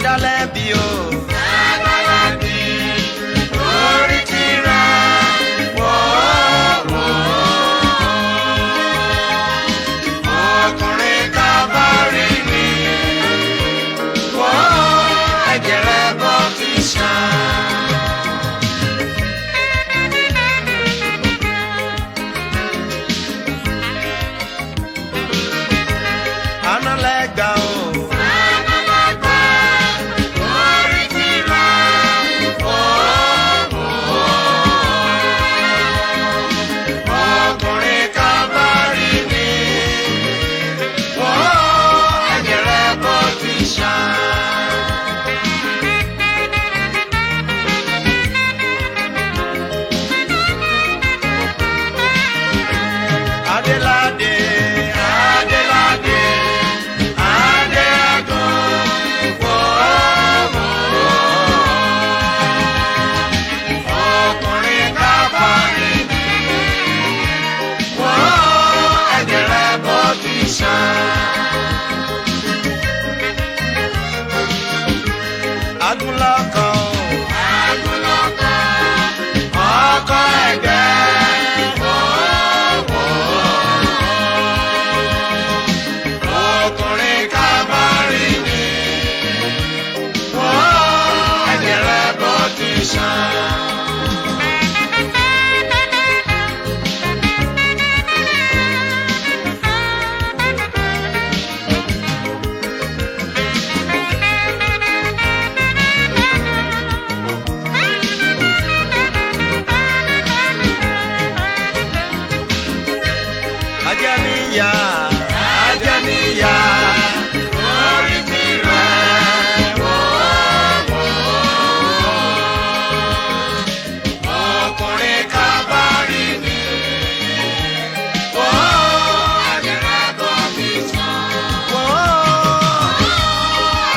Adálẹ́bi o. Adálẹ́bi orí tirẹ̀ wò wò. Ọkùnrin Káfárì ni wò ẹ̀jẹ̀ rẹ̀ bọ́ ti ṣàn. Análẹ́gba o. Adálẹ́gba orí tirẹ̀ wò wò. Ọkùnrin Káfárì ni wò ẹ̀jẹ̀ rẹ̀ bọ́ ti ṣàn. Adéládé, Adéládé, Adéagùn, wò wò. Ọkùnrin Káfárì ni wò ẹ̀jẹ̀ rẹ̀ bọ́ ti ṣàn. Agúnlọ́kọ̀ o. Agúnlọ́kọ̀ ọkọ̀ ẹ̀gbẹ́ wò wò. Ọkùnrin Káfárì ni wò ẹ̀jẹ̀ rẹ̀ bọ́ ti ṣàn. Ajẹ́níyà, Ajẹ́níyà orí tirẹ̀ wò wò. Ọkùnrin Káfárì ni wò ẹ̀jẹ̀ rẹ̀ bọ́ ti ṣàn. Wò ó.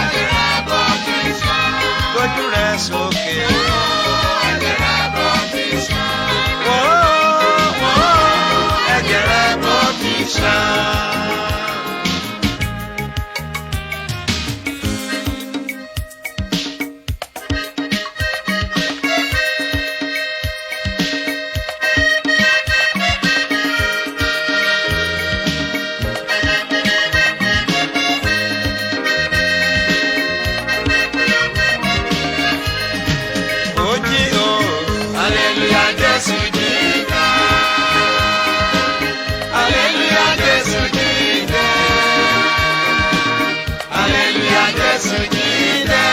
Ẹ̀jẹ̀ rẹ̀ bọ́ ti ṣàn. Gbójú rẹ̀ sókè. Ẹ̀jẹ̀ rẹ̀ bọ́ ti ṣàn. Wò ó, wò ó, ẹ̀jẹ̀ rẹ̀ bó ti ṣàn. Ó jí o. Hallelujah, Jésù jíǹde. Hallelujah, Jésù jíǹde. Hallelujah, Jésù jíǹde.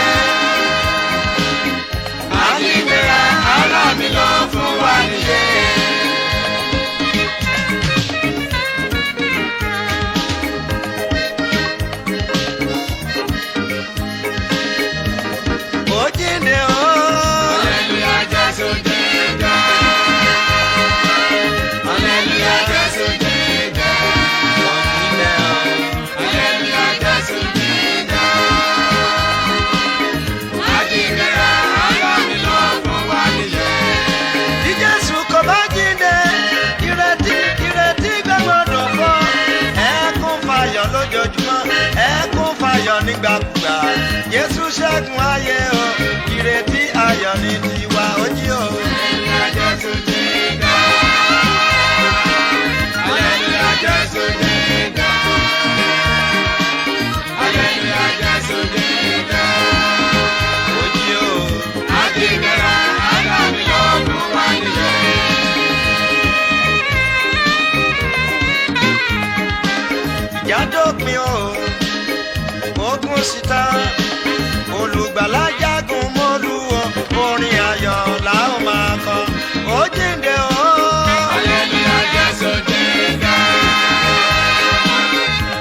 Àjíǹde rẹ̀ ará mi lọ fún wa níyè. Ó jíǹde o. Hallelujah, Jésù jíǹde. Hallelujah, Jésù jíǹde. Ó jíǹde o. Hallelujah, Jésù jíǹde. Àjíǹde rẹ̀ ará mi lọ fún wa níyè. Bí Jésù kò bá jíǹde, ìrètí ìrètí gbọ́dọ̀ fọ́. Ẹkún fayọ̀ lójoojúmọ́, ẹkún fayọ̀ nígbàkúgbà. Jésù ṣẹ́gun ayé o, ìrètí ayọ̀ ní tiwa ó jí o. Hallelujah, Jésù jíǹde. Hallelujah, Jésù jíǹde. Hallelujah, Jésù jíǹde. Ó jí o. Àjíǹde rẹ̀ ará mi lọ fún wa níyè. Ìjà dópin o, ogun síta, olùgbàlà jagun mọ́lú o, orin ayọ̀ la ó máa kọ. Ó jíǹde o. Hallelujah, Jésù jíǹde.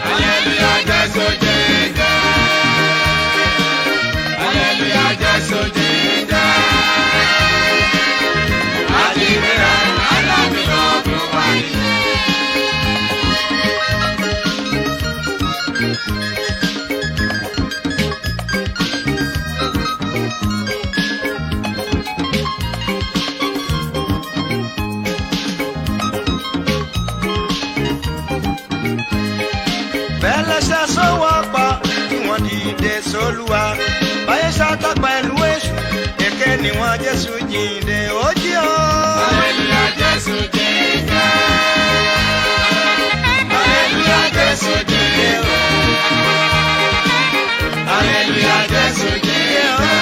Hallelujah, Jésù jíǹde. Hallelujah, Jésù jíǹde. Àjíǹde rẹ̀ ará mi lọ fún wa níyè. Bẹ́lẹ́sẹ̀ sówọ́pọ̀ kí wọ́n dìde sólúwa. mímọ́ Jésù jíǹde ó jí o. Hallelujah, Jésù jíǹde. Hallelujah, Jésù jíǹde. Hallelujah, Jésù jíǹde.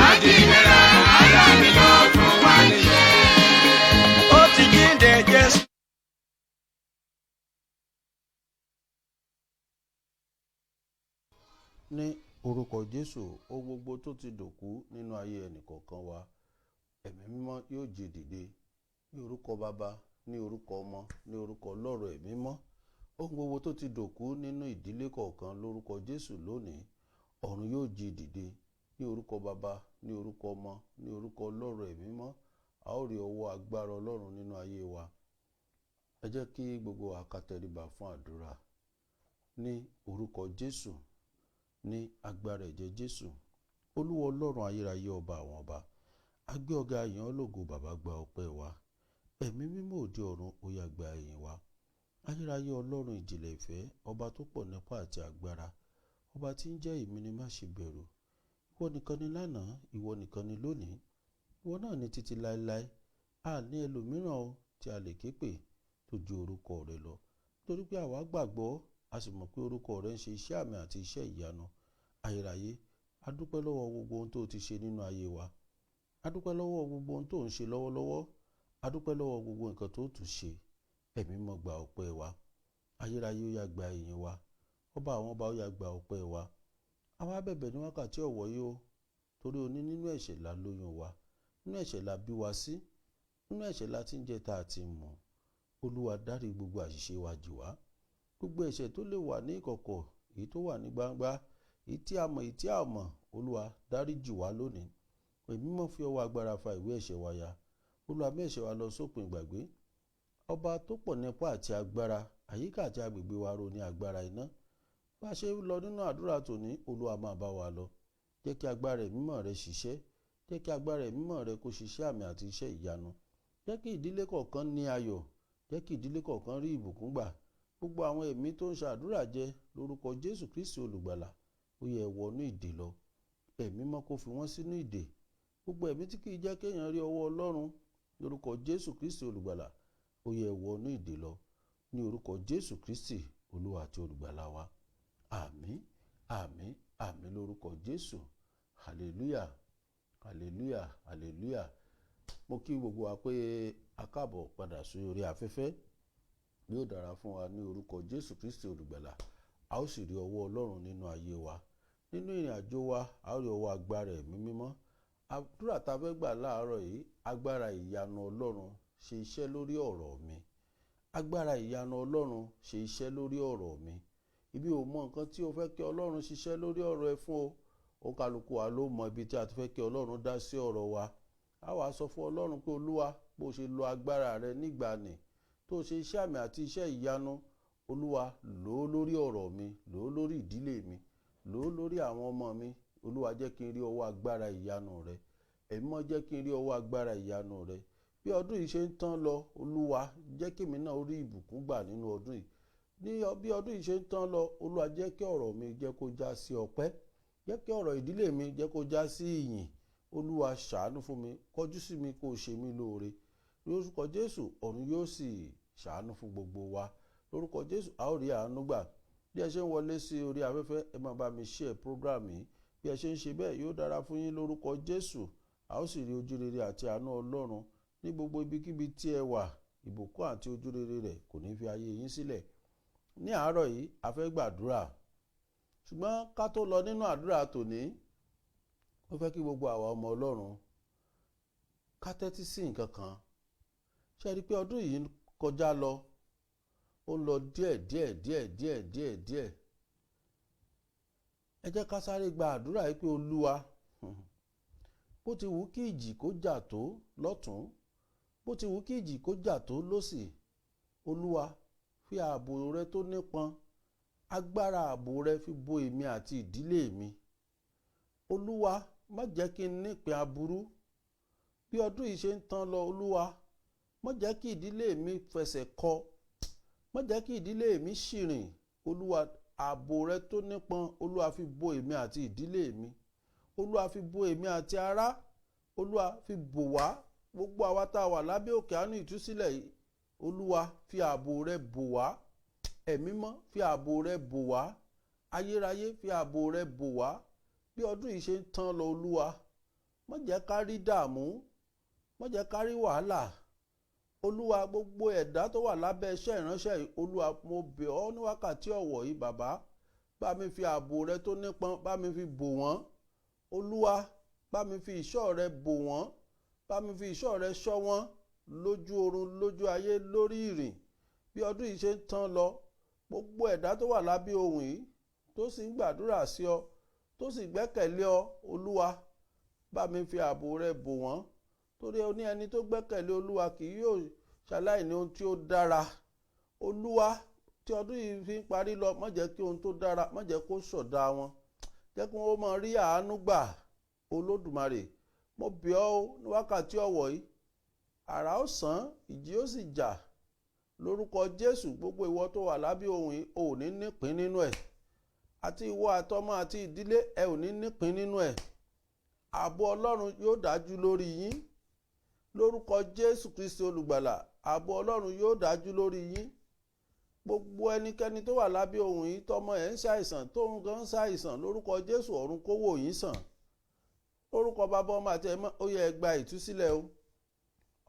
Àjíǹde ara mi ló fún wa níyè. Ó ti jíǹde Jésù. Ní orúkọ Jésù, ohun gbogbo tó ti dòkú nínú ayé ẹnìkọ̀ọ̀kan wa, ẹ̀mí mímọ́ yóò jí dìde. Ní orúkọ Baba, ní orúkọ Ọmọ, ní orúkọ Ọlọ́run ẹ̀mí mọ́, ohun gbogbo tó ti dòkú nínú ìdílé kọ̀ọ̀kan lórúkọ Jésù lónìí, ọ̀run yóò jí dìde. Ní orúkọ Baba, ní orúkọ Ọmọ, ní orúkọ Ọlọ́run ẹ̀mí mọ́, a ó rí ọwọ́ agbára Ọlọ́run nínú ayé wa. Ẹ jẹ́ kí gbogbo wa ká tẹríba fún àdúrà. Ní orúkọ Jésù, ní agbára ẹ̀jẹ̀ Jésù, Olúwa Ọlọ́run ayérayé, ọba àwọn ọba, a gbé ọ̀gá yìn ọ́ lógo. Bàbá, gba ọpẹ́ wa. Ẹ̀mí mímọ́ òde ọ̀run, ó yá, gba ìyìn wa. Ayérayé Ọlọ́run ìjìnlẹ̀ ìfẹ́, ọba tó pọ̀ nípa àti agbára, ọba tí ń jẹ́ èmi ni má ṣe bẹ̀rù, ìwọ nìkan ni lánàá, ìwọ nìkan ni lónìí, ìwọ náà ni títí láéláé. A ní ẹlòmíràn o tí a lè ké pè tó ju orúkọ rẹ lọ, nítorí pé àwa gbàgbọ́, a sì mọ̀ pé orúkọ rẹ ń ṣe iṣẹ́ àmì àti iṣẹ́ ìyanu. Ayérayé, a dúpẹ́ lọ́wọ́ gbogbo ohun tó o ti ṣe nínú ayé wa, a dúpẹ́ lọ́wọ́ gbogbo ohun tó ń ṣe lọ́wọ́lọ́wọ́, a dúpẹ́ lọ́wọ́ gbogbo nǹkan tó tún ṣe. Ẹ̀mí mọ́, gba ọpẹ́ wa. Ayérayé, ó yá, gba ìyìn wa. Ọba àwọn ọba, ó yá, gba ọpẹ́ wa. Àwa bẹ̀bẹ̀ ní wákàtí ọ̀wọ̀ yìí o, torí o ní nínú ẹ̀ṣẹ̀ la lóyún wa, nínú ẹ̀ṣẹ̀ la bí wa sí, nínú ẹ̀ṣẹ̀ la ti ń jẹ tá a ti mọ̀. Olúwa, dárí gbogbo àṣìṣe wa jì wá, gbogbo ẹ̀ṣẹ̀ tó lè wà ní ìkọ̀kọ̀, èyí tó wà ní gbangba, èyí tí a mọ̀, èyí tí a ò mọ̀. Olúwa, dárí jì wá lónìí. Ẹ̀mí mọ́, fi ọwọ́ agbára fa ìwé ẹ̀ṣẹ̀ wa ya. Olúwa, mú ẹ̀ṣẹ̀ wa lọ sópin ìgbàgbé. Ọba tó pọ̀ nípa àti agbára, àyíká àti agbègbè wa ro ní agbára iná. Bá a ṣe ń lọ nínú àdúrà tòní, Olúwa, máa bá wa lọ. Jẹ́ kí agbára ẹ̀mí mọ́ rẹ ṣiṣẹ́. Jẹ́ kí agbára ẹ̀mí mọ́ rẹ kó ṣiṣẹ́ àmì àti iṣẹ́ ìyanu. Jẹ́ kí ìdílé kọ̀ọ̀kan ní ayọ̀. Jẹ́ kí ìdílé kọ̀ọ̀kan rí ìbùkún gbà. Gbogbo àwọn ẹ̀mí tó ń ṣàdúrà jẹ, lórúkọ Jésù Kristi olùgbàlà, ó yẹ wọnú ìdè lọ. Ẹ̀mí mọ́ kó fi wọ́n sínú ìdè. Gbogbo ẹ̀mí tí kìí jẹ́ kéèyàn rí ọwọ́ Ọlọ́run, lórúkọ Jésù Kristi olùgbàlà, ó yẹ wọnú ìdè lọ. Ní orúkọ Jésù Kristi Olúwa àti olùgbàlà wa, àmín, àmín, àmín lórúkọ Jésù. Hallelujah, hallelujah, hallelujah. Mo kí gbogbo wa pé a káàbọ̀ padà sí orí afẹ́fẹ́. Yóò dára fún wa ní orúkọ Jésù Kristi olùgbàlà. A ó sì rí ọwọ́ Ọlọ́run nínú ayé wa, nínú ìrìn àjò wa. A ó rí ọwọ́ agbára ẹ̀mí mímọ́. Àdúrà tá a fẹ́ gbà láàárọ̀ yìí: agbára ìyanu Ọlọ́run, ṣe iṣẹ́ lórí ọ̀rọ̀ mi. Agbára ìyanu Ọlọ́run, ṣe iṣẹ́ lórí ọ̀rọ̀ mi. Ibi ò mọ nǹkan tí o fẹ́ kí Ọlọ́run ṣiṣẹ́ lórí ọ̀rọ̀ ẹ fún o. Ó kálukú wa ló mọ ibi tí a ti fẹ́ kí Ọlọ́run dá sí ọ̀rọ̀ wa. A wàá sọ fún Ọlọ́run pé, Olúwa, bó ṣe lo agbára rẹ nígbàanì tó ṣe iṣẹ́ àmì àti iṣẹ́ ìyanu, Olúwa, lò ó lórí ọ̀rọ̀ mi, lò ó lórí ìdílé mi, lò ó lórí àwọn ọmọ mi. Olúwa, jẹ́ kí n rí ọwọ́ agbára ìyanu rẹ. Ẹ̀mí mọ́, jẹ́ kí n rí ọwọ́ agbára ìyanu rẹ. Bí ọdún yìí ṣe ń tán lọ, Olúwa, jẹ́ kí èmi náà rí ìbùkún gbà nínú ọdún yìí. Ní bí ọdún yìí ṣe ń tán lọ, Olúwa, jẹ́ kí ọ̀rọ̀ mi jẹ́ kó já sí ọpẹ́. Jẹ́ kí ọ̀rọ̀ ìdílé mi jẹ́ kó já sí ìyìn. Olúwa, ṣàánú fún mi, kọjú sí mi, kó o ṣe mí lóore. Lórúkọ Jésù, ọ̀run yóò sì ṣàánú fún gbogbo wa. Lórúkọ Jésù, a ó rí àánú gbà. Bí ẹ ṣe ń wọlé sí orí afẹ́fẹ́, ẹ máa bá mi share program yìí. Bí ẹ ṣe ń ṣe bẹ́ẹ̀, yóò dára fún yín lórúkọ Jésù. A ó sì rí ojúrere àti àánú Ọlọ́run ní gbogbo ibikíbi tí ẹ wà. Ìbùkún àti ojúrere rẹ̀ kò ní fi ayé yín sílẹ̀. Ní àárọ̀ yìí, a fẹ́ gbàdúrà, ṣùgbọ́n ká tó lọ nínú àdúrà tòní, mo fẹ́ kí gbogbo àwa ọmọ Ọlọ́run ká tẹ́tí sí nǹkan kan. Ṣe rí i pé ọdún yìí ń kọjá lọ, ó ń lọ díẹ̀ díẹ̀ díẹ̀ díẹ̀ díẹ̀ díẹ̀. Ẹ jẹ́ ká sáré gba àdúrà yìí pé, Olúwa, bó ti wù kí ìjì kó jà tó lọ́tún, bó ti wù kí ìjì kó jà tó lósì, Olúwa, fi ààbò rẹ tó nípọn, agbára ààbò rẹ, fi bo èmi àti ìdílé mi. Olúwa, má jẹ́ kí n nípìn aburú. Bí ọdún yìí ṣe ń tán lọ, Olúwa, má jẹ́ kí ìdílé mi fẹsẹ̀ kọ, má jẹ́ kí ìdílé mi ṣìrìn. Olúwa, ààbò rẹ tó nípọn, Olúwa, fi bo èmi àti ìdílé mi. Olúwa fi bo èmi àti ará, Olúwa fi bò wá, gbogbo àwa tá a wà lábẹ́ òkè àánú ìtúsílẹ̀ yìí. Olúwa fi ààbò rẹ bò wá, ẹ̀mí mọ́ fi ààbò rẹ bò wá, ayérayé fi ààbò rẹ bò wá. Bí ọdún yìí ṣe ń tán lọ, Olúwa má jẹ́ ká rí dààmú, má jẹ́ ká rí wàhálà. Olúwa, gbogbo ẹ̀dá tó wà lábẹ́ iṣẹ́ ìránṣẹ́ yìí, Olúwa mo bẹ̀ ọ́ ní wákàtí ọ̀wọ̀ yìí, bàbá, bá mi fi ààbò rẹ tó nípọn, bá mi fi bò wọ́n. Olúwa bá mi fi ìṣọ́ rẹ bò wọ́n, bá mi fi ìṣọ́ rẹ ṣọ́ wọ́n lójú oorun, lójú ayé, lórí ìrìn. Bí ọdún yìí ṣe ń tán lọ, gbogbo ẹ̀dá tó wà lábẹ́ ohùn yìí tó sì ń gbàdúrà sí ọ, tó sì gbẹ́kẹ̀lé ọ, Olúwa bá mi fi ààbò rẹ bò wọ́n, torí o ní ẹni tó gbẹ́kẹ̀lé Olúwa kì yóò ṣaláìní ohun tí ó dára. Olúwa, tí ọdún yìí fi ń parí lọ, má jẹ́ kí ohun tó dára, má jẹ́ kó ṣọ̀dá wọn, jẹ́ kí wọ́n máa rí àánú gbà. Olódùmarè, mo bẹ̀ ọ́ ní wákàtí ọ̀wọ̀ yìí, àrá ó sàn, ìjì ó sì jà lórúkọ Jésù. Gbogbo ìwọ tó wà lábẹ́ ohùn yìí, ò ní nípín nínú ẹ̀, àti ìwọ àtọmọ àti ìdílé ẹ ò ní nípín nínú ẹ̀. Ààbò Ọlọ́run yóò dájú lórí yín lórúkọ Jésù Kristi olùgbàlà. Ààbò Ọlọ́run yóò dájú lórí yín. Gbogbo ẹnikẹ́ni tó wà lábẹ́ ohùn yìí, tọmọ ẹ̀ ń ṣàìsàn, tóun gan ń ṣàìsàn, lórúkọ Jésù ọ̀run kó wò yín sàn. Lórúkọ Bàbá, Ọmọ àti Ẹ̀mọ́, ó yẹ ẹ gba ìtúsílẹ̀ o.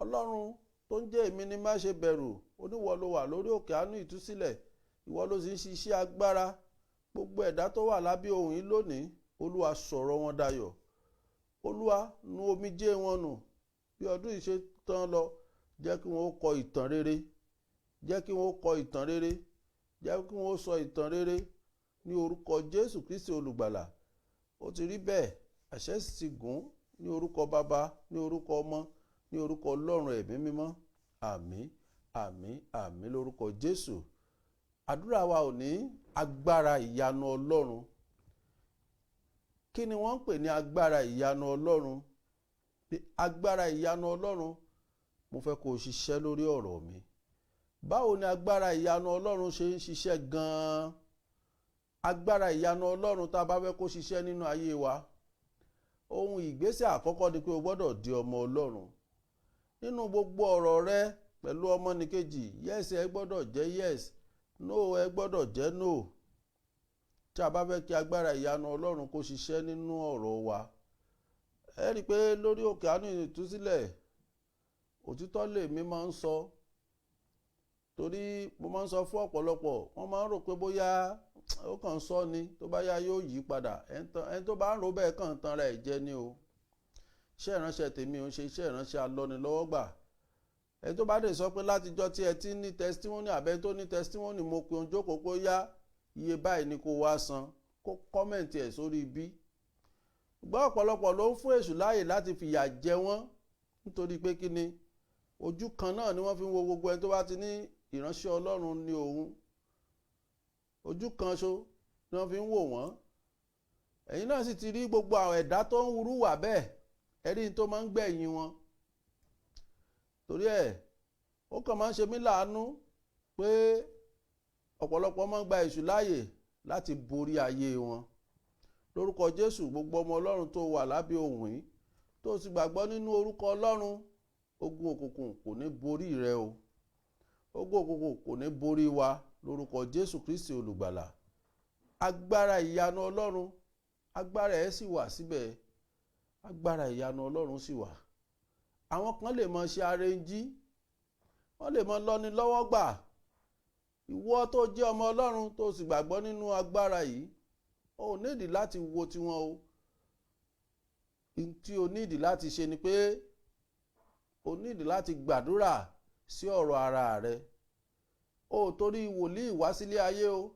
Ọlọ́run tó ń jẹ́ èmi ni má ṣe bẹ̀rù, oníwọ ló wà lórí òkè àánú ìtúsílẹ̀, ìwọ ló sì ń ṣiṣẹ́ agbára. Gbogbo ẹ̀dá tó wà lábẹ́ ohùn yìí lónìí, Olúwa sọ̀rọ̀ wọn dayọ̀. Olúwa nu omijé wọn nù. Bí ọdún yìí ṣe tán lọ, jẹ́ kí wọ́n kọ ìtàn rere, jẹ́ kí wọ́n kọ ìtàn rere, jẹ́ kí wọ́n sọ ìtàn rere ní orúkọ Jésù Kristi olùgbàlà. Ó ti rí bẹ́ẹ̀, àṣẹ sì ti gùn ní orúkọ Bàbá, ní orúkọ Ọmọ, ní orúkọ Ọlọ́run Ẹ̀mí mímọ́. Àmín, àmín, àmín lórúkọ Jésù. Àdúrà wa ò ní agbára ìyanu Ọlọ́run. Kí ni wọ́n ń pè ní agbára ìyanu Ọlọ́run? Agbára ìyanu Ọlọ́run, mo fẹ́ kó o ṣiṣẹ́ lórí ọ̀rọ̀ mi. Báwo ni agbára ìyanu Ọlọ́run ṣe ń ṣiṣẹ́ gan-an? Agbára ìyanu Ọlọ́run tá a bá fẹ́ kó ṣiṣẹ́ nínú ayé wa, ohun ìgbésẹ̀ àkọ́kọ́ ni pé o gbọ́dọ̀ di ọmọ Ọlọ́run. Nínú gbogbo ọ̀rọ̀ rẹ pẹ̀lú ọmọnìkejì, yes ẹ gbọ́dọ̀ jẹ́ yes, no ẹ gbọ́dọ̀ jẹ́ no. Tí a bá fẹ́ kí agbára ìyanu Ọlọ́run kó ṣiṣẹ́ nínú ọ̀rọ̀ wa, ẹ rí i pé lórí òkè àánú ìtúsílẹ̀, òtítọ́ lèmi máa ń sọ, torí mo máa ń sọ fún ọ̀pọ̀lọpọ̀, wọ́n máa ń rò pé bóyá ó kàn ń sọ ni, tó bá yá yóò yí padà. Ẹni tó bá ń rò bẹ́ẹ̀ kàn ń tanra ẹ̀ jẹ ni o. Iṣẹ́ ìránṣẹ́ tèmi ò ń ṣe iṣẹ́ ìránṣẹ́ alọ́nilọ́wọ́gbà. Ẹni tó bá dé sọ pé látijọ́ tí ẹ ti ní testimony, àbẹ́ tó ní testimony, mo pe ohun jókòó pé ó yá, iye báyìí ni kó wá san, kó comment ẹ̀ sórí ibi. Ṣùgbọ́n ọ̀pọ̀lọpọ̀ ló ń fún èṣù láàyè láti fìyà jẹ wọ́n, nítorí pé kí ni, ojú kan náà ni wọ́n fi ń wo gbogbo ẹni tó bá ti ní ìránṣẹ́ Ọlọ́run ní òun. Ojú kan ṣo ni wọ́n fi ń wò wọ́n. Ẹ̀yin náà sì ti rí gbogbo àwọn ẹ̀dá tó ń wúrú wà bẹ́ẹ̀, ẹ̀rí tó máa ń gbẹ̀yìn wọn. Torí ẹ̀, ó kàn máa ń ṣe mí láàánú pé ọ̀pọ̀lọpọ̀ máa ń gba èṣù láàyè láti borí ayé wọn. Lórúkọ Jésù, gbogbo ọmọ Ọlọ́run tó wà lábẹ́ ohùn yìí, tó sì gbàgbọ́ nínú orúkọ Ọlọ́run, ogun òkùnkùn kò ní borí rẹ o. Ogun òkùnkùn kò ní borí wa lórúkọ Jésù Kristi olùgbàlà. Agbára ìyanu Ọlọ́run, agbára ẹ̀ sì wà síbẹ̀. Agbára ìyanu Ọlọ́run sì wà. Àwọn kan lè máa ṣe arẹnjí, wọ́n lè máa lọ́ni lọ́wọ́ gbà. Ìwọ tó jẹ́ ọmọ Ọlọ́run tó sì gbàgbọ́ nínú agbára yìí, o ò nídìí láti wo tiwọn o. Tí o nídìí láti ṣe ni pé o nídìí láti gbàdúrà sí ọ̀rọ̀ ara rẹ. O ò torí wòlíì wá sílé ayé o,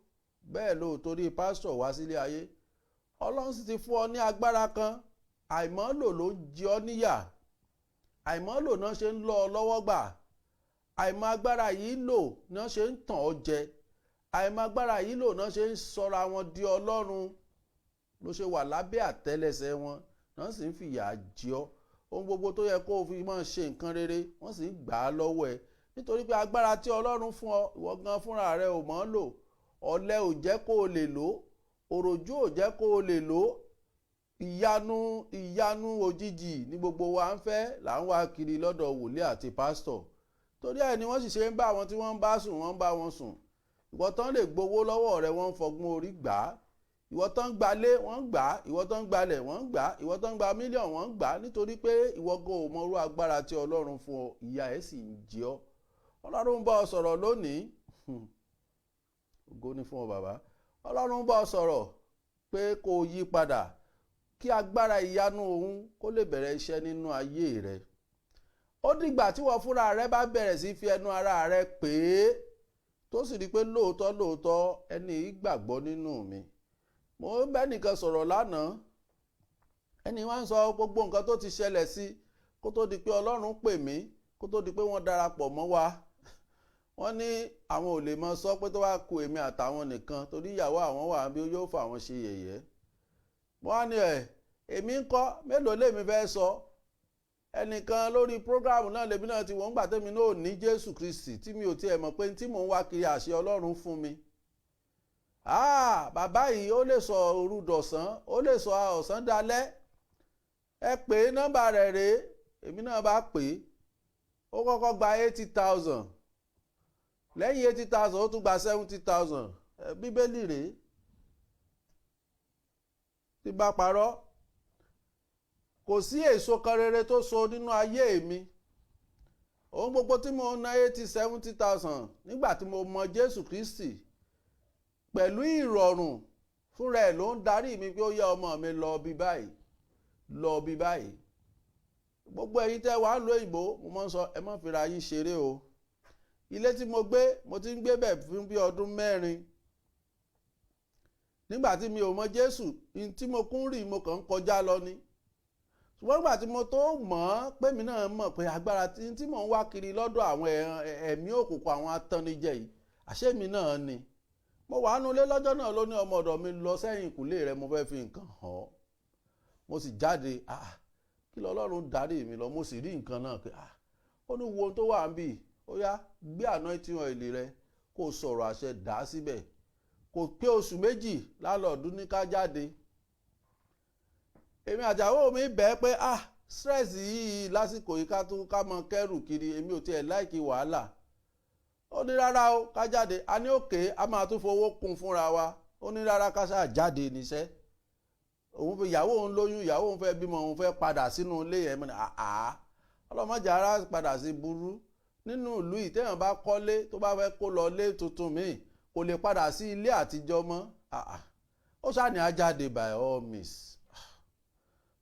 bẹ́ẹ̀ lo ò torí pásítọ̀ wá sílé ayé. Ọlọ́run sì ti fún ọ ní agbára kan, àìmọ́lò ló ń jẹ ọ́ níyà, àìmọ́lò náà ṣe ń lọ ọ lọ́wọ́ gbà, àìmọ̀ agbára yìí lò náà ṣe ń tàn ọ́ jẹ, àìmọ̀ agbára yìí lò náà ṣe ń sọra wọn di Ọlọ́run, ló ṣe wà lábẹ́ àtẹ́lẹsẹ̀ wọn náà sì ń fìyà jẹ ọ́. Ohun gbogbo tó yẹ kó o fi máa ṣe nǹkan rere, wọ́n sì ń gbà á lọ́wọ́ ẹ, nítorí pé agbára tí Ọlọ́run fún ọ, ìwọ gan fúnra rẹ ò mọ̀ ọ́ lò. Ọ̀lẹ ò jẹ́ kó o lè lò ó, òròjú ò jẹ́ kó o lè lò ó. Ìyanu ìyanu òjijì ní gbogbo wa ń fẹ́, là ń wá kiri lọ́dọ̀ wòlíì àti pásítọ̀. Torí ẹ̀ ni wọ́n sì ṣe ń bá àwọn tí wọ́n ń bá sùn, wọ́n ń bá wọn sùn. Ìwọ tán lè gbowó lọ́wọ́ rẹ, wọ́n ń fọgbọ́n orí gbà á. Ìwọ tán gbalé, wọ́n ń gbà á. Ìwọ tán gbalẹ̀, wọ́n ń gbà á. Ìwọ tán gba mílíọ̀nù, wọ́n ń gbà á. Nítorí pé ìwọ gan ò mọrú agbára tí Ọlọ́run fún ọ, ìyà ẹ̀ sì ń jẹ ọ́. Ọlọ́run bá ọ sọ̀rọ̀ lónìí. Ògo ni fún ọ bàbá. Ọlọ́run bá ọ sọ̀rọ̀ pé kó o yí padà kí agbára ìyanu òun kó lè bẹ̀rẹ̀ iṣẹ́ nínú ayé rẹ. Ó dìgbà tí wọ́n fúnra rẹ bá bẹ̀rẹ̀ sí fi ẹnu ara rẹ pè é, tó sì rí i pé lóòótọ́ lóòótọ́ ẹni yìí gbàgbọ́ nínú mi. Mo ń bẹ́ nìkan sọ̀rọ̀ lánàá, ẹni wá ń sọ gbogbo nǹkan tó ti ṣẹlẹ̀ sí kó tó di pé Ọlọ́run pè mí, kó tó di pé wọ́n darapọ̀ mọ́ wa. Wọ́n ní àwọn ò lè mọ sọ pé tó wá ku èmi àtàwọn nìkan, torí ìyàwó àwọn wà bí yóò fà wọ́n ṣe yẹ̀yẹ́. Wọ́n á ní ẹ̀ èmi ń kọ́ mélòó lèmi fẹ́ sọ. Ẹnìkan lórí prógráàmù náà lèmi náà ti wọ́n gbà tẹ́mi náà ò ní Jésù Kristi, tí mi ò tiẹ̀ mọ̀ pé tí mò ń wá kiri àṣẹ Ọlọ́run fún mi. Bàbá yìí ó lè sọ òru dọ̀sán, ó lè sọ ọ̀sán dalẹ́. Ẹ pè é, nọ́mbà rẹ̀ rèé. Èmi náà bá pè é, ó kọ́kọ́ gba 80,000. Lẹ́yìn 80,000 ó tún gba 70,000. Bíbélì rèé, tí bá parọ́ kò sí èso kan rere tó so nínú ayé mi. Ohun gbogbo tí mo ná 80-70,000 nígbà tí mo mọ Jésù Kristi pẹ̀lú ìrọ̀rùn fúnra ẹ̀ ló ń darí mi pé ó yẹ ọmọ mi lọ bí báyìí, lọ bí báyìí. Gbogbo ẹ̀yin tẹ́ wàá lo ìbò, mo máa ń sọ ẹ má fira yín ṣeré o. Ilé tí mo gbé, mo ti ń gbé bẹ̀ fún bí ọdún 4. Nígbà tí mi ò mọ Jésù, tí mo kún rí mo kàn ń kọjá lọ ni. Ṣùgbọ́n nígbà tí mo tó mọ̀ ọ́n pé mi náà mọ̀ pé agbára tí mò ń wá kiri lọ́dọ̀ àwọn ẹ̀mí òkùnkùn àwọn atannijẹ yìí, àṣé mi náà ni. Mo wà nulẹ̀ lọ́jọ́ náà ló ní ọmọ ọ̀dọ̀ mi lọ sẹ́yìn ìkúlé rẹ, mo fẹ́ fi nǹkan hàn ọ́. Mo sì jáde, kí lọ́lọ́run darí mi lọ, mo sì rí nǹkan náà pé ó ní wo ohun tó wà níbí, ó yá gbé anointing oil rẹ kó o sọ̀rọ̀ àṣẹ dà á síbẹ̀. Kò pé oṣù 2 lálọ́ọ̀dún ní ká jáde. Èmi àtàwọn mi bẹ́ẹ̀ pé stress yìí lásìkò yìí ká tún ká mọ kẹ́rù kiri, èmi ò tiẹ̀ láìkí wàhálà. Ó ní rárá o, ká jáde. A ní òkè, a máa tún fowó kún fúnra wa. Ó ní rárá, ká ṣáà jáde níṣẹ́. Òun fi ìyàwó òun lóyún, ìyàwó òun fẹ́ bímọ, òun fẹ́ padà sínú ilé yẹn. Mo ní ọlọ́mọdé ara padà sí burú nínú ìlú yìí. Téèyàn bá kọ́lé tó bá fẹ́ kó lọ lé tuntun míì, kò lè padà sí ilé àtijọ́ mọ́. Ó ṣáà ní á jáde by all means.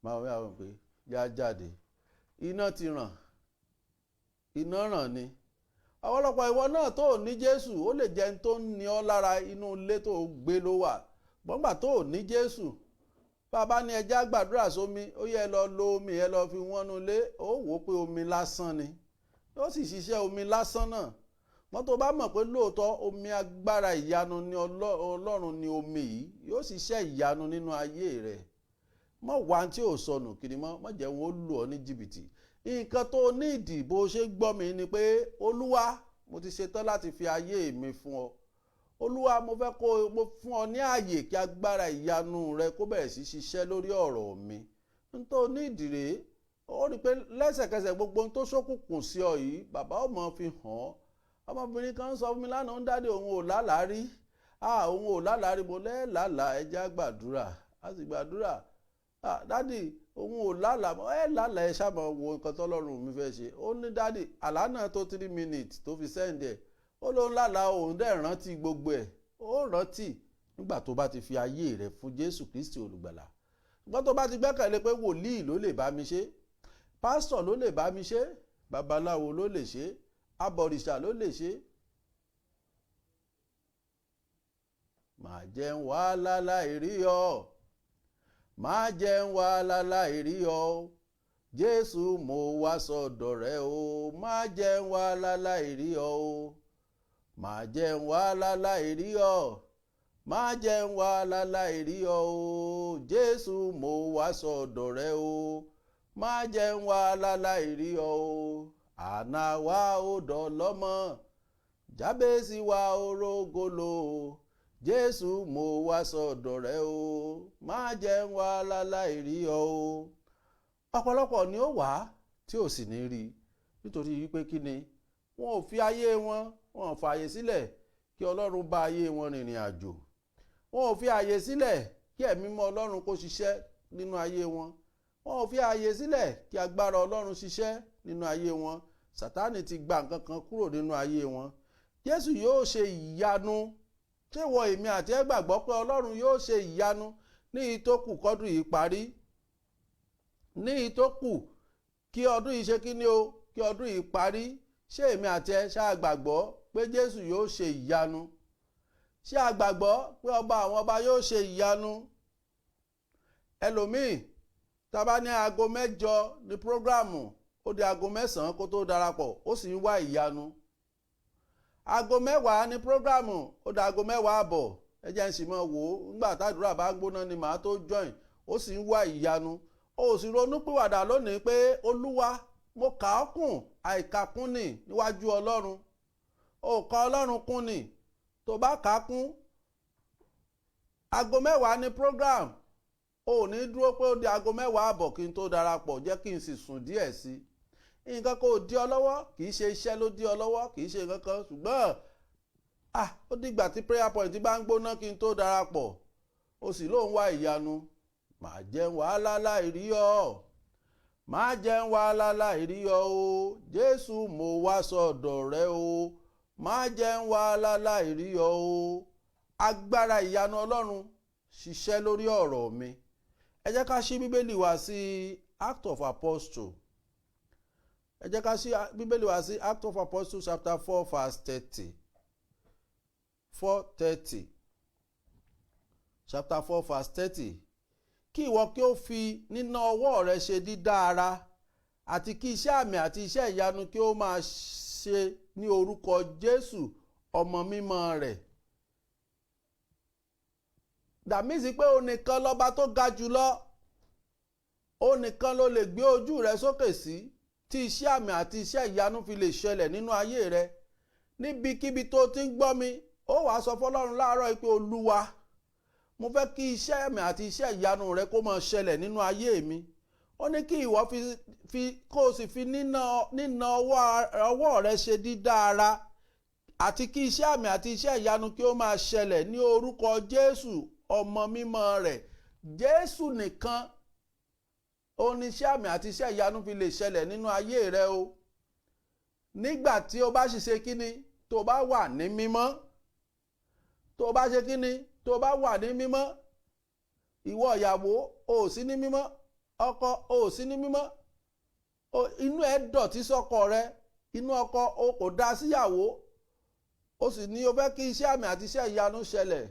Máa wí àwọn pé yá jáde. Iná ti ràn, iná ràn ni. Ọ̀pọ̀lọpọ̀ ìwọ náà tó ní Jésù, ó lè jẹun tó ń ní ọ lára inú ilé tó gbé ló wà. Gbọ́ngbà tó ní Jésù, bàbá ní ẹja gbàdúrà sómi, ó yẹ lọ lo omi ẹ lọ fi wọ́n nu ilé, ó wò ó pé omi lásán ni, ó sì ṣiṣẹ́ omi lásán náà. Wọ́n tó bá mọ̀ pé lóòótọ́ omi agbára ìyanu ni Ọlọ́run ni omi yìí, yóò ṣiṣẹ́ ìyanu nínú ayé rẹ̀. Mọ̀ wá tí ò sọnù kiri mọ́, mọ̀ jẹ́ wọn ó lù ọ́ ní jìbìtì. Nǹkan tó ní ìdìbò ṣe gbọ́ mi ni pé Olúwa, mo ti ṣetán láti fi ayé mi fún ọ. Olúwa, mo fẹ́ kó mo fún ọ ní ààyè kí agbára ìyanu rẹ kó bẹ̀rẹ̀ sí ṣiṣẹ́ lórí ọ̀rọ̀ mi. N tó ní ìdìrè, ó rí i pé lẹ́sẹ̀kẹsẹ̀ gbogbo ohun tó ṣókùnkùn sí ọ yìí, bàbá ọmọ fi hàn ọ́. Ọmọbìnrin kan sọ fún mi lánàá, ń dáde òun ò lálàá rí. Òun ò lálàá rí, mo lẹ́ẹ̀lálàá, ẹ jẹ́ á gbàdúrà. A sì gbàdúrà. Dádì, òun ò lálàá, ẹ lálàá, ẹ ṣáà máa wo nǹkan tọ́lọ́run mi fẹ́ ṣe. Ó ní dádì, àlá náà tó 3 minutes tó fi send ẹ̀. Ó lóun lálàá, òun dẹ̀ rántí gbogbo ẹ̀. Ó rántí nígbà tó bá ti fi ayé rẹ̀ fún Jésù Kristi olùgbàlà. Ṣùgbọ́n tó bá ti gbẹ́kẹ̀lé pé wòlíì ló lè bá mi ṣe, pásítọ̀ ló lè bá mi ṣe, babaláwo ló lè ṣe, abọ̀rìṣà ló lè ṣe. Má jẹun wàhálà láì rí ọ, má jẹun wàhálà láì rí ọ, Jésù mo wá sọ́dọ̀ rẹ o, má jẹun wàhálà láì rí ọ o, má jẹun wàhálà láì rí ọ, má jẹun wàhálà láì rí ọ o, Jésù mo wá sọ́dọ̀ rẹ o, má jẹun wàhálà láì rí ọ o. Àná wa ó dọ̀lọ́mọ, Jábésì wa ó rógolo, Jésù, mo wá sọ́dọ̀ rẹ o, má jẹ́ ń wá láláì rí ọ o. Ọ̀pọ̀lọpọ̀ ni ó wá tí ò sì ní rí i, nítorí wípé kí ni? Wọn ò fi ayé wọn, wọn ò fààyè sílẹ̀ kí Ọlọ́run bá ayé wọn rìnrìn àjò. Wọn ò fi ààyè sílẹ̀ kí ẹ̀mí mọ́ Ọlọ́run kó ṣiṣẹ́ nínú ayé wọn. Wọn ò fi ààyè sílẹ̀ kí agbára Ọlọ́run ṣiṣẹ́ nínú ayé wọn. Sátánì ti gba nǹkan kan kúrò nínú ayé wọn. Jésù yóò ṣe ìyanu. Ṣé ìwọ, èmi àti ẹ gbàgbọ́ pé Ọlọ́run yóò ṣe ìyanu ní ìtókù kọ́dún yìí parí, ní ìtókù kí ọdún yìí ṣe kí ni o, kí ọdún yìí parí? Ṣé èmi àti ẹ ṣáà gbàgbọ́ pé Jésù yóò ṣe ìyanu? Ṣé a gbàgbọ́ pé Ọba àwọn ọba yóò ṣe ìyanu? Ẹlòmíì, tá bá ní aago 8 ní program, ó di aago 9 kó tó darapọ̀, ó sì ń wá ìyanu. Aago 10 ní program, ó di aago 10:30, ẹ jẹ́ ń sì mọ́ wò ó, nígbà tàdúrà bá gbóná ni màá tó join. Ó sì ń wá ìyanu. Ó sì ronú pìwàdà lónìí pé, Olúwa, mo kà ọ́ kùn àìkàkún nì níwájú Ọlọ́run. Ó kà Ọlọ́run kún nì. Tó bá kà á kún, aago 10 ní program, ó ní dúró pé ó di aago 10:30 kí n tó darapọ̀, jẹ́ kí n sì sùn díẹ̀ sí i. Nǹkan kò dí ọ lọ́wọ́, kì í ṣe iṣẹ́ ló dí ọ lọ́wọ́, kì í ṣe nǹkan kan, ṣùgbọ́n, ah, ó dìgbà tí prayer point bá ń gbóná kí n tó darapọ̀. Ó sì lóun wá ìyanu. Màá jẹun wàhálà láì rí ọ, má jẹun wàhálà láì rí ọ o. Jésù, mo wá sọ́dọ̀ rẹ o, má jẹun wàhálà láì rí ọ o. Agbára ìyanu Ọlọ́run ṣiṣẹ́ lórí ọ̀rọ̀ mi. Ẹ jẹ́ ká ṣí Bíbélì wá sí Act of Apostle. Ẹ jẹ́ ká ṣí Bíbélì wá sí Act of Apostle chapter 4 verse 30, 4:30, chapter 4 verse 30. Kí ìwọ kí ó fi níná ọwọ́ rẹ ṣe dídá ara, àti kí iṣẹ́ àmì àti iṣẹ́ ìyanu kí ó máa ṣe ní orúkọ Jésù, ọmọ mímọ́ rẹ̀. Dàmísì pé o nìkan lọ́ba tó ga jùlọ, o nìkan ló lè gbé ojú rẹ sókè sí tí iṣẹ́ àmì àti iṣẹ́ ìyanu fi lè ṣẹlẹ̀ nínú ayé rẹ. Níbikíbi tó ti ń gbọ́ mi, ó wàá sọ fọlọ́run láàárọ̀ yìí pé, Olúwa, mo fẹ́ kí iṣẹ́ àmì àti iṣẹ́ ìyanu rẹ kó máa ṣẹlẹ̀ nínú ayé mi. Ó ní kí ìwọ fi kó o sì fi níná ọwọ́ rẹ ṣe dídá ara, àti kí iṣẹ́ àmì àti iṣẹ́ ìyanu kí ó máa ṣẹlẹ̀ ní orúkọ Jésù, ọmọ mímọ́ rẹ̀. Jésù nìkan ó ní iṣẹ́ àmì àti iṣẹ́ ìyanu fi lè ṣẹlẹ̀ nínú ayé rẹ o. Nígbà tí o bá sì ṣe kíni, tó bá wà ní mímọ́, tó bá ṣe kíni, tó bá wà ní mímọ́. Ìwọ ìyàwó, o ò sí ní mímọ́. Ọkọ, o ò sí ní mímọ́. Inú ẹ dọ̀tí sọ́kọ rẹ, inú ọkọ o kò dá síyàwó, o sì ní o fẹ́ kí iṣẹ́ àmì àti iṣẹ́ ìyanu ṣẹlẹ̀.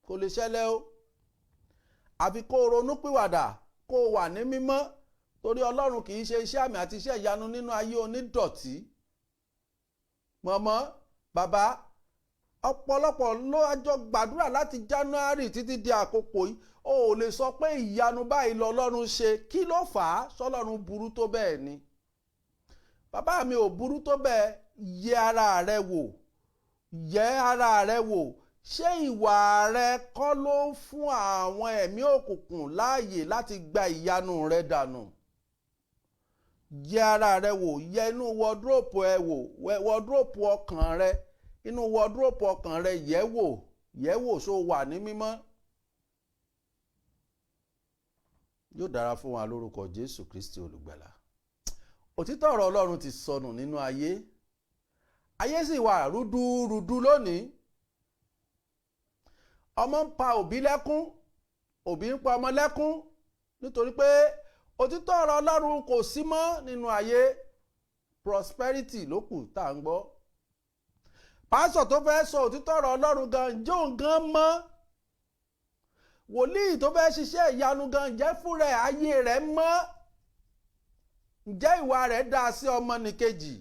Kò lè ṣẹlẹ̀ o, àfi kó o ronú pìwàdà, kó o wà ní mímọ́, torí Ọlọ́run kì í ṣe iṣẹ́ àmì àti iṣẹ́ ìyanu nínú ayé onídọ̀tí. Mọ̀mọ́, bàbá, ọ̀pọ̀lọpọ̀ ló àjọ gbàdúrà láti January títí di àkókò yìí, o ò lè sọ pé ìyanu báyìí lọ́lọ́run ṣe. Kí ló fà á? Sọlọ́run burú tó bẹ́ẹ̀ ni? Bàbá mi, ò burú tó bẹ́ẹ̀. Yẹ ara rẹ wò, yẹ ara rẹ wò. Ṣé ìwà rẹ kọ́ ló ń fún àwọn ẹ̀mí òkùnkùn láàyè láti gba ìyanu rẹ dànù? Yẹ ara rẹ wò. Yẹ inú wardrobe ẹ wò, wardrobe ọkàn rẹ, inú wardrobe ọkàn rẹ, yẹ wò, yẹ wò. Ṣó wà ní mímọ́? Yóò dára fún wa lórúkọ Jésù Kristi Olùgbàlà. Òtítọ́ ọ̀rọ̀ Ọlọ́run ti sọnù nínú ayé. Ayé sì wà rúdúrúdú lónìí. Ọmọ ń pa òbí lẹ́kún, òbí ń pa ọmọ lẹ́kún, nítorí pé òtítọ́ ọ̀rọ̀ Ọlọ́run kò sí mọ́ nínú ayé. Prosperity ló kù tá à ń gbọ́. Pásọ̀ tó fẹ́ sọ òtítọ́ ọ̀rọ̀ Ọlọ́run gan, ǹjẹ́ òun gan mọ́? Wòlíì tó fẹ́ ṣiṣẹ́ ìyanu gan, ǹjẹ́ fúnra ẹ̀ ayé rẹ̀ mọ́? Ǹjẹ́ ìwà rẹ̀ dá sí ọmọnìkejì?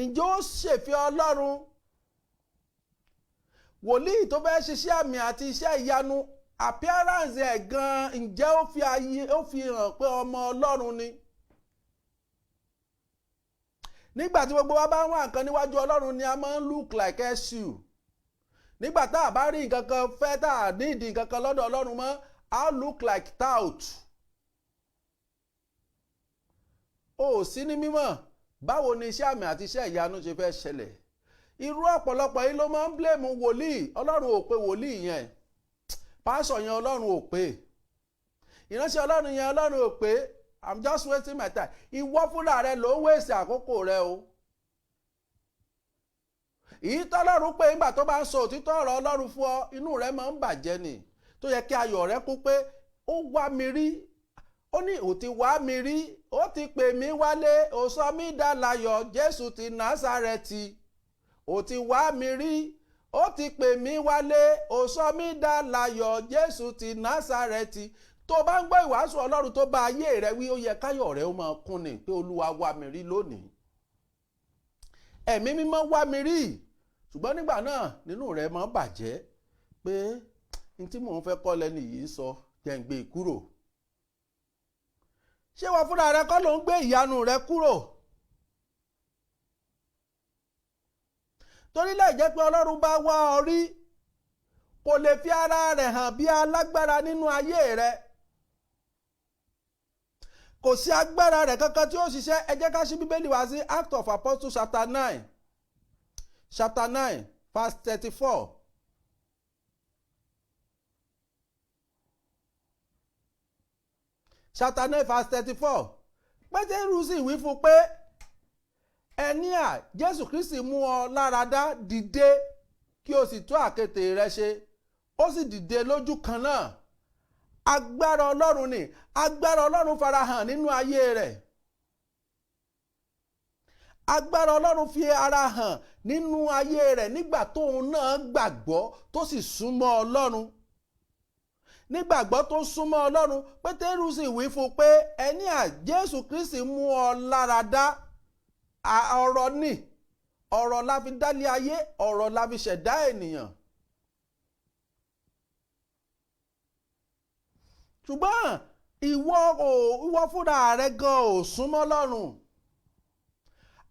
Ǹjẹ́ ó ṣèfẹ́ Ọlọ́run? Wòlíì tó fẹ́ ṣiṣẹ́ àmì àti iṣẹ́ ìyanu, appearance ẹ̀ gan, ǹjẹ́ ó fi ayé ó fi hàn pé ọmọ Ọlọ́run ni? Nígbà tí gbogbo wa bá ń wá nǹkan níwájú Ọlọ́run ni a máa ń look like SU. Nígbà tá a bá rí nǹkan kan fẹ́, tá a ní ìdí nǹkan kan lọ́dọ̀ Ọlọ́run mọ́, a look like tout. O ò sí ní mímọ́, báwo ni iṣẹ́ àmì àti iṣẹ́ ìyanu ṣe fẹ́ ṣẹlẹ̀? Irú ọ̀pọ̀lọpọ̀ yìí ló máa ń blame wòlíì. Ọlọ́run ò pe wòlíì yẹn, pásọ̀ yẹn Ọlọ́run ò pé, ìránṣẹ́ Ọlọ́run yẹn Ọlọ́run ò pé. I'm just wasting my time. Ìwọ fúnra rẹ ló ń waste àkókò rẹ o. Èyí tọ́lọ́run pé nígbà tó bá ń sọ òtítọ́ ọ̀rọ̀ Ọlọ́run fún ọ, inú rẹ máa ń bàjẹ́ ni, tó yẹ kí ayọ̀ rẹ kún pé ó wá mi rí. Ó ní ó ti wá mi rí, ó ti pè mí wálé, ó sọ mí dá láyọ̀, Jésù ti Násárẹ́tì. Ó ti wá mi rí, ó ti pè mí wálé, ó sọ mí dá láyọ̀, Jésù ti Násárẹ́tì. Tó bá ń gbọ́ ìwàásù Ọlọ́run tó bá ayé rẹ wí, ó yẹ káyọ̀ rẹ ó máa kún ni pé Olúwa wá mi rí lónìí, Ẹ̀mí Mímọ́ wá mi rí. Ṣùgbọ́n nígbà náà nínú rẹ máa bàjẹ́ pé n tí mò ń fẹ́ kọ́ lẹ́nu yìí ń sọ, jẹ́ ń gbé e kúrò. Ṣé wọ́n fúnra rẹ kọ́ ló ń gbé ìyanu rẹ kúrò? Torí láì jẹ́ pé Ọlọ́run bá wá ọ rí, kò lè fi ara rẹ̀ hàn bí alágbára nínú ayé rẹ. Kò sí agbára rẹ̀ kankan tí ó ṣiṣẹ́. Ẹ jẹ́ ká ṣí Bíbélì wá sí Act of Apostles chapter 9, chapter 9 verse 34. Chapter 9 verse 34. Pétérù sì wí fún pé, Ẹníà, Jésù Kristi mú ọ lára dá, dìde kí o sì tún àkéte rẹ ṣe. Ó sì dìde lójú kan náà. Agbára Ọlọ́run ni, agbára Ọlọ́run farahàn nínú ayé rẹ̀. Agbára Ọlọ́run fi ara hàn nínú ayé rẹ̀ nígbà tóun náà gbàgbọ́ tó sì súnmọ́ Ọlọ́run. Nígbàgbọ́ tó súnmọ́ Ọlọ́run, Pétérù sì wí fún pé, Ẹníà, Jésù Kristi mú ọ lára dá. Ọ̀rọ̀ ni, ọ̀rọ̀ la fi dálé ayé, ọ̀rọ̀ la fi ṣẹ̀dá ènìyàn. Ṣùgbọ́n ìwọ fúnra rẹ gan ò súnmọ́ Ọlọ́run.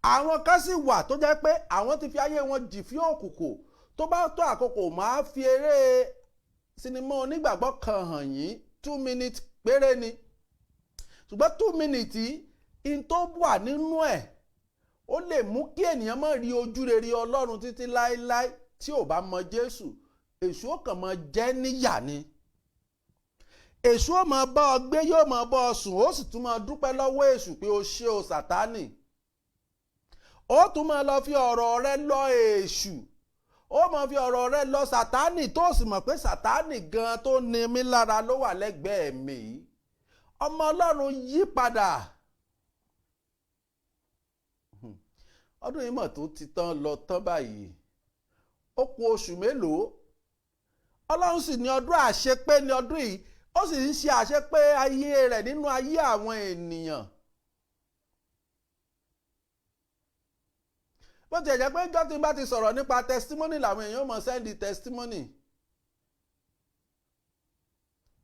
Àwọn kan sì wà tó jẹ́ pé àwọn ti fi ayé wọn jì fí òkùnkùn. Tó bá tó àkókò, máa fi eré sinimá onígbàgbọ́ kan hàn yín, 2 minutes péré ni. Ṣùgbọ́n 2 minutes in tó wà nínú ẹ̀, ó lè mú kí ènìyàn má rí ojú rere Ọlọ́run títí láéláé tí ò bá mọ Jésù. Èṣù ó kàn máa jẹ́ níyà ni. Èṣù ó máa bá ọ gbé, yóò máa bá ọ sùn, ó sì tún máa dúpẹ́ lọ́wọ́ èṣù pé o ṣé o Sátánì. Ó tún máa lọ fi ọ̀rọ̀ rẹ lọ èṣù, ó máa fi ọ̀rọ̀ rẹ lọ Sátánì, tó sì mọ̀ pé Sátánì gan tó ní mí lára ló wà lẹ́gbẹ̀ẹ́ mi. Ọmọ Ọlọ́run, yí padà. Ọdún yìí mọ̀ tó ti tán lọ tán báyìí, ó kù oṣù mélòó. Ọlọ́run sì ní ọdún àṣepé ní ọdún yìí, ó sì ń ṣe àṣepé ayé rẹ̀ nínú ayé àwọn ènìyàn. Bó ti jẹ́ pé ìjọ́ tí n bá ti sọ̀rọ̀ nípa testimony làwọn èèyàn mọ̀ sẹ́ndì testimony.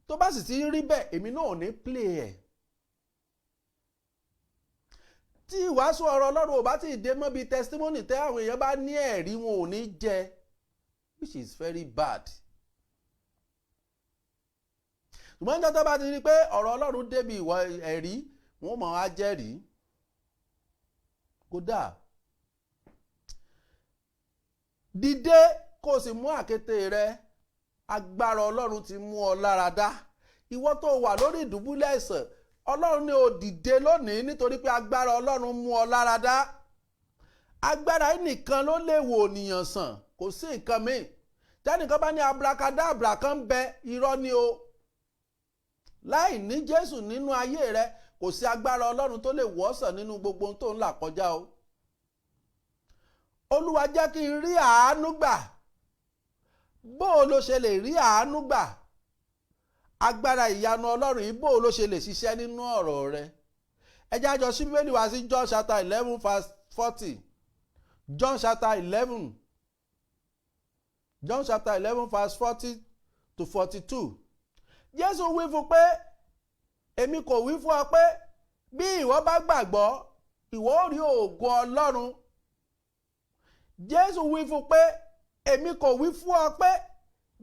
Tó bá sì ti rí bẹ́ẹ̀, èmi náà ò ní play ẹ̀. Tí ìwàásù ọ̀rọ̀ Ọlọ́run ò bá ti dé mọ́ bí testimony tẹ́ àwọn èèyàn bá ní ẹ̀rí, wọn ò ní jẹ, which is very bad. Ṣùgbọ́n níjọ́ tó bá ti rí pé ọ̀rọ̀ Ọlọ́run débi ìwọ ẹ̀rí, wọn mọ̀ á jẹ́rìí. Kódà dìde kó o sì mú àkéte rẹ, agbára Ọlọ́run ti mú ọ lára dá. Ìwọ tó wà lórí ìdùbúlẹ̀ àìsàn, Ọlọ́run ní o dìde lónìí nítorí pé agbára Ọlọ́run mú ọ lára dá. Agbára yìí nìkan ló lè wò ènìyàn sàn, kò sí nǹkan míì. Tẹ́nìkan bá ní abracadabra kan bẹ, irọ́ ni o. Láì ní Jésù nínú ayé rẹ, kò sí agbára Ọlọ́run tó lè wò ọ́ sàn nínú gbogbo ohun tó ń là kọjá o. Olúwa jẹ́ kí n rí àánú gbà. Bó o lo ṣe lè rí àánú gbà? Agbára ìyanu Ọlọ́run yìí, bó o ló ṣe lè ṣiṣẹ́ nínú ọ̀rọ̀ rẹ? Ẹ jẹ́ àjọ ṣí Bíbélì wá sí John chapter 11 verse 40. John chapter 11. John chapter 11 verse 40 to 42. Jésù wí fún pé, èmi kò wí fún ọ pé bí ìwọ bá gbàgbọ́, Ìwọ ó rí ògo Ọlọ́run. Jésù wí fún pé, èmi kò wí fún ọ pé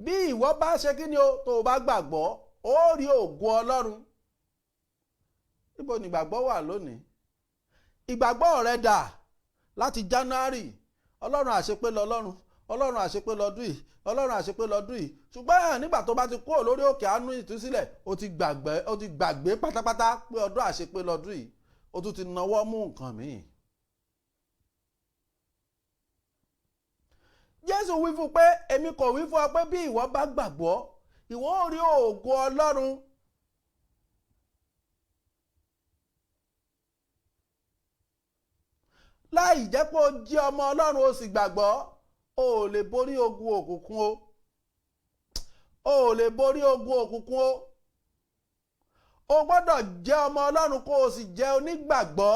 bí ìwọ bá ṣe kí ni o, tó o bá gbàgbọ́, ó rí ògo Ọlọ́run. Níbo ni ìgbàgbọ́ wà lónìí? Ìgbàgbọ́ rẹ dà láti January? Ọlọ́run àṣepé lọ́lọ́run, Ọlọ́run àṣepé lọ́dún yìí, Ọlọ́run àṣepé lọ́dún yìí. Ṣùgbọ́n nígbà tó bá ti kúrò lórí òkè àánú ìtúsílẹ̀, ó ti gbàgbé pátápátá pé ọdún àṣepé lọ́dún yìí. Ó tún ti nawọ́ mú nǹkan míì. Jésù wí fún pé, èmi kò wí fún ọ pé bí ìwọ bá gbàgbọ́, ìwọ ó rí ògo Ọlọ́run. Láì jẹ́ pé o jẹ́ ọmọ Ọlọ́run o sì gbàgbọ́, o ò lè borí ogun òkùnkùn o. O ò lè borí ogun òkùnkùn o. O gbọ́dọ̀ jẹ́ ọmọ Ọlọ́run kó o sì jẹ́ onígbàgbọ́.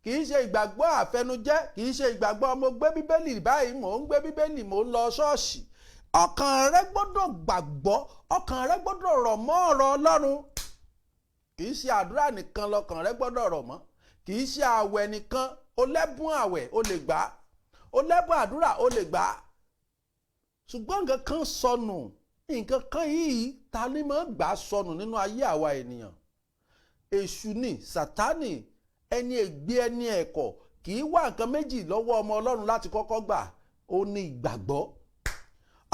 Kì í ṣe ìgbàgbọ́ àfẹnujẹ́, kì í ṣe ìgbàgbọ́ mo gbé Bíbélì báyìí, mò ń gbé Bíbélì, mò ń lọ ṣọ́ọ̀ṣì. Ọkàn rẹ gbọ́dọ̀ gbàgbọ́, ọkàn rẹ gbọ́dọ̀ rọ̀ mọ́ ọ̀rọ̀ Ọlọ́run. Kì í ṣe àdúrà nìkan lọkàn rẹ gbọ́dọ̀ rọ̀ mọ́, kì í ṣe àwẹ̀ nìkan. O lẹ́bùn àwẹ̀, o lè gbà á, o lẹ́bùn àdúrà, o lè gbà á. Ṣùgbọ́n nǹkan kan sọnù, nǹkan kan yìí ta ni máa ń gbà sọnù nínú ayé àwa ènìyàn? Èṣù ni, Sátánì, ẹni ègbé, ẹni ẹ̀kọ́, kì í wá nǹkan méjì lọ́wọ́ ọmọ Ọlọ́run láti kọ́kọ́ gbà, ó ní ìgbàgbọ́.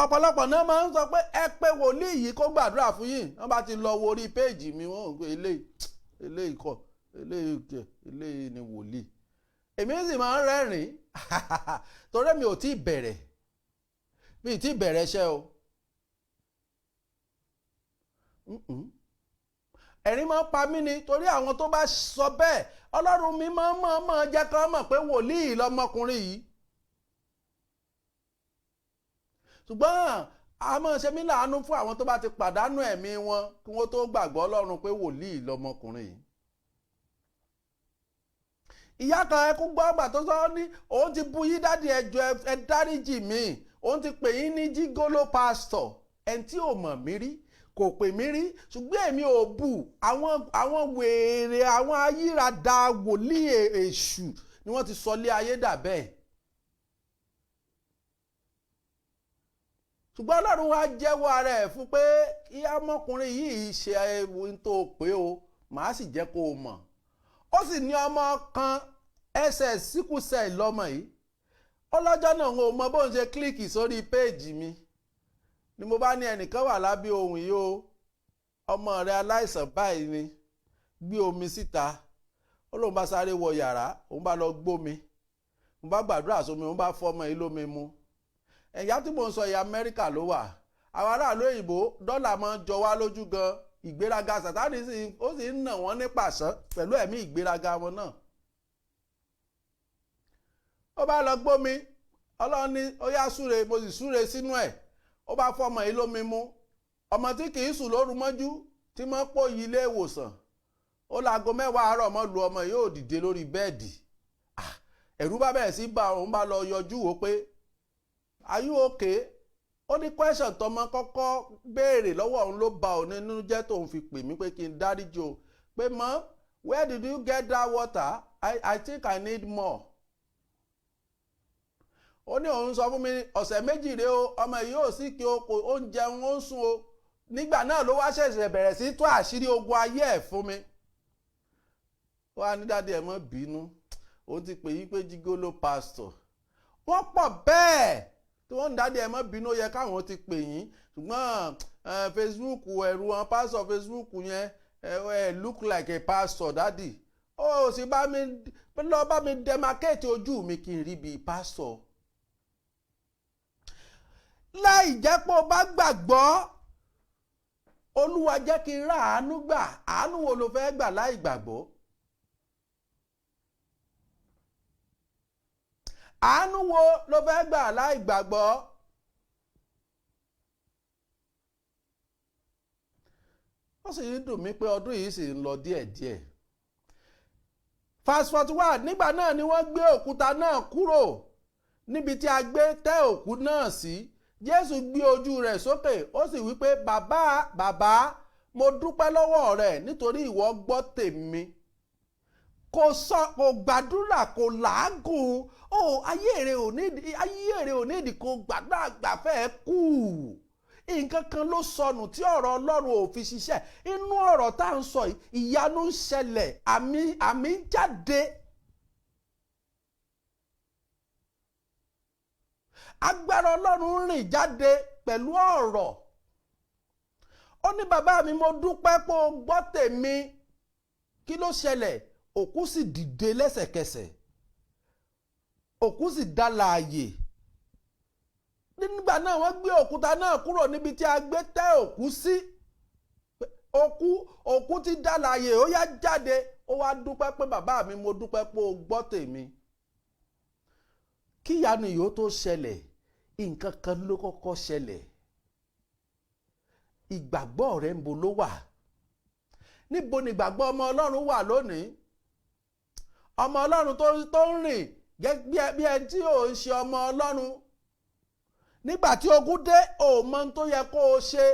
Ọ̀pọ̀lọpọ̀ náà máa ń sọ pé ẹ pé wòlíì yìí kó gbàdúrà fún yín. Wọ́n bá ti lọ wo orí péèjì mi, wọ́n ń pè eléyìí, eléyìí kọ́, eléyìí kẹ, eléyìí ni wòlíì. Èmi sì máa ń rẹ́rìn-ín torí mi ò tí ì bẹ̀rẹ̀, mi ì tí ì bẹ̀rẹ̀ iṣẹ́ o. Ẹ̀rín máa ń pa mí ni torí àwọn tó bá sọ bẹ́ẹ̀, Ọlọ́run mi máa ń mọ̀ jẹ́ kí wọ́n mọ̀ pé wòlíì lọmọkùnrin yìí. Ṣùgbọ́n a máa ṣe mí láàánú fún àwọn tó bá ti pàdánù ẹ̀mí wọn kí wọ́n tó gbàgbọ́ Ọlọ́run pé wòlíì lọmọkùnrin yìí. Ìyá kan ẹkún gbọ́ ọgbà tó sọ ní òun ti bu yí, "Daddy, ẹ jọ̀ọ́, ẹ dáríjì mí, òun ti pè yín ní jígóló pásítọ̀." Ẹni tí ò mọ̀ mí rí, kò pè mí rí, ṣùgbọ́n èmi ò bù àwọn wèrè, àwọn ayírada wòlíì èṣù ni wọ́n ti sọ lé ayé dà bẹ́ẹ̀. Ṣùgbọ́n Ọlọ́run wá jẹ́wọ́ ara ẹ̀ fún pé kí ọmọkùnrin yìí ṣe ohun tó pé o, màá sì jẹ́ kó o mọ̀. Ó sì ní ọmọ kan, ẹsẹ̀ síkùsẹ̀ lọ́mọ yìí. Ọlọ́jọ́ náà ń mọ bóun ṣe click sórí péèjì mi ni mo bá ní ẹnìkan wà lábẹ́ ohun yìí o, ọmọ rẹ aláìsàn báyìí ni, gbé omi síta. Ó lóun bá sáré wọ yàrá, òun bá lọ gbómi, òun bá gbàdúrà sómi, òun bá fọmọ yìí lómi mu. Ẹ̀yà tí mò ń sọ yìí, Amẹ́ríkà ló wà. Àwọn aráàlú òyìnbó, dọ́là máa ń jọ wá lójú gan. Ìgbéraga Sàtánì ó sì ń nà wọ́n ní pàṣán pẹ̀lú ẹ̀mí ìgbéraga wọn náà. Ó bá lọ gbómi, Ọlọ́run ní ó yá súre, mo sì súre sínú ẹ̀. Ó bá fọmọ yìí lómi mu. Ọmọ tí kì í sùn lóru mọ́jú, tí mọ́ pò yí ilé ìwòsàn, ó láago 10 àárọ̀ mọ́ lu, ọmọ yìí ò dìde lórí bẹ́ẹ̀dì. Ẹ̀rù bá bẹ̀rẹ̀ sí bá òun, bá lọ yọjú wò pé, "Are you okay?" Ó ní question tọmọ kọ́kọ́ béèrè lọ́wọ́ òun ló ba òun nínú jẹ́ tóun fi pè mí pé kí n dáríjì o, pé, "Mom, where did you get that water? I think I need more." Ó ní òun sọ fún mi, ọ̀sẹ̀ 2 rèé o, ọmọ yìí ò sí kí o, kò ó ń jẹun, ó ń sùn o. Nígbà náà ló wá ṣẹ̀ṣẹ̀ bẹ̀rẹ̀ sí tó àṣírí ogun ayé ẹ̀ fún mi. Wá ní, "Daddy, ẹ̀ mọ́ bínú, òun ti pè yí pé jígóló pásítọ̀." Wọ́n pọ̀ bẹ́ẹ̀ tí wọ́n ń, "Daddy, ẹ̀ mọ́ bínú, ó yẹ káwọn ti pè yín, ṣùgbọ́n Facebook, ẹ̀rù wọn pásítọ̀ Facebook yẹn, ẹ look like a pastor, daddy. Ó sì bá mi lọ bá mi demarcate ojú mi kí n rí bíi pásítọ̀." Láì jẹ́ pé o bá gbàgbọ́, Olúwa jẹ́ kí n rà àánú gbà. Àánú wo ló fẹ́ gbà láì gbàgbọ́? Àánú wo ló fẹ́ gbà láì gbàgbọ́? Ó sì ń dùn mí pé ọdún yìí sì ń lọ díẹ̀díẹ̀. Verse 41: nígbà náà ni wọ́n gbé òkúta náà kúrò níbi tí a gbé tẹ́ òkú náà sí. Jésù gbé ojú rẹ̀ sókè, ó sì wí pé, "Bàbá, bàbá, mo dúpẹ́ lọ́wọ́ rẹ nítorí ìwọ gbọ́ tèmi." Kò sọ, kò gbàdúrà, kò làágùn. Ó ayé rẹ ò ní, ayé rẹ ò ní ìdí kò gbàdúrà gbàfẹ́ kú. Nǹkan kan ló sọnù tí ọ̀rọ̀ Ọlọ́run ò fi ṣiṣẹ́. Inú ọ̀rọ̀ tá à ń sọ yìí, ìyanu ń ṣẹlẹ̀, àmì ń jáde. Agbára Ọlọ́run ń rìn jáde pẹ̀lú ọ̀rọ̀. Ó ní, bàbá mi, mo dúpẹ́ pé o gbọ́ tèmi. Kí ló ṣẹlẹ̀? Òkú sì dìde lẹ́sẹ̀kẹsẹ̀, òkú sì dá láàyè. Nígbà náà wọ́n gbé òkúta náà kúrò níbi tí a gbé tẹ́ òkú sí. Òkú ti dá láàyè, ó yá jáde. Ó wá dúpẹ́ pé bàbá mi, mo dúpẹ́ pé o gbọ́ tèmi. Kíyanu yìí ó tó ṣẹlẹ̀, nǹkan kan ló kọ́kọ́ ṣẹlẹ̀. Ìgbàgbọ́ rẹ̀ ń bo ló wà? Níbo ni ìgbàgbọ́ ọmọ Ọlọ́run wà lónìí? Ọmọ Ọlọ́run tó ń rìn bí ẹni tí ò ń ṣe ọmọ Ọlọ́run. Nígbà tí ogun dé, ò mọ ohun tó yẹ kó o ṣe.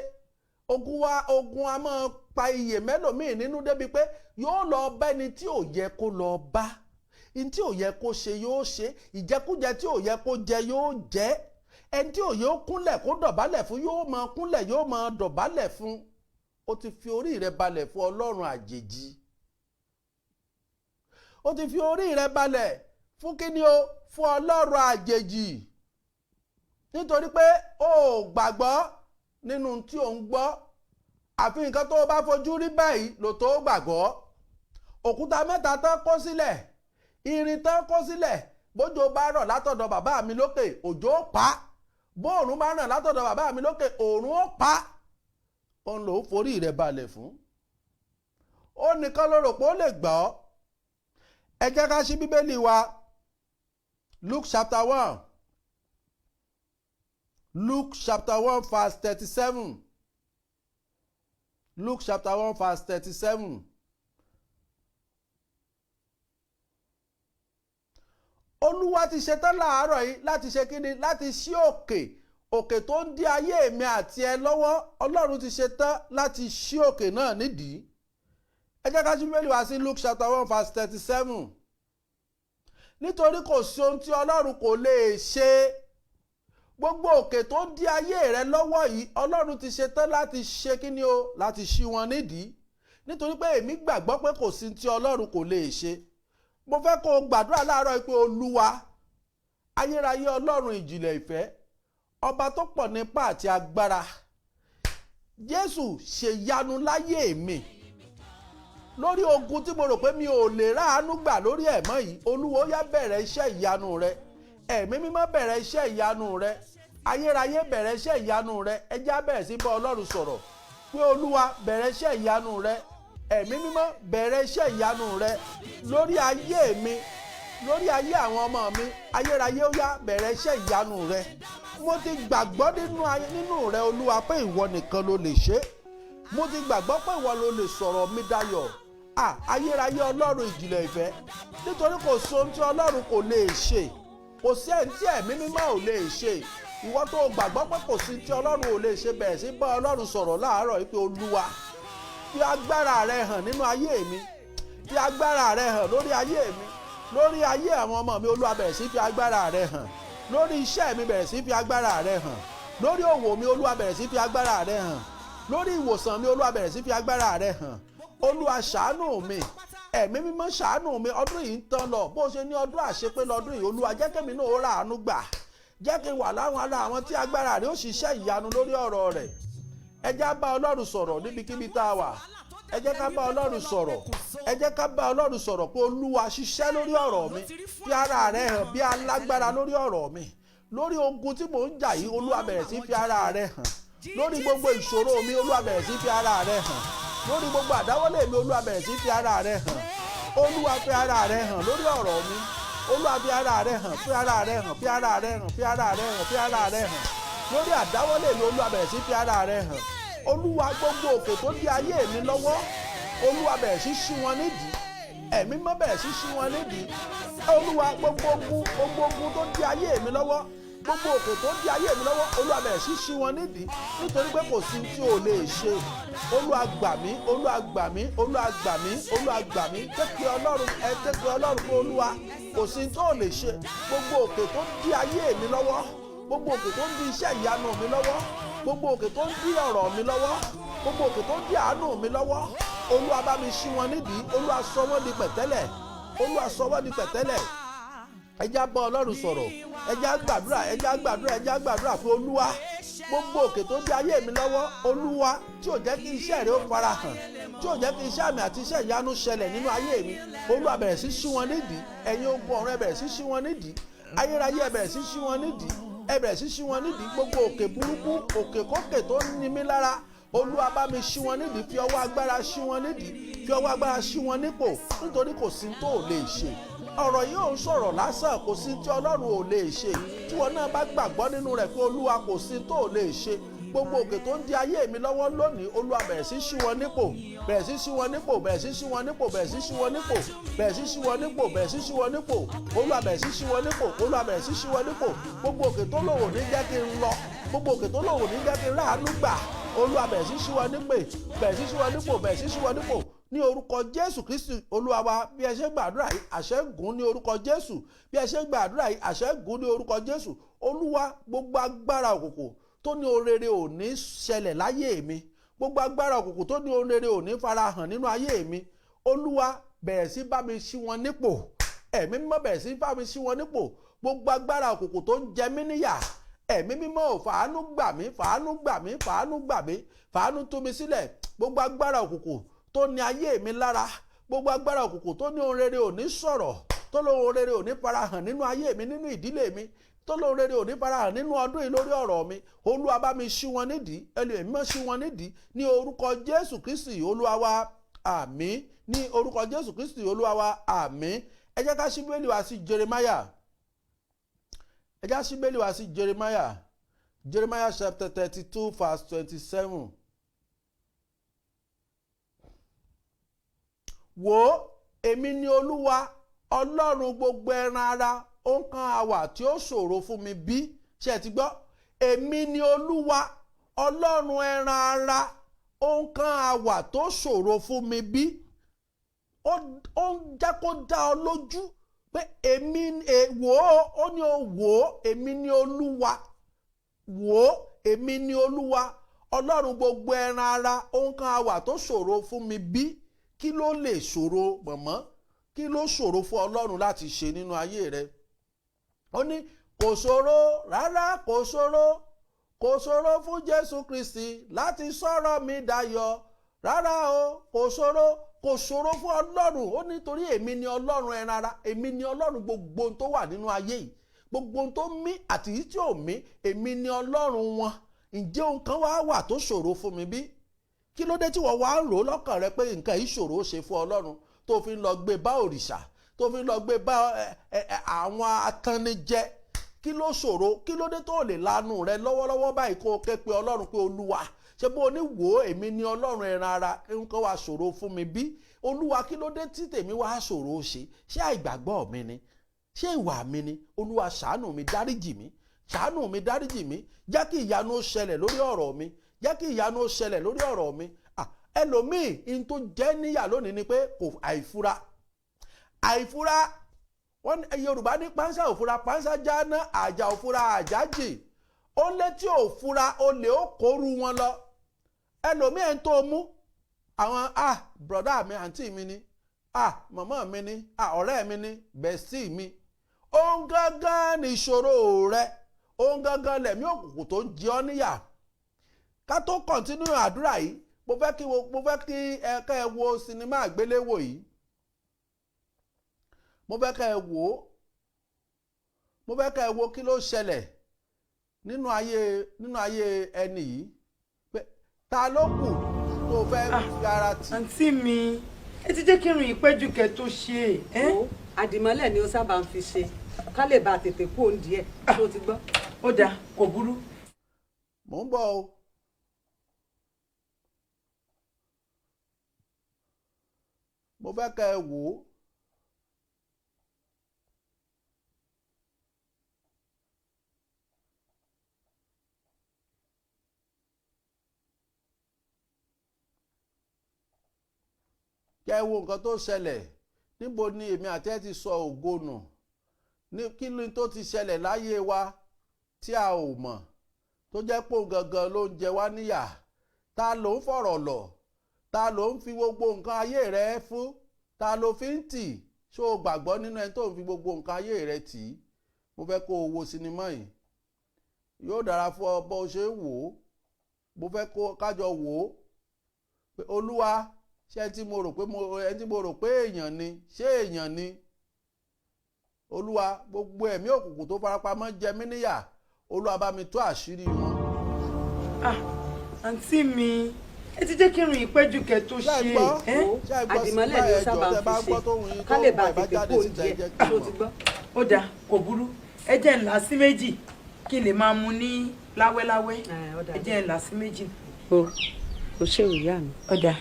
Ogun a máa pa iyè mẹ́lòmíì nínú débi pé yóò lọ bá ẹni tí ò yẹ kó lọ bá. Ní tí ò yẹ kó ṣe yóò ṣe, ìjẹkújẹ tí ò yẹ kó jẹ yóò jẹ, ẹni tí ò yẹ ó kúnlẹ̀ kó dọ̀bálẹ̀ fún yóò máa kúnlẹ̀, yóò máa dọ̀bálẹ̀ fún. Ó ti fi orí rẹ̀ balẹ̀ fún Ọlọ́run àjèjì. Ó ti fi orí rẹ̀ balẹ̀ fún kíni o? Fún Ọlọ́run àjèjì. Nítorí pé o ò gbàgbọ́ nínú tí ò ń gbọ́. Àfi nǹkan tó o bá fojú rí báyìí ló tó gbàgbọ́. Òkúta mẹ́ta tán kó sílẹ̀, irin tán kó sílẹ̀, bójò bá rọ̀ látọ̀dọ̀ bàbá mi lókè, òjò ó pa. Bóòrùn bá ràn látọ̀dọ̀ bàbá mi lókè, òòrùn ó pa. Òun ló forí rẹ̀ balẹ̀ fún. Ó nìkan ló rò pé ó lè gbọ́. Ẹ jẹ́ ká ṣí Bíbélì wa, Luke chapter 1, Luke chapter 1 verse 37, Luke chapter 1 verse 37. Olúwa ti ṣetán láàárọ̀ yìí láti ṣe kíni? Láti ṣí òkè, òkè tó ń dí ayé mi àti ẹ lọ́wọ́. Ọlọ́run ti ṣetán láti ṣí òkè náà nídìí. Ẹ jẹ́ ká ṣí Bíbélì wá sí Luke chapter 1 verse 37. Nítorí kò sí ohun tí Ọlọ́run kò lè ṣe. Gbogbo òkè tó ń dí ayé rẹ lọ́wọ́ yìí, Ọlọ́run ti ṣetán láti ṣe kíni o? Láti ṣí wọn nídìí. Nítorí pé èmi gbàgbọ́ pé kò sí ohun tí Ọlọ́run kò lè ṣe. Mo fẹ́ kó o gbàdúrà láàárọ̀ yìí pé Olúwa, ayérayé Ọlọ́run ìjìnlẹ̀ ìfẹ́, ọba tó pọ̀ nípa àti agbára, Jésù ṣèyanu láyé mi lórí ogun tí mo rò pé mi ò lè ráàánú gbà lórí ẹ̀ mọ́ yìí. Olúwa, ó yá, bẹ̀rẹ̀ iṣẹ́ ìyanu rẹ. Ẹ̀mí Mímọ́, bẹ̀rẹ̀ iṣẹ́ ìyanu rẹ. Ayérayé, bẹ̀rẹ̀ iṣẹ́ ìyanu rẹ. Ẹ jẹ́ á bẹ̀rẹ̀ sí bá Ọlọ́run sọ̀rọ̀ pé Olúwa, bẹ̀rẹ̀ iṣẹ́ ìyanu rẹ. Ẹ̀mí Mímọ́, bẹ̀rẹ̀ iṣẹ́ ìyanu rẹ lórí ayé mi, lórí ayé àwọn ọmọ mi. Ayérayé, ó yá, bẹ̀rẹ̀ iṣẹ́ ìyanu rẹ. Mo ti gbàgbọ́ nínú rẹ, Olúwa, pé ìwọ nìkan ló lè ṣe. Mo ti gbàgbọ́ pé ìwọ ló lè sọ̀rọ̀ mi dayọ̀. À ayérayé Ọlọ́run ìjìnlẹ̀ ìfẹ́, nítorí kò sí ohun tí Ọlọ́run kò lè ṣe, kò sí ẹni tí Ẹ̀mí Mímọ́ ò lè ṣe. Ìwọ tó gbàgbọ́ pé kò sí tí Ọlọ́run ò lè ṣe, bẹ̀rẹ̀ sí bá Ọlọ́run sọ̀rọ̀ láàárọ̀ yìí pé Olúwa, fi agbára rẹ hàn nínú ayé mi, fi agbára rẹ hàn lórí ayé mi, lórí ayé àwọn ọmọ mi. Olúwa, bẹ̀rẹ̀ sí fi agbára rẹ hàn lórí iṣẹ́ mi, bẹ̀rẹ̀ sí fi agbára rẹ hàn lórí òwò mi. Olúwa, bẹ̀rẹ̀ sí fi agbára rẹ hàn lórí ìwòsàn mi. Olúwa, bẹ̀rẹ̀ sí fi agbára rẹ hàn. Olúwa, ṣàánú mi. Ẹ̀mí Mímọ́, ṣàánú mi. Ọdún yìí ń tán lọ. Bó ṣe ní ọdún àṣepé lọ́dún yìí, Olúwa, jẹ́ kémi náà ó rà àánú gbà. Jẹ́ kí n wà láwọn ará àwọn tí agbára rẹ̀ ó ṣiṣẹ́ ìyanu lórí ọ̀rọ̀ rẹ̀. Ẹ jẹ́ á bá Ọlọ́run sọ̀rọ̀ níbikíbi tá a wà. Ẹ jẹ́ ká bá Ọlọ́run sọ̀rọ̀. Ẹ jẹ́ ká bá Ọlọ́run sọ̀rọ̀ pé Olúwa, ṣiṣẹ́ lórí ọ̀rọ̀ mi, fi ara rẹ̀ hàn bí alágbára lórí ọ̀rọ̀ mi, lórí ogun tí mò ń jà yìí. Olúwa, bẹ̀rẹ̀ sí fi ara rẹ̀ hàn lórí gbogbo ìṣòro mi. Olúwa, bẹ̀rẹ̀ sí fi ara rẹ̀ hàn lórí gbogbo àdáwọ́lé mi. Olúwa, bẹ̀rẹ̀ sí fi ara rẹ̀ hàn. Olúwa, fi ara rẹ̀ hàn lórí ọ̀rọ̀ mi. Olúwa, fi ara rẹ̀ hàn, fi ara rẹ̀ hàn, fi ara rẹ̀ hàn, fi ara rẹ̀ hàn, fi ara rẹ̀ hàn lórí àdáwọ́lé mi. Olúwa, bẹ̀rẹ̀ sí fi ara rẹ̀ hàn. Olúwa, gbogbo òkè tó dí ayé mi lọ́wọ́, Olúwa, bẹ̀rẹ̀ sí ṣí wọn nídìí. Ẹ̀mí Mímọ́, bẹ̀rẹ̀ sí ṣí wọn nídìí. Olúwa, gbogbo ogun, gbogbo ogun tó dí ayé mi lọ́wọ́, Gbogbo òkè tó ń di ayé mi lọ́wọ́, Olúwa bẹ̀rẹ̀ sí ṣí wọn nídìí, nítorí pé kò sí tí o lè ṣe. Olúwa gbà mí, Olúwa gbà mí, Olúwa gbà mí, Olúwa gbà mí. Kékeré Ọlọ́run, ẹ kékeré Ọlọ́run pé Olúwa kò sí tó lè ṣe. Gbogbo òkè tó ń di ayé mi lọ́wọ́, gbogbo òkè tó ń di iṣẹ́ ìyanu mi lọ́wọ́, gbogbo òkè tó ń di ọ̀rọ̀ mi lọ́wọ́, gbogbo òkè tó ń di àánú mi lọ́wọ́, Olúwa bá mi ṣí wọn nídìí. Olúwa sọ wọ́n di pẹ̀tẹ́lẹ̀, Olúwa sọ wọ́n di pẹ̀tẹ́lẹ̀. Ẹ já bá Ọlọ́run sọ̀rọ̀, ẹ já gbàdúrà, ẹ já gbàdúrà, ẹ já gbàdúrà fún Olúwa. Gbogbo òkè tó di ayé mi lọ́wọ́, Olúwa, tí ò jẹ́ kí iṣẹ́ rẹ̀ ó farahàn, tí ò jẹ́ kí iṣẹ́ àmì àti iṣẹ́ ìyanu ṣẹlẹ̀ nínú ayé mi, Olúwa bẹ̀rẹ̀ sí ṣí wọn nídìí. Ẹ̀yin ogun ọ̀run, ẹ bẹ̀rẹ̀ sí ṣí wọn nídìí. Ayérayé, ẹ bẹ̀rẹ̀ sí ṣí wọn nídìí, ẹ bẹ̀rẹ̀ sí ṣí wọn nídìí. Gbogbo òkè burúkú, òkè kókè tó ń ni mí lára, Olúwa bá mi ṣí wọn nídìí. Fi ọwọ́ agbára ṣí wọn nídìí, fi ọwọ́ agbára ṣí wọn nípò, nítorí kò sí tó lè ṣe. Ọ̀rọ̀ yìí ò ń sọ̀rọ̀ lásán, kò sí tí Ọlọ́run ò lè ṣe. Tí wọn náà bá gbàgbọ́ nínú rẹ̀ pé Olúwa kò sí tó lè ṣe. Gbogbo òkè tó ń di ayé mi lọ́wọ́ lónìí, Olúwa bẹ̀rẹ̀ sí ṣí wọn nípò, bẹ̀rẹ̀ sí ṣí wọn nípò, bẹ̀rẹ̀ sí ṣí wọn nípò, bẹ̀rẹ̀ sí ṣí wọn nípò, bẹ̀rẹ̀ sí ṣí wọn nípò, bẹ̀rẹ̀ sí ṣí wọn nípò. Olúwa bẹ̀rẹ̀ sí ṣí wọn nípò, Olúwa bẹ̀rẹ̀ sí ṣí wọn nípò. Gbogbo òkè tó lòun ò ní jẹ́ kí n lọ, gbogbo òkè tó lòun ò ní jẹ́ kí n ráàánú gbà, Olúwa bẹ̀rẹ̀ sí ṣí wọn nípè, bẹ̀rẹ̀ sí ṣí wọn nípò, bẹ̀rẹ̀ sí ṣí wọn nípò, ní orúkọ Jésù Kristi Olúwa wa. Bí ẹ ṣe gbàdúrà yìí, àṣẹ gùn ní orúkọ Jésù. Bí ẹ ṣe gbàdúrà yìí, àṣẹ gùn ní orúkọ Jésù. Olúwa, gbogbo agbára òkùnkùn tó ní orere ò ní ṣẹlẹ̀ láyé mi, gbogbo agbára òkùnkùn tó ní orere ò ní farahàn nínú ayé mi, Olúwa bẹ̀rẹ̀ sí bá mi ṣí wọn nípò. Ẹ̀mí mímọ́ bẹ̀rẹ̀ sí bá mi ṣí wọn nípò. Gbogbo agbára òkùnkùn tó ń jẹ mí níyà, Ẹ̀mí mímọ́ ò fàánú gbà mí, fàánú gbà mí, fàánú gbà mí, fàánú tú mi sílẹ̀. Gbogbo agbára òkùnkùn tó ní ayé mi lára, gbogbo agbára òkùnkùn tó ní ohun rere ò ní sọ̀rọ̀, tó lóhun rere ò ní farahàn nínú ayé mi, nínú ìdílé mi, tó lóhun rere ò ní farahàn nínú ọdún yìí lórí ọ̀rọ̀ mi, Olúwa bá mi ṣí wọn nídìí, Ẹ̀mí mímọ́ ṣí wọn nídìí, ní orúkọ Jésù Kristi Olúwa wa, àmín. Ní orúkọ Jésù Kristi Olúwa wa, àmín. Ẹ jẹ́ ká ṣí Bíbélì wá sí Jeremiah. Ẹ jẹ́ ká ṣí Bíbélì wá sí Jeremiah, Jeremiah chapter 32 verse 27. Wò ó, èmi ni Olúwa Ọlọ́run gbogbo ẹran ara, ó ń kan àwà tí ó ṣòro fún mi bí. Ṣé ti gbọ́? Èmi ni Olúwa Ọlọ́run ẹran ara, ó ń kan àwà tó ṣòro fún mi bí. Ó ń jẹ́ kó dá ọ lójú pé èmi wò ó, ó ní o wò ó, èmi ni Olúwa. Wò ó, èmi ni Olúwa Ọlọ́run gbogbo ẹran ara, ó ń kan àwà tó ṣòro fún mi bí. Kí ló lè ṣòro mọ̀mọ́? Kí ló ṣòro fún Ọlọ́run láti ṣe nínú ayé rẹ? Ó ní kò ṣòro rárá, kò ṣòro, kò ṣòro fún Jésù Kristi láti sọ̀rọ̀ mi dayọ̀ rárá o, kò ṣòro, kò ṣòro fún Ọlọ́run. Ó nítorí èmi ni Ọlọ́run ẹran ara, èmi ni Ọlọ́run gbogbo ohun tó wà nínú ayé yìí, gbogbo ohun tó mí àti èyí tí ò mí, èmi ni Ọlọ́run wọn. Ǹjẹ́ ohun kan wá wà tó ṣòro fún mi bí? Kí ló dé tí wọ́n wá ń rò lọ́kàn rẹ pé nǹkan yìí ṣòro ó ṣe fún Ọlọ́run, tó fi ń lọ gbé bá òrìṣà, tó fi ń lọ gbé bá àwọn atannijẹ? Kí ló ṣòro? Kí ló dé tó lè lanu rẹ lọ́wọ́lọ́wọ́ báyìí kó o ké pe Ọlọ́run pé Olúwa, ṣé bó o ní wò ó, èmi ni Ọlọ́run ẹran ara, nǹkan wá ṣòro fún mi bí? Olúwa, kí ló dé tí tèmi wá ṣòro ó ṣe? Ṣé àìgbàgbọ́ mi ni? Ṣé ìwà mi ni? Olúwa ṣàánú mi, dáríjì mi, ṣàánú mi, dáríjì mi. Jẹ́ kí ìyanu ó ṣẹlẹ̀ lórí ọ̀rọ̀ mi, jẹ́ kí ìyanu ó ṣẹlẹ̀ lórí ọ̀rọ̀ mi. Ẹlòmíì, in tó jẹ́ níyà lónìí ni pé kò àìfura, àìfura. Wọ́n Yorùbá ní pánsá òfura pánsá jáná, àjà òfura àjà jì. Ó létí òfura olè ó kóru wọn lọ. Ẹlòmíì ẹ̀ ń tó mú àwọn brọ̀dá mi, àǹtí mi ni, màmá mi ni, ọ̀rẹ́ mi ni, bestie mi. Òun gángan ní ìṣòro rẹ, òun gángan lẹ̀mí òkùnkùn tó ń jẹ ọ́ níyà. Ká tó continue àdúrà yìí, mo fẹ́ kí ẹ kẹ́ ẹ wo sinimá àgbéléwò yìí. Mo fẹ́ kẹ́ ẹ wò ó, mo fẹ́ kẹ́ ẹ wo kí ló ṣẹlẹ̀ nínú ayé ẹni yìí, pé ta ló kù tó fẹ́ fi ara tì. Àǹtí mi, ẹ ti jẹ́ kí irun ìpẹ́jù kẹ́ tó ṣe é. Àdìmọ́lẹ̀ ni ó sábà ń fi ṣe ká lè bá tètè kú òǹdí ẹ̀ tó ti gbọ́. Ó dáa, kò burú. Mò ń bọ̀ o. Mo fẹ́ kẹ́ ẹ wò ó. Kẹ́ ẹ wo nǹkan tó ṣẹlẹ̀. Níbo ni èmi àti ẹ ti sọ ògo nù? Ní kí ni tó ti ṣẹlẹ̀ láyé wa tí a ò mọ̀, tó jẹ́ pé òun gangan ló ń jẹ wá níyà? Ta ló ń fọ̀rọ̀ lọ̀? Ta ló ń fi gbogbo nǹkan ayé rẹ fún? Ta ló fi ń tì? Ṣó o gbàgbọ́ nínú ẹni tó ń fi gbogbo nǹkan ayé rẹ tì í? Mo fẹ́ kó o wo sinimá yìí, yóò dára fún ọ bó o ṣe ń wò ó. Mo fẹ́ kó kájọ wò ó pé Olúwa, ṣé ẹni tí mo rò pé mo ẹni tí mo rò pé èèyàn ni, ṣé èèyàn ni? Olúwa, gbogbo ẹ̀mí òkùnkùn tó farapamọ́ jẹ mí níyà, Olúwa bá mi tú àṣírí wọn. Ah, àǹtí mi, ẹ ti jẹ́ kí irun ìpẹ́jù kẹ́ tó Ṣé ẹ ṣe gbọ́? é. Ṣé ẹ gbọ́? Àdìmọ́lẹ̀ ni ó Ẹ sábà jọ̀ọ́, ń tẹ́ bá fi gbọ́ ṣe tóhun yín ká lè tóhun bá ẹ̀ bá tètè jáde kó síta, ẹ díẹ̀ jẹ́ kí n tó mọ̀. ti gbọ́. Ó dáa, kò burú. Ẹ jẹ́ ńlá sí méjì kí n lè máa mu ní láwẹ́láwẹ́. Ó dáa. Ẹ jẹ́ ńlá sí méjì. O ṣé, ìyá mi. Ó dáa.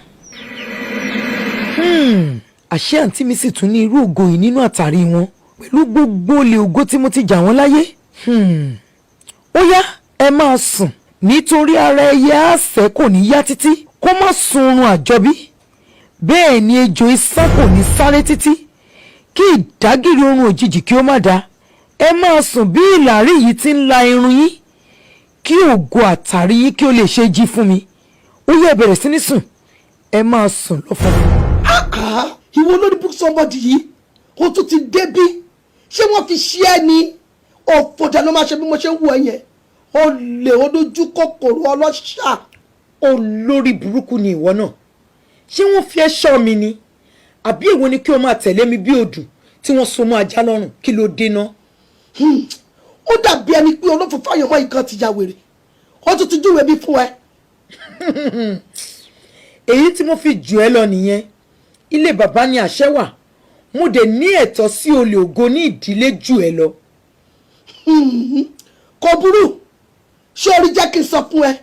Àṣé àǹtí mi sì tún ní irú ògo yìí nínú àtàrí wọn pẹ̀lú gbogbo olè ògo tí mo ti jà wọ́n láyé. Ó yá, ẹ máa sùn, nítorí ara ẹyẹ àṣẹ kò ní yá títí kó má sun oorun àjọbí, bẹ́ẹ̀ ni ejò isá kò ní sáré títí kí ìdágìrì oorun òjijì kí ó má dáa. Ẹ máa sùn bí ìlàrí yìí ti ń la irun yín, kí ògo àtàrí yín kí ó lè ṣe jí fún mi. Ó yẹ, bẹ̀rẹ̀ sí ní sùn, ẹ máa sùn lọ́fọ̀ọ́. Ah, ìwọ lórí book somebody yìí, o tún ti débí. Ṣé wọ́n fi ṣí ẹ ní òfòdà ló máa ṣe bí mo ṣe ń wù ẹ yẹn? Ó lè olójú kòkòrò ọlọ́ṣà. Olórí burúkú ni ìwọ náà. Ṣé wọ́n fi ẹ́ ṣọ́ mi ni, àbí èwo ni kí o máa tẹ̀lé mi bí odù tí wọ́n so mọ́ ajá lọ́rùn? Kí ló dé ná? Ó dàbí ẹni pé olófòfò àyànmọ́ yìí kan ti ya wèrè. Ó tún ti júwèé bí fún ẹ. Èyí tí mo fi jù ẹ́ lọ nìyẹn. Ilé bàbá ni àṣẹ wà. Mo dẹ̀ ní ẹ̀tọ́ sí olè ògo ní ìdílé jù ẹ́ lọ. Kò burú. Ṣé orí, jẹ́ kí n sọ fún ẹ,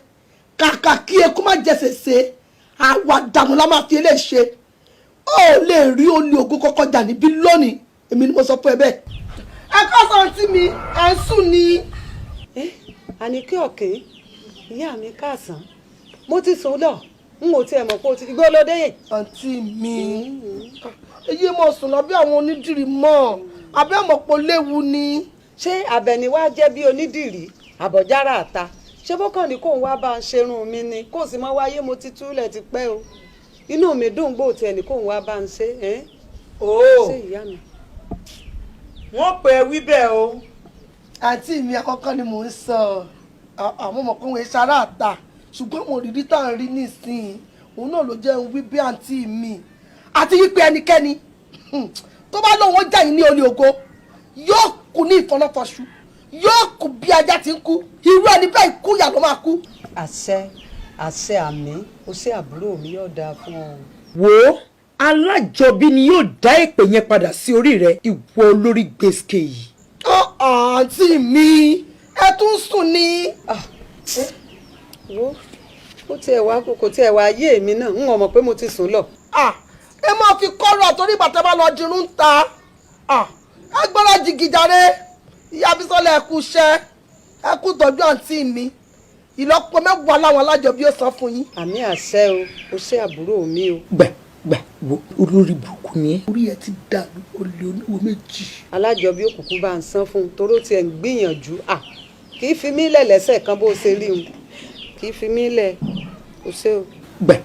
kàkà kí eku má jẹsẹ̀ ṣe àwàdànù la máa fi eléyìí ṣe. Ó lè rí olè ògo kọ́kọ́ jà níbí lónìí, èmi ni mo sọ fún ẹ bẹ́ẹ̀. Ẹ kọ́ sọ tí mi ẹ̀ ń sùn ni. Àníkẹ́ ọ̀kín, ìyá mi, káàsán. Mo ti sùn lọ, n ò tiẹ̀ mọ̀ pé o ti igbó lóde yìí. Àǹtí mi, èyí mo sùn lọ bí àwọn onídìrí mọ́ abẹ́mọ̀pọ̀ léwu ni. Ṣé Àbẹ̀ní wá jẹ́ bí onídìrí àbọ̀jára àta? Ṣé bó kàn ní kóun wá bá ń ṣerun mi ni, kó sì mọ́ wáyé? Mo ti túlẹ̀ ti pẹ́ o. Inú mi dùn gbò tiẹ̀ ní kóun wá bá ń ṣe é. Ooo. Ṣé ìyá mi. Wọ́n pè é wí bẹ́ẹ̀ o. Àǹtí mi, àkọ́kọ́ ni mò ń sọ àwọn ọmọkùnrin sára àta, ṣùgbọ́n mo rírí tá à ń rí nísìnyí, òun náà ló jẹ́ ń wí bí àǹtí mi, àti wípé ẹnikẹ́ni tó bá lóun ó jà yín ní olè ògo yóò kú ní ìfọnáfọṣù, yóò kú bí ajá ti ń kú. Irú ẹni bẹ́ẹ̀ kú yà ló máa kú. Àṣẹ, àṣẹ, àmín. O ṣé, àbúrò mi, yóò dáa fún ọ. Wo, alájọbí ni yóò dá èpè yẹn padà sí orí rẹ, ìwọ olórí gbèsè yìí. Àǹtí mi, ẹ tún sùn ni. Wo, ó tiẹ̀ wá, kò tiẹ̀ wá ayé mi náà, n ò mọ̀ pé mo ti sùn lọ. Ẹ máa fi kọ́rọ̀ torí bàtà bá lọ dirun ń ta. Ẹ gbọ́dọ̀ jìgìjàre. Ìyá Bísọ́lá, ẹ kú iṣẹ́, ẹ kú tọ́jú àǹtí mi. Ìlọ́po mẹ́wàá láwọn alájọbí ó san fún yín. Àmín, àṣẹ o. O ṣé, àbúrò mi o. Gbà gbà, wo, olórí burúkú ni ẹ. Orí ẹ ti dàrú, olè oníwo méjì. Alájọbí òkùnkùn bá ń san fún un toró tiẹ̀ ń gbìyànjú à kì í fi mí lẹ̀ lẹ́sẹ̀ kan bó ṣe rí un, kì í fi mí lẹ̀. O ṣé o. Gbà.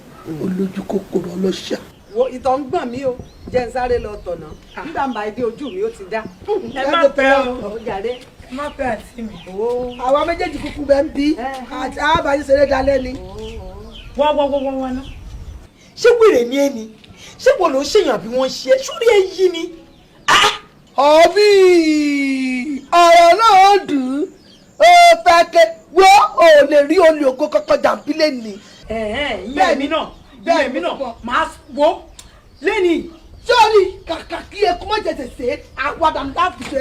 Olójú kòkòrò ọlọ́ṣà. Wo, ìtọ̀ ń gbọ̀n mí o, jẹ́ ń sáré lọ tọ̀nà. Nígbà ń bá dé, ojú mi ó ti dá. Ẹ má pẹ́ o. Ó jàre. Ẹ má pẹ́, àǹtí mi. Àwa méjèèjì kúkú bẹ́ẹ̀ ń bí àti àbáyé ṣeré dalẹ́ ni. Wá wá wá wá wá ná. Ṣé wèrè ni ẹ ni? Ṣé wọn ló ń ṣèyàn àbí wọ́n ń ṣe é sórí ẹ yí ni? Ọ̀bí ọ̀rọ̀ náà dùn ún, ó fẹ́ ké wọ́ ò lè rí olè ògo kankan jàǹbílẹ̀ ni. Ìyẹn èmi náà, ìyẹn èmi náà máa wo lẹ́nìí. Sọ́ọ̀rì, kàkà kí eku má jẹ tètè àwàdà láti ṣe.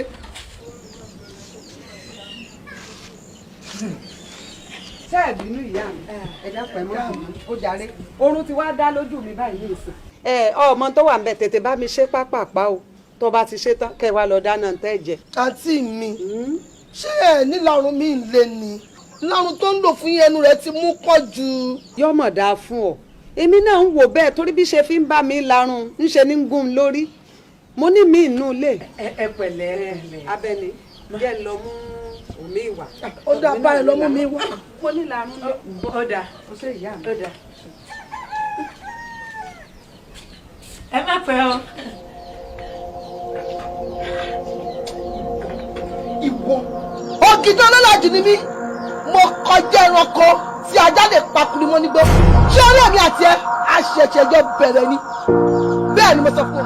Ṣé ẹ bínú, ìyá mi, ẹ dákun, ẹ mọ́ bínú ó jàre. Oorun ti wá dá lójú mi báyìí ní ìsìn. Ẹ ọmọ tó wà ń bẹ, tètè bá mi ṣe pápápá o. Tó bá ti ṣe tán, kẹ́ ẹ wá lọ dáná tẹ́ jẹ. Àǹtí mi, ṣé ẹ nílarun mi ń lé ni? Larun tó ń lò fún yín, ẹnu rẹ ti mú pọ̀ jù. Yọmọ dáa fún ọ. Èmi náà ń wò bẹ́ẹ̀ torí bí ṣe fi ń bá mi larun ńṣe ní ń gún un lórí. Mo ní mi inú ilé. Ẹ pẹ̀lẹ́, ẹ pẹ̀lẹ́. Abẹ́ni jẹ́ ń lọ mú omi wá. Ó dá báyìí, lọ mú mi wá. Mo ní larun lé. Ó dáa. Ó ṣe ìyá mi. Ó dáa. Ẹ má pẹ́ o. Ìwọ ògìdán ọlọ́làjù ni mí, mo kọjá ẹranko tí ajá lè pakuru mọ́ nígbó. Ṣé orí èmi àti ẹ àṣẹ̀ṣẹ̀ jọ bẹ̀rẹ̀ ni? Bẹ́ẹ̀ ni mo sọ fún ọ.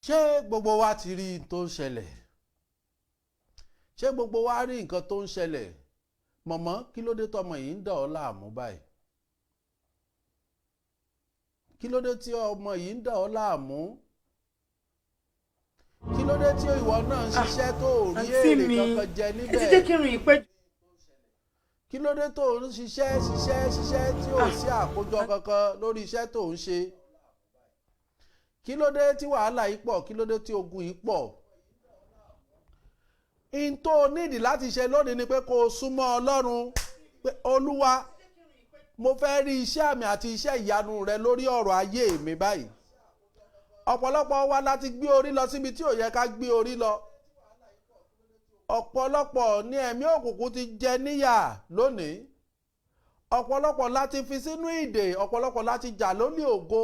Ṣé gbogbo wa ti rí n tó ń ṣẹlẹ̀? Ṣé gbogbo wa rí nǹkan tó ń ṣẹlẹ̀? Mọ̀mọ́, kí ló dé tọmọ yìí ń dà ọ́ láàmú báyìí? Kí ló dé tí ọmọ yìí ń dà ọ́ láàmú? Kí ló dé tí ìwọ náà ń ṣiṣẹ́ tó ò rí Àǹtí èrè mi, kankan jẹ ẹ ti níbẹ̀? jẹ́ kí n rìn ìpẹ́. Kí ló dé tó ń ṣiṣẹ́ ṣiṣẹ́ ṣiṣẹ́ tí ò sí àkójọ kankan lórí iṣẹ́ tó ń ṣe? Kí ló dé tí wàhálà yìí pọ̀? Kí ló dé tí ogun yìí pọ̀? In tó o nídìí láti ṣe lónìí ni pé kó o súnmọ́ Ọlọ́run pé, Olúwa, mo fẹ́ rí iṣẹ́ àmì àti iṣẹ́ ìyanu rẹ lórí ọ̀rọ̀ ayé mi báyìí. Ọ̀pọ̀lọpọ̀ wa láti gbé orí lọ síbi tí ò yẹ ká gbé orí lọ. Ọ̀pọ̀lọpọ̀ ní ẹ̀mí òkùnkùn ti jẹ níyà lónìí. Ọ̀pọ̀lọpọ̀ láti fi sínú ìdè. Ọ̀pọ̀lọpọ̀ láti jà lólè ògo.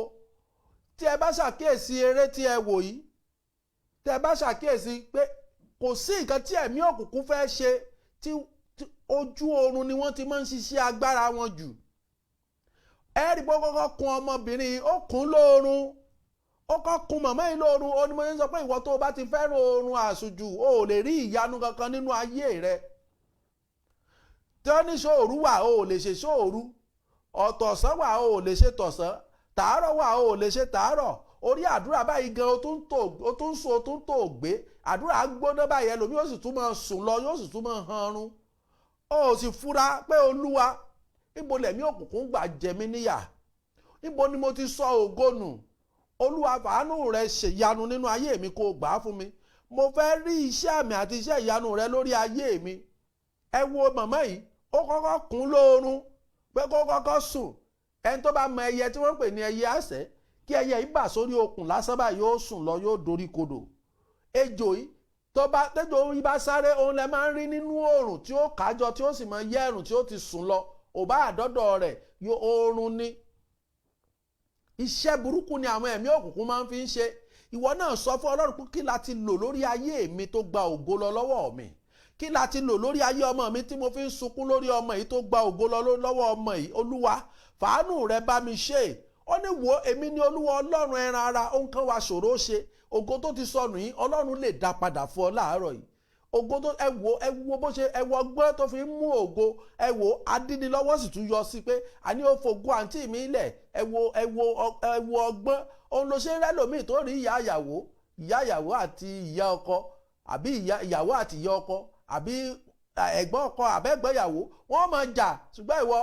Tí ẹ bá ṣàkíyèsí eré tí ẹ wò yìí, tí ẹ bá ṣàkíyèsí pé kò sí nǹkan tí ẹ̀mí òkùnkùn fẹ́ ṣe tí ojú oorun ni wọ́n ti máa ń ṣiṣẹ́ agbára wọn jù. Ẹ rí pé ó kọ́kọ́ kun ọmọbìnrin yìí, ó kùn lóorun, ó kọ́ kun màmá yìí lóorun. Ó ní mo ń sọ pé ìwọ tó o bá ti fẹ́ràn oorun àsùnjù, o ò lè rí ìyanu kankan nínú ayé rẹ. Tí wọ́n ní ṣòru wà, o ò lè ṣe ṣòru. Ọ̀tọ̀sán wà, o ò lè ṣe tọ̀sán. Tàárọ̀ wà, o ò lè ṣe tàárọ̀. Orí àdúrà báyìí gan, o tún tò, o tún sùn, o tún tò gbé àdúrà gbóná báyìí. Ẹlòmíì yóò sì tún máa sùn lọ, yóò sì tún máa hanrun. O ò sì fura pé, Olúwa, níbo lẹ̀mí òkùnkùn gbà jẹ mí níyà? Níbo ni mo ti sọ ògo nù? Olúwa, fàánù rẹ ṣèyanu nínú ayé mi, kó o gbà á fún mi. Mo fẹ́ rí iṣẹ́ àmì àti iṣẹ́ ìyanu rẹ lórí ayé mi. Ẹ wo màmá yìí, ó kọ́kọ́ kún lóorun pé kó kọ́kọ́ sùn. Ẹni tó bá mọ ẹyẹ tí wọ́n ń pè ní ẹyẹ àṣẹ, kí ẹyẹ yìí bà sórí okùn lásán báyìí, yóò sùn lọ, yóò dorí kodò. Ejò yìí, tó bá tẹ́jọ́ orí bá sáré, òun lẹ máa ń rí nínú oòrùn tí ó kájọ, tí ó sì máa yẹ́ ẹ̀rùn tí ó ti sùn lọ. Ò bá àdọ́dọ̀ rẹ̀ yóò oorun ni. Iṣẹ́ burúkú ni àwọn ẹ̀mí òkùnkùn máa ń fi ń ṣe. Ìwọ náà sọ fún Ọlọ́run pé, kí la ti lò lórí ayé mi tó gba ògo lọ lọ́wọ́ mi? Kí la ti lò lórí ayé ọmọ mi tí mo fi ń sunkún lórí ọmọ yìí tó gba ògo lọ lọ́wọ́ ọmọ yìí? Olúwa, fàánù rẹ bá mi ṣe. Ó ní, wo, èmi ni Olúwa Ọlọ́run ẹran ara, ó ń kán wa ṣòro ṣe. Ògo tó ti sọnù yìí, Ọlọ́run lè dá padà fún ọ láàárọ̀ yìí. Ògo tó, ẹ wo, ẹ wo bó ṣe, ẹ wo ọgbọ́n tó fi ń mú ògo. Ẹ wo adínilọ́wọ́ sì tún yọ sí pé àní ó fògo àǹtí mi lẹ̀. Ẹ wo, ẹ wo, ẹ wo ọgbọ́n. Òun ló ṣe ń rẹ́lòmíì tó rí ìyá ìyàwó, ìyá ìyàwó àti ìyá ọkọ, àbí ìyá ìyàwó àti ìyá ọkọ, àbí ẹ̀gbọ́n ọkọ àbẹ́gbọ́n ìyàwó, wọ́n máa jà. Ṣùgbọ́n ìwọ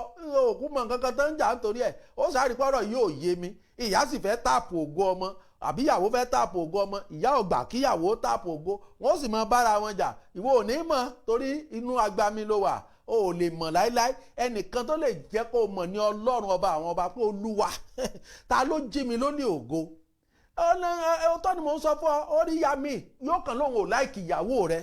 òkú mọ nǹkan kan tó ń jà nítorí ẹ̀. Ó sáré pọ́rọ̀ yìí ò yé mi. Ìyá sì fẹ́ tap ògo ọmọ, àbí ìyàwó fẹ́ tap ògo ọmọ, ìyá ò gbà kíyàwó tap ògo, wọ́n sì máa bára wọn jà. Ìwọ ò ní mọ̀ torí inú agbami ló wà, o ò lè mọ̀ láéláé. Ẹnìkan tó lè jẹ́ kó o mọ̀ ní Ọlọ́run ọba àwọn ọba, pé, Olúwa, ta ló jí mi lónìí ògo? Ọ̀tọ̀ ni mò ń sọ fún ọ. Ó rí ya mi yóò kàn lóun ò like ìyàwó rẹ.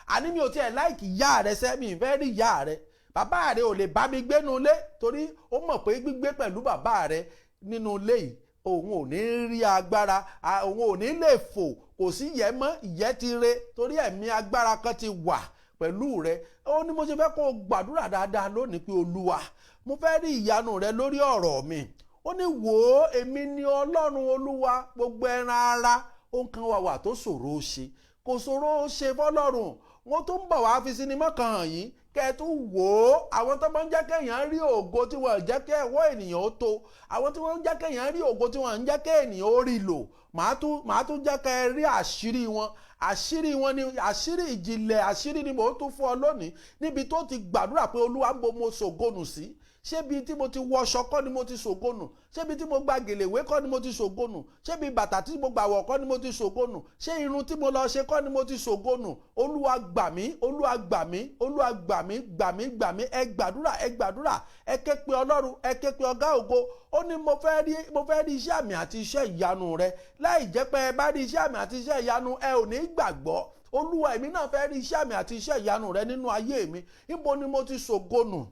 Àní mi ò tiẹ̀ like ìyá rẹ sẹ́, mi ì fẹ́ rí ìyá rẹ. Bàbá rẹ ò lè bá mi gbénu ilé torí ó mọ̀ pé gbígbé pẹ̀lú bàbá rẹ nínú ilé yìí, òun ò ní rí agbára, òun ò ní lè fò. Kò sí ìyẹ́ mọ́, ìyẹ́ ti re torí ẹ̀mí agbára kan ti wà pẹ̀lú rẹ. Ó ní mo ṣe fẹ́ kó o gbàdúrà dáadáa lónìí pé, Olúwa, mo fẹ́ rí ìyanu rẹ lórí ọ̀rọ̀ mi. Ó ní, wò ó, èmi ni Ọlọ́run Olúwa gbogbo ẹran ara, ó ń kan wà wà tó ṣòro ó ṣe. Kò ṣòro ó ṣe fọlọ́run. Wọ́n tún ń bọ̀ wá fi sinimá kan hàn yín kẹ́ ẹ tún wò ó. Àwọn tó máa ń jẹ́ kéèyàn rí ògo tí wọ́n jẹ́ kí ẹ̀wọ́ ènìyàn ó tó, àwọn tí wọ́n ń jẹ́ kéèyàn rí ògo tí wọ́n ń jẹ́ kéèyàn ó rí lò, màá tún jẹ́ kẹ́ ẹ rí àṣírí wọn. Àṣírí wọn ni àṣírí ìjìnlẹ̀, àṣírí ni mò ń tún fún ọ lónìí, níbi tó ti gbàdúrà pé, "Olúwa, ń bo mo ṣògonù sí? Ṣébi tí mo ti wọṣọ kọ́ ni mo ti ṣògonù? Ṣébi tí mo gba gèlèwé kọ́ ni mo ti ṣògonù? Ṣébi bàtà tí mo gbà wọ̀ kọ́ ni mo ti ṣògonù? Ṣé irun tí mo lọ ṣe kọ́ ni mo ti ṣògonù? Olúwa, gbà mí! Olúwa, gbà mí! Olúwa, gbà mí, gbà mí, gbà mí!" Ẹ gbàdúrà, ẹ gbàdúrà, ẹ ké pe Ọlọ́run, ẹ ké pe Ọ̀gá Ògo. Ó ní, Mo fẹ́ rí iṣẹ́ àmì àti iṣẹ́ ìyanu rẹ. Láì jẹ́ pé ẹ bá rí iṣẹ́ àmì àti iṣẹ́ ìyanu, ẹ ò ní gbàgbọ́." Olúwa, èmi náà fẹ́ rí iṣẹ́ àmì àti iṣẹ́ ìyanu rẹ nínú ayé mi. Níbo ni mo ti ṣògonù?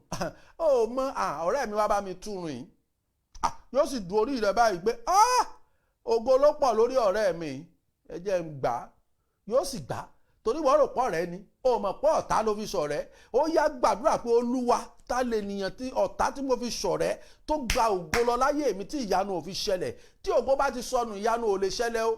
Ó mọ ọ̀rẹ́ mi wá bá mi túrun yìí, yóò sì du orí rẹ báyìí pé ògo ló pọ̀ lórí ọ̀rẹ́ mi, ẹ jẹ́ ń gbà á. Yóò sì gbà á, torí wọ́n rò pọ̀ rẹ ni, ó mọ̀ pọ̀ ọ̀tá ló fi ṣọ̀rẹ́. Ó yá, gbàdúrà pé, "Olúwa, ta lè nìyàn tí ọ̀tá tí mo fi ṣọ̀rẹ́ tó gba ògo lọ láyé mi tí ìyanu ò fi ṣẹlẹ̀?" Tí ògo bá ti sọnù, ìyanu ò lè ṣẹlẹ̀ o.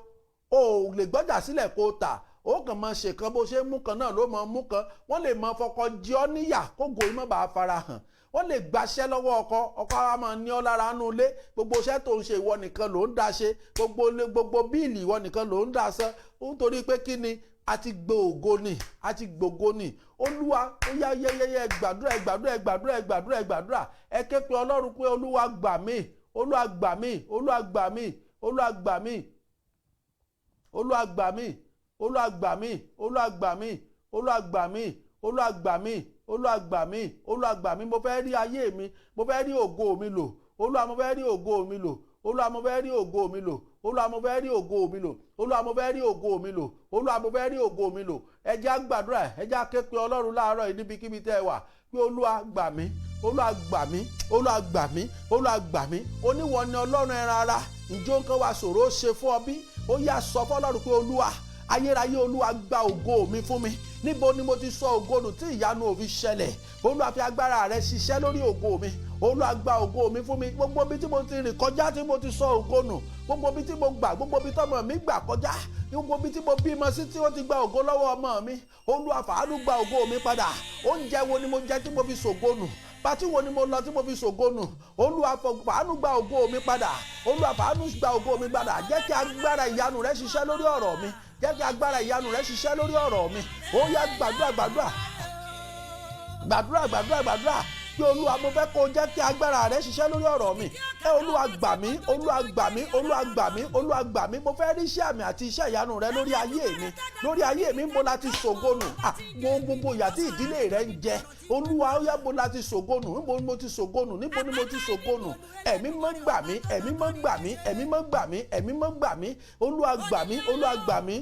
Ò lè gbọ́jà sílẹ̀ kó tà, ó kàn máa ṣe kan. Bó ṣe mú kan náà ló máa mú kan. Wọ́n lè máa fọkọ jí ọ níyà kógo imọ́ bá fara hàn. Wọ́n lè gbaṣẹ́ lọ́wọ́ ọkọ, ọkọ wa máa ní ọ lára nú ilé. Gbogbo iṣẹ́ tó ń ṣe, ìwọ nìkan ló ń dá ṣe. Gbogbo bill, ìwọ nìkan ló ń dá san. Nítorí pé kí ni? A ti gbé ògo ni, a ti gbògo ni. Olúwa, ó yá, yẹyẹyẹ, gbàdúrà, ẹ gbàdúrà, ẹ gbàdúrà, ẹ gbàdúrà, ẹ gbàdúrà. Ẹ ké pe Ọlọ́run pé, "Olúwa, gbà mí! Olúwa, gbà mí! Olúwa, gbà mí! Olúwa, gbà mí! Olúwa, gbà mí! Olúwa, gbà mí! Olúwa, gbà mí! Olúwa, gbà mí! Olúwa, gbà mí! Olúwa, gbà mí! Olúwa, gbà mí! Mo fẹ́ rí ayé mi, mo fẹ́ rí ògo mi lò. Olúwa, mo fẹ́ rí ògo mi lò. Olúwa, mo fẹ́ rí ògo mi lò. Olúwa, mo fẹ́ rí ògo mi lò. Olúwa, mo fẹ́ rí ògo mi lò. Olúwa, mo fẹ́ rí ògo mi lò." Ẹ jẹ́ á gbàdúrà, ẹ jẹ́ á ké pe Ọlọ́run láàárọ̀ yìí níbikíbi tẹ́ ẹ wà pé, "Olúwa, gbà mí! Olúwa, gbà mí! Olúwa, gbà mí! Olúwa, gbà mí!" Oníwọ ni Ọlọ́run ẹran ara, ǹjẹ́ nǹkan wa ṣòro ó ṣe fún ọ bí? Ó yá, sọ fọlọ́run pé, "Olúwa ayérayé, Olúwa, gba ògo mi fún mi. Níbo ni mo ti sọ ògo nù tí ìyanu ò fi ṣẹlẹ̀? Olúwa, fi agbára rẹ ṣiṣẹ́ lórí ògo mi. Olúwa, gba ògo mi fún mi. Gbogbo ibi tí mo ti rìn kọjá tí mo ti sọ ògo nù, gbogbo ibi tí mo gbà, gbogbo ibi tọmọ mi gbà kọjá, gbogbo ibi tí mo bímọ sí tí wọ́n ti gba ògo lọ́wọ́ ọmọ mi, Olúwa, fàánú gba ògo mi padà. Oúnjẹ wo ni mo jẹ tí mo fi ṣògo nù? Party wo ni mo lọ tí mo fi ṣògo nù? Olúwa, fàánú gba ògo mi padà. Olúwa, fàánú gba ògo mi padà. Jẹ́ kí agbára ìyanu rẹ ṣiṣẹ́ lórí ọ̀rọ̀ mi. Jẹ́ kí agbára ìyanu rẹ ṣiṣẹ́ lórí ọ̀rọ̀ mi." Ó yá, gbàdúrà, gbàdúrà, gbàdúrà, gbàdúrà, gbàdúrà pé, "Olúwa, mo fẹ́ kó o jẹ́ kí agbára rẹ ṣiṣẹ́ lórí ọ̀rọ̀ mi. Ẹ Olúwa, gbà mí! Olúwa, gbà mí! Olúwa, gbà mí! Olúwa, gbà mí! Mo fẹ́ rí iṣẹ́ àmì àti iṣẹ́ ìyanu rẹ lórí ayé mi, lórí ayé mi. Mo la ti ṣògo nù?" Ah, gbogbo ìyà tí ìdílé rẹ ń jẹ, Olúwa, ó yá, mo la ti ṣògo nù? Níbo ni mo ti ṣògo nù? Níbo ni mo ti ṣògo nù? Ẹ̀mí mọ́, gbà mí! Ẹ̀mí mọ́, gbà mí! Ẹ̀mí mọ́, gbà mí! Ẹ̀mí mọ́, gbà mí! Olúwa, gbà mí! Olúwa, gbà mí!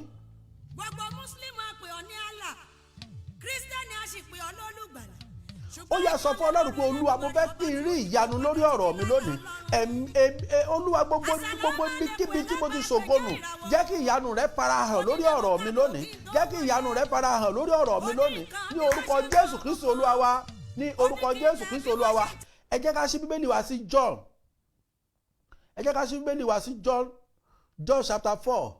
Gbogbo Mùsùlùmí á pè ọ́ ní Allah, Kírísítẹ́nì á sì pè ọ́ lólùgbàlà. Ó yá, sọ fún Ọlọ́run pé, "Olúwa, mo fẹ́ kí n rí ìyanu lórí ọ̀rọ̀ mi lónìí. Olúwa, gbogbo ibikíbi tí mo ti ṣògo nù, jẹ́ kí ìyanu rẹ farahàn lórí ọ̀rọ̀ mi lónìí. Jẹ́ kí ìyanu rẹ farahàn lórí ọ̀rọ̀ mi lónìí." Ní orúkọ Jésù Kristi Olúwa wa. Ní orúkọ Jésù Kristi Olúwa wa. Ẹ jẹ́ ká ṣí Bíbélì wa sí John. Ẹ jẹ́ ká ṣí Bíbélì wa sí John, John chapter 4,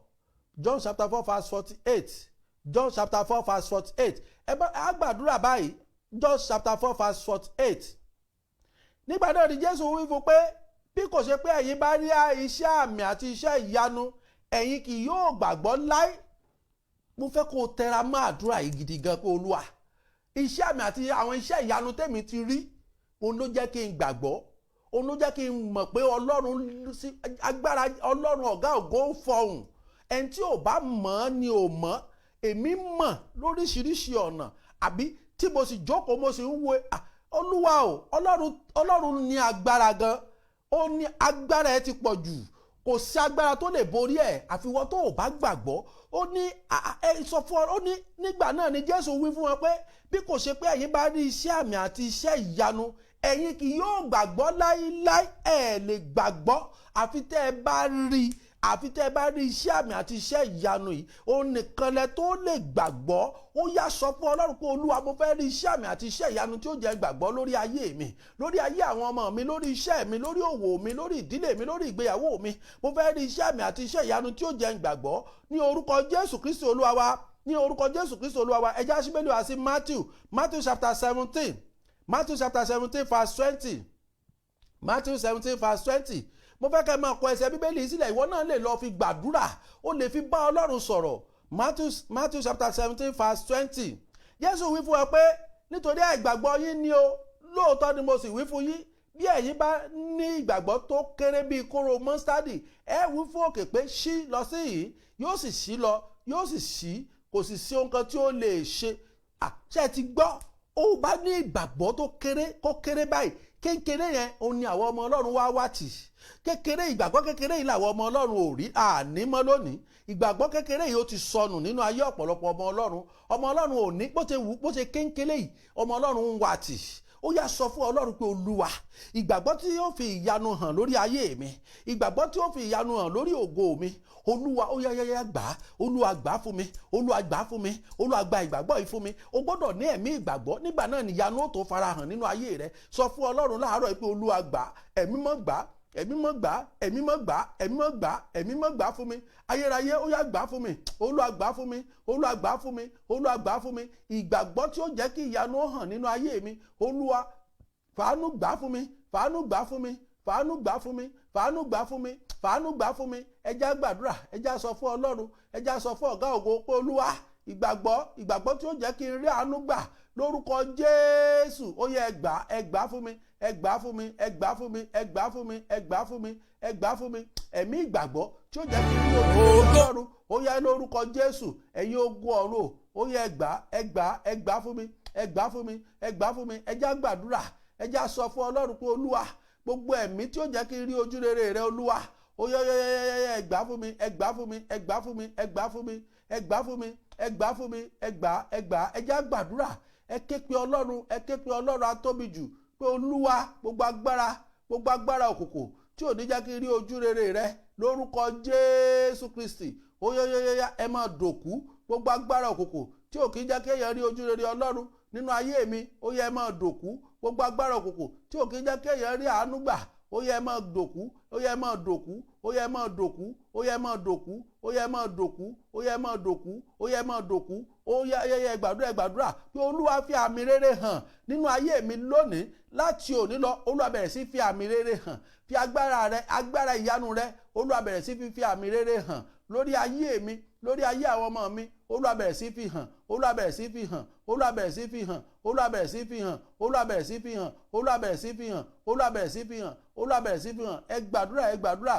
John chapter 4 verse 48, John chapter 4 verse 48. Ẹ bá a gbàdúrà báyìí. John chapter 4 verse 48. Nígbà náà ni Jésù wí fún pé, "Bí kò ṣe pé ẹ̀yin bá rí iṣẹ́ àmì àti iṣẹ́ ìyanu, ẹ̀yin kì yóò gbàgbọ́ láé." Mo fẹ́ kó o tẹra mọ́ àdúrà yìí gidi gan pé, "Olúwa, iṣẹ́ àmì àti àwọn iṣẹ́ ìyanu tèmi ti rí, òun ló jẹ́ kí n gbàgbọ́, òun ló jẹ́ kí n mọ̀ pé Ọlọ́run sí agbára, Ọlọ́run Ọ̀gá Ògo ń fọhùn. Ẹni tí ò bá mọ̀ ọ́ ni ò mọ̀. Èmi mọ̀ lóríṣiríṣi ọ̀nà." Àbí tí mo sì jókòó, mo sì ń wo, Olúwa o, Ọlọ́run, Ọlọ́run ní agbára gan. Ó ní agbára ẹ ti pọ̀ jù, kò sí agbára tó lè borí ẹ̀, àfiwọ́ tó ò bá gbàgbọ́. Ó ní ẹ sọ fún ọ. Ó ní, nígbà náà ni Jésù wí fún wọn pé, "Bí kò ṣe pé ẹ̀yin bá rí iṣẹ́ àmì àti iṣẹ́ ìyanu, ẹ̀yin kì yóò gbàgbọ́ láíláí." Ẹ̀ lè gbàgbọ́ àfi tẹ́ ẹ bá rí, àfi tẹ́ ẹ bá rí iṣẹ́ àmì àti iṣẹ́ ìyanu yìí, òun nìkan lẹ tó lè gbàgbọ́. Ó yá, sọ fún Ọlọ́run pé, "Olúwa, mo fẹ́ rí iṣẹ́ àmì àti iṣẹ́ ìyanu tí ó jẹ́ gbàgbọ́ lórí ayé mi, lórí ayé àwọn ọmọ mi, lórí iṣẹ́ mi, lórí òwò mi, lórí ìdílé mi, lórí ìgbéyàwó mi. Mo fẹ́ rí iṣẹ́ àmì àti iṣẹ́ ìyanu tí ó jẹ́ gbàgbọ́." Ní orúkọ Jésù Kristi Olúwa wa. Ní orúkọ Jésù Kristo Olúwa wa. Ẹ jẹ́ á ṣí Bíbélì wá sí Matthew chapter 17, Matthew chapter 17 verse 20, Matthew 17 verse 20. Mo fẹ́ kẹ́ máa kọ ẹsẹ̀ Bíbélì sílẹ̀. Ìwọ náà lè lọ fi gbàdúrà, ó lè fi bá Ọlọ́run sọ̀rọ̀. Matthew chapter 17 verse 20. Jésù wí fún ẹ pé, "Nítorí àìgbàgbọ́ yín ni o. Lóòótọ́ ni mo sì wí fún yín, bí ẹ̀yin bá ní ìgbàgbọ́ tó kéré bíi kóró mọ́sítádì, ẹ wí fún òkè pé, 'Ṣí lọ sí yìí,' yóò sì ṣí lọ, yóò sì ṣí. Kò sì sí ohun kan tí ó lè ṣe." Ṣé ẹ ti gbọ́? Ó bá ní ìgbàgbọ́ tó kéré, kó kéré báyìí, kékeré yẹn, òun ni àwọn ọmọ Ọlọ́run wá wá tì. Kékeré, ìgbàgbọ́ kékeré yìí làwọn ọmọ Ọlọ́run ò rí àní mọ́ lónìí. Ìgbàgbọ́ kékeré yìí, ó ti sọnù nínú ayé ọ̀pọ̀lọpọ̀ ọmọ Ọlọ́run. Ọmọ Ọlọ́run ò ní bó ṣe wù, bó ṣe kéńkéré yìí, ọmọ Ọlọ́run ń wá tì. Ó yá, sọ fún Ọlọ́run pé, "Olúwa, ìgbàgbọ́ tí yóò fi ìyanu hàn lórí ayé mi, ìgbàgbọ́ tí yóò fi ìyanu hàn lórí ògo mi, Olúwa, ó yá, yá, yá, gbà á. Olúwa, gbà á fún mi. Olúwa, gbà á fún mi. Olúwa, gba ìgbàgbọ́ yìí fún mi." O gbọ́dọ̀ ní ẹ̀mí ìgbàgbọ́. Nígbà náà níyanu ó tó farahàn nínú ayé rẹ. Sọ fún Ọlọ́run láàárọ̀ yìí pé, "Olúwa, gbà á. Ẹ̀mí mọ́, gbà á. Ẹ̀mí mọ́, gbà á. Ẹ̀mí mọ́, gbà á. Ẹ̀mí mọ́, gbà á. Ẹ̀mí mọ́, gbà á fún mi. Ayérayé, ó yá, gbà á fún mi. Olúwa, gbà á fún mi. Olúwa, gbà á fún mi. Olúwa, gbà á fún mi. Ìgbàgbọ́ tí ó jẹ́ kí ìyanu ó hàn nínú ayé mi, Olúwa, fàánú gbà á fún mi. Fàánú gbà á fún mi. Fàánú gbà á fún mi. Fàánú gbà á fún mi. Fàánú gbà á fún mi." Ẹ jẹ́ á gbàdúrà. Ẹ jẹ́ á sọ fún Ọlọ́run. Ẹ jẹ́ á sọ fún Ọ̀gá Ògo pé, "Olúwa, ìgbàgbọ́ tí ó jẹ́ kí n rí àánú gbà, lórúkọ Jésù, ó yẹ, ẹ gbà, ẹ gbà fún mi. Ẹ gbà fún mi. Ẹ gbà fún mi. Ẹ gbà fún mi. Ẹ gbà fún mi. Ẹ gbà fún mi. Ẹ̀mí ìgbàgbọ́ tí ó jẹ́ kí n rí ojú Ọlọ́run, ó yẹ, lórúkọ Jésù, ẹ̀yin ogun ọ̀run, ó yẹ, ẹ gbà, ẹ gbà, ẹ gbà fún mi. Ẹ gbà fún mi. Ẹ gbà fún mi." Ẹ jẹ́ á gbàdúrà. Ẹ jẹ́ á sọ fún Ọlọ́run pé, "Olúwa, gbogbo ẹ̀mí tí ó jẹ́ kí n rí ojú rere rẹ, Olúwa, ó yẹ, yẹ, yẹ, yẹ, ẹ gbà fún mi. Ẹ gbà fún mi. Ẹ gbà fún mi. Ẹ gbà fún mi. Ẹ gbà fún mi. Ẹ gbà fún mi. Ẹ gbà, ẹ gbà." Ẹ jẹ́ á gbàdúrà. Ẹ ké pe Ọlọ́run. Ẹ ké pe Ọlọ́run atóbi jù pé, "Olúwa, gbogbo agbára òkùnkùn tí ò ní jẹ́ kí n rí ojú rere rẹ, lórúkọ Jésù Kristi, ó yẹ, yẹ, yẹ, ẹ máa dòkú. Gbogbo agbára òkùnkùn tí ò kí ń jẹ́ kí èèyàn rí ojú rere Ọlọ́run nínú ayé mi, ó yẹ, ẹ máa dòkú. Gbogbo agbára òkùnkùn tí ò kí ń jẹ́ kí èèyàn rí àánú gbà, ó yẹ, ẹ máa dòkú. Ó yẹ, ẹ máa dòkú. Ó yẹ, ẹ máa dòkú. Ó yẹ, ẹ máa dòkú. Ó yẹ, ẹ máa dòkú. Ó yẹ, ẹ máa dòkú. Ó yẹ, ẹ máa dòkú. Ó yẹ, yẹ, yẹ." Gbàdúrà, ẹ gbàdúrà pé, "Olúwa, fi àmì rere hàn nínú ayé mi lónìí. Láti òní lọ, Olúwa, bẹ̀rẹ̀ sí fi àmì rere hàn. Fi agbára rẹ, agbára ìyanu rẹ, Olúwa, bẹ̀rẹ̀ sí fi àmì rere hàn lórí ayé mi, lórí ayé àwọn ọmọ mi. Olúwa, bẹ̀rẹ̀ sí fi hàn. Olúwa, bẹ̀rẹ̀ sí fi hàn. Olúwa, bẹ̀rẹ̀ sí fi hàn. Olúwa, bẹ̀rẹ̀ sí fi hàn. Olúwa, bẹ̀rẹ̀ sí fi hàn. Olúwa, bẹ̀rẹ̀ sí fi hàn. Olúwa, bẹ̀rẹ̀ sí fi hàn. Olúwa, bẹ̀rẹ̀ sí fi hàn." Ẹ gbàdúrà, ẹ gbàdúrà.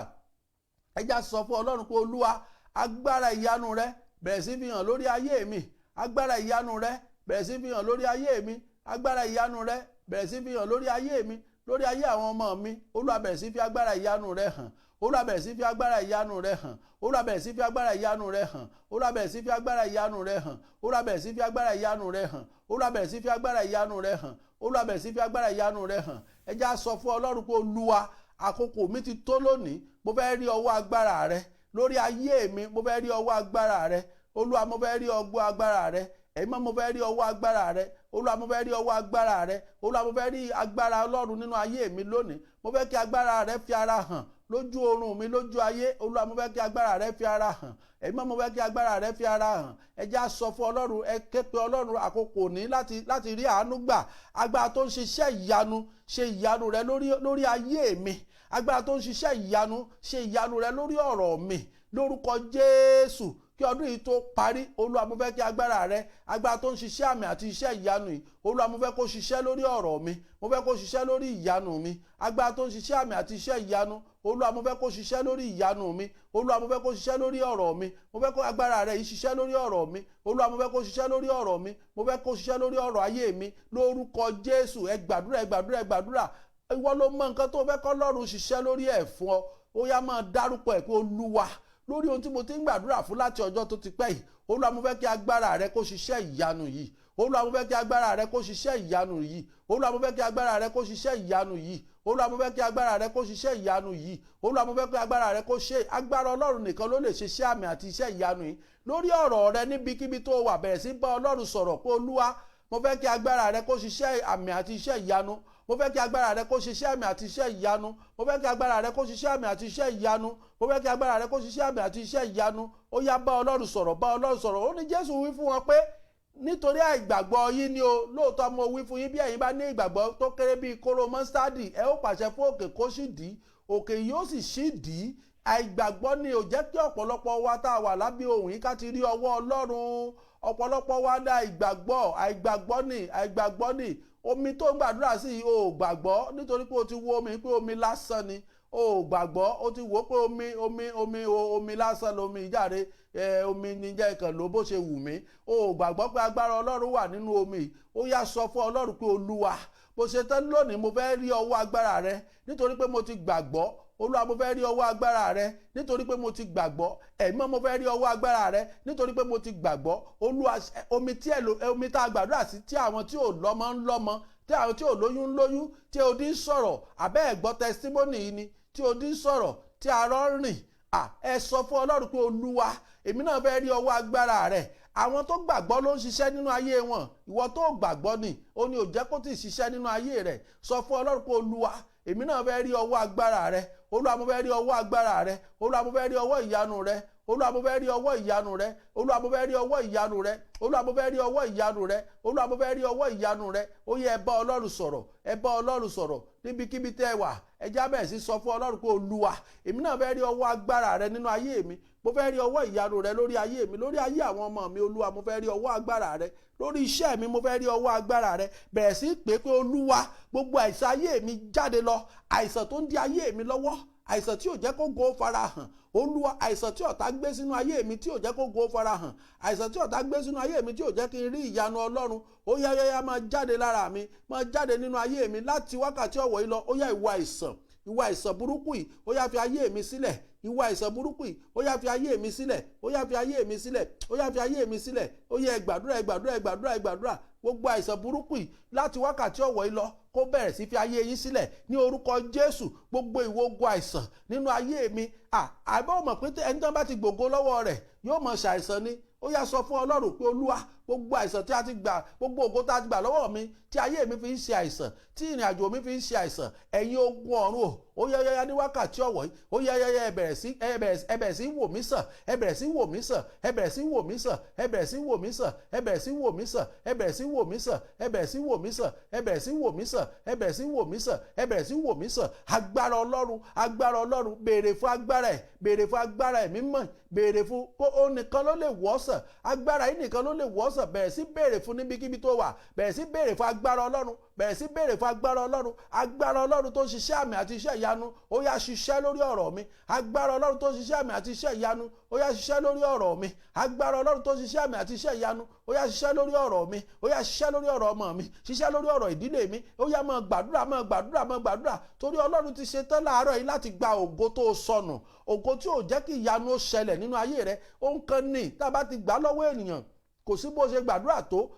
Ẹ já sọ fún Ọlọ́run pé, "Olúwa, agbára ìyanu rẹ, bẹ̀rẹ̀ sí fi hàn lórí ayé mi. Agbára ìyanu rẹ, bẹ̀rẹ̀ sí fi hàn lórí ayé mi. Agbára ìyanu rẹ, bẹ̀rẹ̀ sí fi hàn lórí ayé mi, lórí ayé àwọn ọmọ mi. Olúwa, bẹ̀rẹ̀ sí fi agbára ìyanu rẹ hàn. Olúwa, bẹ̀rẹ̀ sí fi agbára ìyanu rẹ hàn. Olúwa, bẹ̀rẹ̀ sí fi agbára ìyanu rẹ hàn. Olúwa, bẹ̀rẹ̀ sí fi agbára ìyanu rẹ hàn. Olúwa, bẹ̀rẹ̀ sí fi agbára ìyanu rẹ hàn. Olúwa, bẹ̀rẹ̀ sí fi agbára ìyanu rẹ hàn. Olúwa, bẹ̀rẹ̀ sí fi agbára ìyanu rẹ hàn." Ẹ já sọ fún Ọlọ́run pé, "Olúwa, àkókò mi ti tó lónìí. Mo fẹ́ rí ọwọ́ agbára rẹ lórí ayé mi. Mo fẹ́ rí ọwọ́ agbára rẹ. Olúwa, mo fẹ́ rí ọwọ́ agbára rẹ. Ẹ̀mí, mo fẹ́ rí ọwọ́ agbára rẹ. Olúwa, mo fẹ́ rí ọwọ́ agbára rẹ. Olúwa, mo fẹ́ rí agbára Ọlọ́run nínú ayé mi lónìí. Mo fẹ́ kí agbára rẹ fi ara hàn lójú oorun mi, lójú ayé. Olúwa, mo fẹ́ kí agbára rẹ fi ara hàn. Ẹ̀mí, mo fẹ́ kí agbára rẹ fi ara hàn." Ẹ jẹ́ á sọ fún Ọlọ́run. Ẹ ké pe Ọlọ́run. Àkókò ní láti rí àánú gbà. Agbára tó ń ṣiṣẹ́ ìyanu, ṣe ìyanu rẹ lórí ayé mi. Agbára tó ń ṣiṣẹ́ ìyanu, ṣe ìyanu rẹ lórí ọ̀rọ̀ mi, lórúkọ Jésù, kí ọdún yìí tó parí. Olúwa, mo fẹ́ kí agbára rẹ, agbára tó ń ṣiṣẹ́ àmì àti iṣẹ́ ìyanu yìí, Olúwa, mo fẹ́ kó ṣiṣẹ́ lórí ọ̀rọ̀ mi. Mo fẹ́ kó ṣiṣẹ́ lórí ìyanu mi. Agbára tó ń ṣiṣẹ́ àmì àti iṣẹ́ ìyanu, Olúwa, mo fẹ́ kó ṣiṣẹ́ lórí ìyanu mi. Olúwa, mo fẹ́ kó ṣiṣẹ́ lórí ọ̀rọ̀ mi. Mo fẹ́ kó agbára rẹ yìí ṣiṣẹ́ lórí ọ̀rọ̀ mi. Olúwa, mo fẹ́ kó ṣiṣẹ́ lórí ọ̀rọ̀ mi. Mo fẹ́ kó ṣiṣẹ́ lórí ọ̀rọ̀ ayé mi, lórúkọ Jésù. Ẹ gbàdúrà, ẹ gbàdúrà, ẹ gbàdúrà. Ìwọ ló mọ nǹkan tó fẹ́ kọ́ Ọlọ́run ṣiṣẹ́ lórí ẹ̀ fún ọ. Ó yá, máa dárúkọ ẹ̀ pé, "Olúwa, lórí ohun tí mo ti ń gbàdúrà fún láti ọjọ́ tó ti pẹ́ yìí, Olúwa, mo fẹ́ kí agbára rẹ kó ṣiṣẹ́ ìyanu yìí. Olúwa, mo fẹ́ kí agbára rẹ kó ṣiṣẹ́ ìyanu yìí. Olúwa, mo fẹ́ kí agbára rẹ kó ṣiṣẹ́ ìyanu yìí. Olúwa, mo fẹ́ kí agbára rẹ kó ṣiṣẹ́ ìyanu yìí. Olúwa, mo fẹ́ kí agbára rẹ kó ṣe." Agbára Ọlọ́run nìkan ló lè ṣe iṣẹ́ àmì àti iṣẹ́ ìyanu yìí lórí ọ̀rọ̀ rẹ. Níbikíbi tó wà, bẹ̀rẹ̀ sí bá Ọlọ́run sọ̀rọ̀ pé, "Olúwa, mo fẹ́ kí agbára rẹ kó ṣiṣẹ́ àmì àti iṣẹ́ ìyanu." Mo fẹ́ kí agbára rẹ kó ṣiṣẹ́ àmì àti iṣẹ́ ìyanu. Mo fẹ́ kí agbára rẹ kó ṣiṣẹ́ àmì àti iṣẹ́ ìyanu. Mo fẹ́ kí agbára rẹ kó ṣiṣẹ́ àmì àti iṣẹ́ ìyanu. Ó yá, bá Ọlọ́run sọ̀rọ̀, bá Ọlọ́run sọ̀rọ̀. Ó ní Jésù wí fún wọn pé, nítorí àìgbàgbọ́ yín ni o. Lóòótọ́ mo wí fún yín, bí ẹ̀yin bá ní ìgbàgbọ́ tó kéré bíi kóró mọ́sítádì, ẹ ó pàṣẹ fún òkè kó sì dì í, òkè yóò sì ṣí dì í. Àìgbàgbọ́ ni ò jẹ́ kí ọ̀pọ̀lọpọ̀ wa tá a wà lábẹ́ ohùn yìí ká ti rí ọwọ́ Ọlọ́run. Ọ̀pọ̀lọpọ̀ wa dá ìgbàgbọ́, àìgbàgbọ́ ni, àìgbàgbọ́ ni. Omi tó ń gbàdúrà sí yìí, o ò gbàgbọ́ nítorí pé o ti wo omi pé omi lásán ni. O ò gbàgbọ́, o ti wò ó pé omi, omi, omi, omi lásán lomi ìjáde ẹ, omi ní jẹ́ ìkàn ló bó ṣe wù mí. O ò gbàgbọ́ pé agbára Ọlọ́run wà nínú omi yìí. Ó yá, sọ fún Ọlọ́run pé, Olúwa, bó ṣe tán lónìí, mo fẹ́ rí ọwọ́ agbára rẹ nítorí pé mo ti gbàgbọ́. Olúwa, mo fẹ́ rí ọwọ́ agbára rẹ nítorí pé mo ti gbàgbọ́. Ẹ̀mọ́, mo fẹ́ rí ọwọ́ agbára rẹ nítorí pé mo ti gbàgbọ́. Olúwa, omi tí ẹ lò, omi tá a gbàdúrà sí, tí àwọn tí ò lọ́mọ ń lọ́mọ, tí àwọn tí ò lóyún ń lóyún, tí odi ń sọ̀rọ̀, àbẹ́ ẹ̀ gbọ́ testimony yìí ni, tí odi ń sọ̀rọ̀, tí arọ ń rìn. Ẹ sọ fún Ọlọ́run pé, Olúwa, èmi náà fẹ́ rí ọwọ́ agbára rẹ. Àwọn tó gbàgbọ́ ló ń ṣiṣẹ́ nínú ayé wọn. Ìwọ tó gbàgbọ́ ni ó ní ò jẹ́ kó tì í ṣiṣẹ́ nínú ayé rẹ̀. Sọ fún Ọlọ́run pé, Olúwa, èmi náà fẹ́ rí ọwọ́ agbára rẹ. Olúwa, mo fẹ́ rí ọwọ́ agbára rẹ. Olúwa, mo fẹ́ rí ọwọ́ ìyanu rẹ. Olúwa, mo fẹ́ rí ọwọ́ ìyanu rẹ. Olúwa, mo fẹ́ rí ọwọ́ ìyanu rẹ. Olúwa, mo fẹ́ rí ọwọ́ ìyanu rẹ. Olúwa, mo fẹ́ rí ọwọ́ ìyanu rẹ. Ó yẹ, ẹ bá Ọlọ́run sọ̀rọ̀, ẹ bá Ọlọ́run sọ̀rọ̀ níbikíbi tẹ́ ẹ wà. Ẹ já bẹ̀rẹ̀ sí sọ fún Ọlọ́run pé, Olúwa, èmi náà fẹ́ rí ọwọ́ agbára rẹ nínú ayé mi. Mo fẹ́ rí ọwọ́ ìyanu rẹ lórí ayé mi, lórí ayé àwọn ọmọ mi. Olúwa, mo fẹ́ rí ọwọ́ agbára rẹ lórí iṣẹ́ mi. Mo fẹ́ rí ọwọ́ agbára rẹ. Bẹ̀rẹ̀ sí pé Olúwa, gbogbo àìsàn ayé mi, jáde lọ. Àìsàn tó ń di ayé mi lọ́wọ́, àìsàn tí ò jẹ́ kó go farahàn, Olúwa, àìsàn tí ọ̀tá gbé sínú ayé mi tí ò jẹ́ kó go farahàn, àìsàn tí ọ̀tá gbé sínú ayé mi tí ò jẹ́ kí n rí ìyanu Ọlọ́run, ó yá yá yá, máa jáde lára mi, máa jáde nínú ayé mi láti wákàtí ọ̀wọ̀ yìí lọ. Ó yá, ìwọ àìsàn, ìwọ àìsàn burúkú yìí, ó yá, fi ayé mi sílẹ̀. Ìwọ àìsàn burúkú yìí, ó yá, fi ayé mi sílẹ̀. Ó yá, fi ayé mi sílẹ̀. Ó yá, fi ayé mi sílẹ̀. Ó yá, ẹ gbàdúrà, ẹ gbàdúrà, ẹ gbàdúrà, ẹ gbàdúrà. Gbogbo àìsàn burúkú yìí, láti wákàtí ọ̀wọ̀ yìí lọ, kó bẹ̀rẹ̀ sí fi ayé yín sílẹ̀ ní orúkọ Jésù. Gbogbo ìwọ ogun àìsàn nínú ayé mi, àbẹ́ ò mọ̀ pé ẹni tó bá ti gbògo lọ́wọ́ rẹ̀ yóò mọ̀ ṣàìsàn ni? Ó yá, sọ fún Ọlọ́run pé, Olúwa, gbogbo àìsàn tí a ti gbà, gbogbo ògo tá a ti gbà lọ́wọ́ mi, tí ayé mi fi ń ṣe àìsàn, tí ìrìn àjò mi fi ń ṣe àìsàn, ẹ̀yin ogun ọ̀run o, ó yá yá yá, ní wákàtí ọ̀wọ̀ yìí, ó yá yá yá, ẹ bẹ̀rẹ̀ sí wò mí sàn, ẹ bẹ̀rẹ̀ sí wò mí sàn, ẹ bẹ̀rẹ̀ sí wò mí sàn, ẹ bẹ̀rẹ̀ sí wò mí sàn, ẹ bẹ̀rẹ̀ sí wò mí sàn, ẹ bẹ̀rẹ̀ sí wò mí sàn, ẹ bẹ̀rẹ̀ sí wò mí sàn, ẹ bẹ̀rẹ̀ sí wò mí sàn, ẹ bẹ̀rẹ̀ sí wò mí sàn, ẹ bẹ̀rẹ̀ sí wò mí sàn. Agbára Ọlọ́run, agbára Ọlọ́run, béèrè fún agbára ẹ̀, béèrè fún agbára ẹ̀ mímọ́, béèrè fún kó ó nìkan ló lè wọ́ sàn. Agbára yìí nìkan ló lè wọ́ sàn. Bẹ̀rẹ̀ sí béèrè fún níbikíbi tó wà. Bẹ̀rẹ̀ sí béèrè fún agbára Ọlọ́run. Bẹ̀rẹ̀ sí béèrè fún agbára Ọlọ́run. Agbára Ọlọ́run tó ń ṣiṣẹ́ àmì àti iṣẹ́ ìyanu, ó yá, ṣiṣẹ́ lórí ọ̀rọ̀ mi. Agbára Ọlọ́run tó ń ṣiṣẹ́ àmì àti iṣẹ́ ìyanu, ó yá, ṣiṣẹ́ lórí ọ̀rọ̀ mi. Agbára Ọlọ́run tó ń ṣiṣẹ́ àmì àti iṣẹ́ ìyanu, ó yá, ṣiṣẹ́ lórí ọ̀rọ̀ mi. Ó yá, ṣiṣẹ́ lórí ọ̀rọ̀ ọmọ mi, ṣiṣẹ́ lórí ọ̀rọ̀ ìdílé mi. Ó yá, máa gbàdúrà, máa gbàdúrà, máa gbàdúrà, torí Ọlọ́run ti ṣe tán láàárọ̀ yìí láti gba ògo tó sọnù, ògo tí ò jẹ́ kí ìyanu ó ṣẹlẹ̀ nínú ayé rẹ. Ó ń kan ní tá a bá ti gbà lọ́wọ́ ènìyàn, kò sí bó ṣe gbàdúrà tó,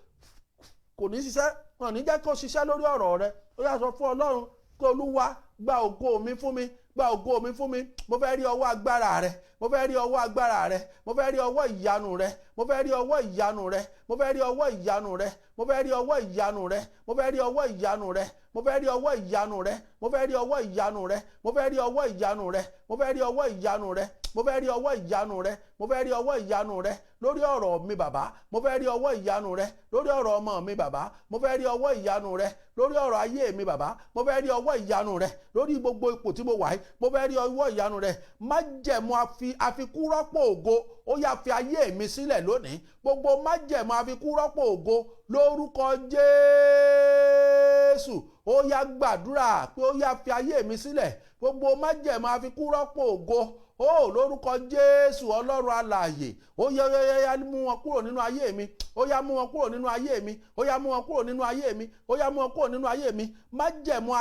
kò ní ṣiṣẹ́. Wọn ní jẹ́ kó ṣiṣẹ́ lórí ọ̀rọ̀ rẹ. Ó yá, sọ fún Ọlọ́run pé, Olúwa, gba ògo mi fún mi, gba ògo mi fún mi. Mo fẹ́ rí ọwọ́ agbára rẹ. Mo fẹ́ rí ọwọ́ agbára rẹ. Mo fẹ́ rí ọwọ́ ìyanu rẹ. Mo fẹ́ rí ọwọ́ ìyanu rẹ. Mo fẹ́ rí ọwọ́ ìyanu rẹ. Mo fẹ́ rí ọwọ́ ìyanu rẹ. Mo fẹ́ rí ọwọ́ ìyanu rẹ. Mo fẹ́ rí ọwọ́ ìyanu rẹ. Mo fẹ́ rí ọwọ́ ìyanu rẹ. Mo fẹ́ rí ọwọ́ ìyanu rẹ. Mo fẹ́ rí ọwọ́ ìyanu rẹ. Mo fẹ́ rí ọwọ́ ìyanu rẹ. Mo fẹ́ rí ọwọ́ ìyanu rẹ lórí ọ̀rọ̀ mi, bàbá. Mo fẹ́ rí ọwọ́ ìyanu rẹ lórí ọ̀rọ̀ ọmọ mi, bàbá. Mo fẹ́ rí ọwọ́ ìyanu rẹ lórí ọ̀rọ̀ ayé mi, bàbá. Mo fẹ́ rí ọwọ́ ìyanu rẹ lórí gbogbo ipò tí mo wà yìí. Mo fẹ́ rí ọwọ́ ìyanu rẹ. Májẹ̀mú àfikúrọ́pò ògo, ó yá, fi ayé mi sílẹ̀ lónìí. Gbogbo májẹ̀mú àfikúrọ́pò ògo, lórúkọ Jésù, ó yá, gbàdúrà pé ó yá, fi ayé mi sílẹ̀. Gbogbo májẹ̀mú àfikúrọ́pò ògo ó, lórúkọ Jésù, Ọlọ́run alààyè, ó yá yá yá, mú wọn kúrò nínú ayé mi. Ó yá, mú wọn kúrò nínú ayé mi. Ó yá, mú wọn kúrò nínú ayé mi. Ó yá, mú wọn kúrò nínú ayé mi. Májẹ̀mú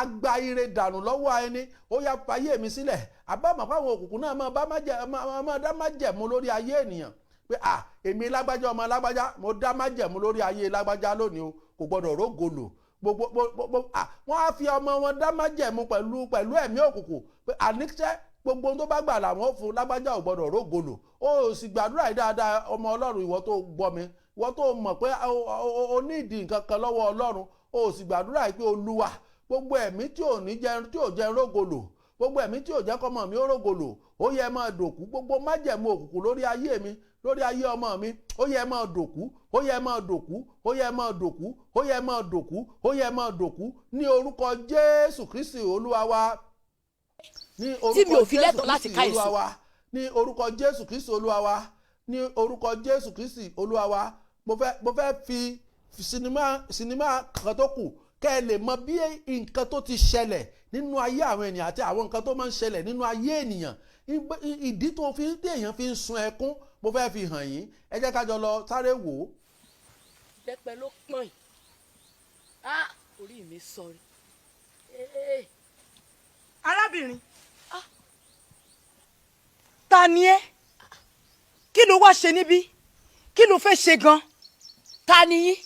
agba ire dànù lọ́wọ́ ẹni, ó yá, fayé mi sílẹ̀. Àbámọ̀ fáwọn òkùnkùn náà máa bá máa dá májẹ̀mú lórí ayé ènìyàn pé, à, èmi lágbájá, ọmọ lágbájá, mo dá májẹ̀mú lórí ayé lágbájá lónìí o, kò gbọdọ̀ rógo lò. Gbogbo gbogbo à, wọ́n á fi ọmọ wọn dá májẹ̀mú pẹ̀lú ẹ̀mí òkùnkùn pé àníṣe gbogbo ohun tó bá gbà làwọn ó fún lágbájá, ò gbọdọ̀ rógo lò. Ó sì gbàdúrà yìí dáadáa. Ọmọ Ọlọ́run, ìwọ tó gbọ́ mi, ìwọ tó mọ̀ pé o ní ìdí nǹkan kan lọ́wọ́ Ọlọ́run, ó sì gbàdúrà yìí pé, Olúwa Gbogbo ẹ̀mí tí ò ní jẹ, tí ò jẹ rógolò, gbogbo ẹ̀mí tí ò jẹ́ kọ́mọ mi ó rógolò, ó yẹ máa dòkú. Gbogbo májẹ̀mú òkùnkùn lórí ayé mi, lórí ayé ọmọ mi, ó yẹ máa dòkú, ó yẹ máa dòkú, ó yẹ máa dòkú, ó yẹ máa dòkú, ó yẹ máa dòkú ní orúkọ Jésù Kristi Olúwa wa. Ní Tí mi orúkọ ò fi Jésù lẹ́tọ̀ọ́ láti Kristi ká Olúwa èso. wa. Ní orúkọ Jésù Kristi Olúwa wa. Ní orúkọ Jésù Kristi Olúwa wa. Mo fẹ́ fi sinimá kan tó kù kẹ́ ẹ lè mọ bí nǹkan tó ti ṣẹlẹ̀ nínú ayé àwọn ènìyàn àti àwọn nǹkan tó máa ń ṣẹlẹ̀ nínú ayé ènìyàn, ìdí tó fi tí èèyàn fi ń sun ẹkún, mo fẹ́ fi hàn yín. Ẹ jẹ́ ká jọ lọ sáré wò ó. Ìbẹ́pẹ ló pọ́n yìí. Ah, orí mi sọrí. Ee. Arábìnrin, ta ni ẹ́? Kí ló wá ṣe níbí? Kí ló fẹ́ ṣe gan? Ta ni yín?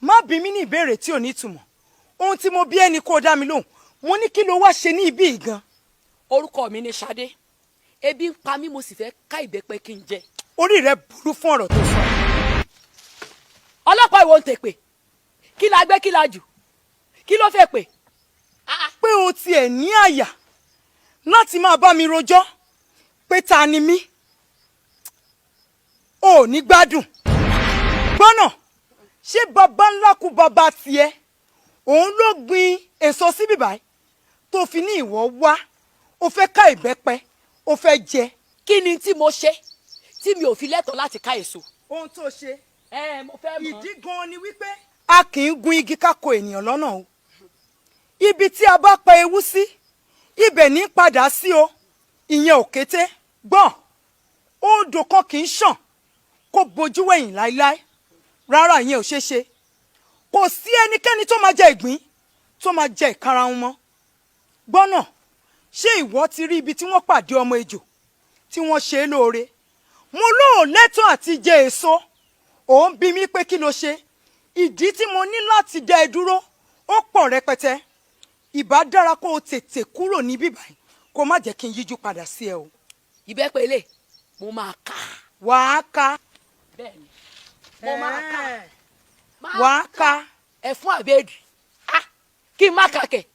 Má bí mi ní ìbéèrè tí ò ní ìtumọ̀. Ohun tí mo bí ẹni kó o dá mi lóhùn. Mo ní, kí ló wá ṣe ní ibí yìí gan? Orúkọ mi ni Ṣadé. Ebi ń pa mí, mo sì fẹ́ ká ìbẹ́pẹ kí n jẹ. Orí rẹ burú fún ọ̀rọ̀ tó sọ. Ọlọ́pàá, ìwọ ń tèpè. Kí la gbé, kí la jù? Kí ló fẹ́ pè? Pé o tiẹ̀ ní àyà láti máa bá mi rojọ́ pé ta ni mí, o ò ní gbádùn gbọ́nà. Ṣé baba ńlá kú baba tiẹ̀ òun ló gbin èso síbí báyìí tó fi ní ìwọ wá, o fẹ́ ká ìbẹ́pẹ, o fẹ́ jẹ? Kí ni tí mo ṣe tí mi ò fi lẹ́tọ̀ọ́ láti ká èso? Ohun tó ṣe Ẹ, mo fẹ́ mọ̀. ìdí gan-an ni wípé a kì í gun igi ká ko ènìyàn lọ́nà o. Ibi tí a bá pa ewu sí, ibẹ̀ ní padà sí o. Ìyẹn òkété gbọ́n, odò kan kì í ṣàn kó bojú wẹ̀yìn láéláé rárá. Ìyẹn ò ṣeé ṣe. Kò sí ẹnikẹ́ni tó máa jẹ ìgbín tó máa jẹ ìkarahun mọ́. Gbọ́nà, ṣé ìwọ ti rí ibi tí wọ́n pàdé ọmọ ejò tí wọ́n ṣe é lóore? Mo lóò lẹ́tọ̀ọ́ àti jẹ èso, ò ń bi mí pé kí ló ṣe. Ìdí tí mo ní láti dá ẹ dúró ó pọ̀ rẹpẹtẹ. Ìbá dára kó o tètè kúrò níbí báyìí, kó má jẹ́ kí n yíjú padà sí ẹ o. Ìbẹ́pẹ ilé mo máa ká. Wàá ká? Bẹ́ẹ̀ni, mo máa ká. Máa Wàá ká. Ẹ̀fún àbẹ́ẹ̀dì. Ah, kí n má kà kẹ̀,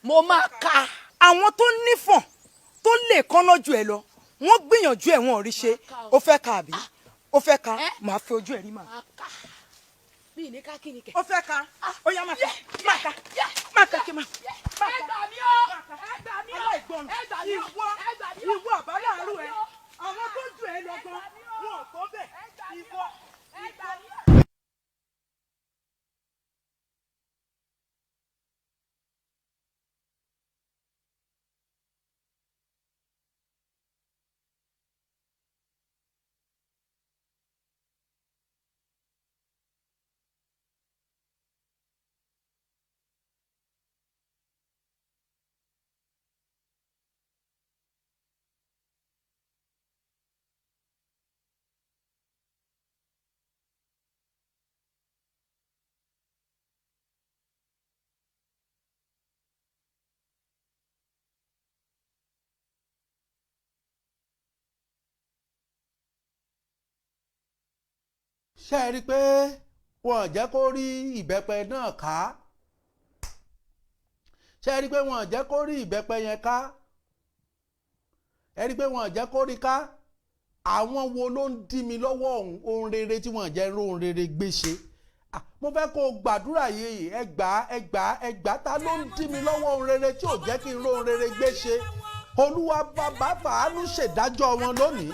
mo máa ká. Àwọn tó nífọ̀n tó lè kọ́nà ju ẹ lọ, wọ́n gbìyànjú ẹ̀, wọn ò rí ṣe. Ó fẹ́ ká àbí ó fẹ́ ká? Màá fi ojú ẹ̀ rí màá. Máa ká. Mi ní ká kí ni kẹ̀. Ó fẹ́ ká? Ó yá, máa ká, máa ká, máa ká, kí máa. Ẹ gbà mí o, ẹ gbà mí o! Aláìgbọràn. Ẹ gbà mí o! Ìwọ Ẹ gbà mí o! ìwọ àbáláàrú ẹ, àwọn tó ju ẹ lọ gan wọn ò tó bẹ́ẹ̀, ìwọ. Ẹ gbà mí o! Ṣé ẹ rí i pé wọn ò jẹ́ kó rí ìbẹ́pẹ náà ká? Ṣé ẹ rí i pé wọn ò jẹ́ kó rí ìbẹ́pẹ yẹn ká? Ẹ rí i pé wọn ò jẹ́ kó rí ká. Àwọn wo ló ń dí mi lọ́wọ́ ohun rere tí wọ́n jẹ́ ohun rere gbé ṣe? Ah, mo fẹ́ kó o gbàdúrà yìí. Ẹ gbà á, ẹ gbà á, ẹ gbà á. Ta ló ń dí mi lọ́wọ́ ohun rere tí ò jẹ́ kí n róhun rere gbé ṣe? Olúwa bàbá, fàánú ṣèdájọ́ wọn lónìí.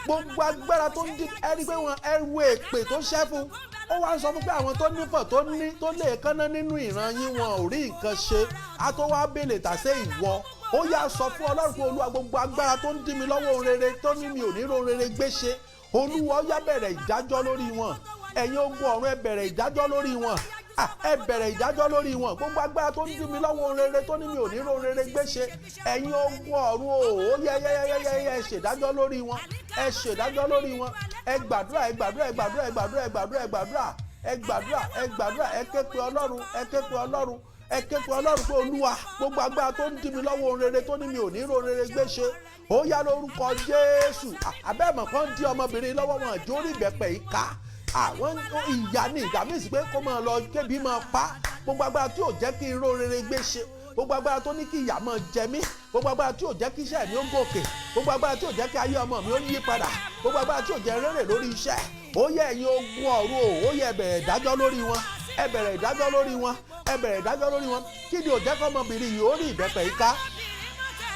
Gbogbo agbára tó ń dí, ẹ rí i pé wọn ẹ wo èpè tó ṣẹ́ fún. Ó wá ń sọ fún pé àwọn tó nífọ̀, tó ní, tó lè kánná nínú ìran yín, wọn ò rí nǹkan ṣe. Á tó wá bèlè tàṣé ìwọ. Ó yá, sọ fún Ọlọ́run pé, Olúwa, gbogbo agbára tó ń dí mi lọ́wọ́ ohun rere, tó ní mi ò ní rohun rere gbé ṣe, Olúwa, ó yá, bẹ̀rẹ̀ ìdájọ́ lórí wọn. Ẹ̀yin ogun ọ̀run, ẹ bẹ̀rẹ̀ ìdájọ́ lórí wọn. Ah, ẹ bẹ̀rẹ̀ ìdájọ́ lórí wọn. Gbogbo agbára tó ń dí mi lọ́wọ́ ohun rere, tó ní mi ò ní rohun rere gbé ṣe, ẹ̀yin ogun ọ̀run o, ó yẹ yẹ yẹ yẹ yẹ, ẹ ṣèdájọ́ lórí wọn, ẹ ṣèdájọ́ lórí wọn. Ẹ gbàdúrà, ẹ gbàdúrà, ẹ gbàdúrà, ẹ gbàdúrà, ẹ gbàdúrà, ẹ gbàdúrà, ẹ gbàdúrà, ẹ gbàdúrà. Ẹ ké pe Ọlọ́run, ẹ ké pe Ọlọ́run, ẹ ké pe Ọlọ́run pé, Olúwa, gbogbo agbára tó ń dí mi lọ́wọ́ ohun rere, tó ní mi ò ní rohun rere gbé ṣe, ó yá, lórúkọ Jésù. Abẹ́ẹ̀mọ̀ kan dí ọmọbìnrin lọ́wọ́, wọn àjórí ìbẹ̀pẹ̀ yìí ká. Àwọn ìyá ní ìdá míì sí pé kó máa lọ kébi máa pa. Gbogbo agbára tí ò jẹ́ kí irú rere gbé ṣe, gbogbo agbára tó ní kí ìyà máa jẹ mí, gbogbo agbára tí ò jẹ́ kí iṣẹ́ mi ó gòkè, gbogbo agbára tí ò jẹ́ kí ayé ọmọ mi ó yí padà, gbogbo agbára tí ò jẹ́ rere lórí iṣẹ́, ó yẹ ẹ̀yin ogun ọ̀run o, ó yẹ ẹ bẹ̀rẹ̀ ìdájọ́ lórí wọn, ẹ bẹ̀rẹ̀ ìdájọ́ lórí wọn, ẹ bẹ̀rẹ̀ ìdájọ́ lórí wọn. Kí ni ò jẹ́ kọ́mọbìnrin yìí ó rí ìbẹ́pẹ yìí ká?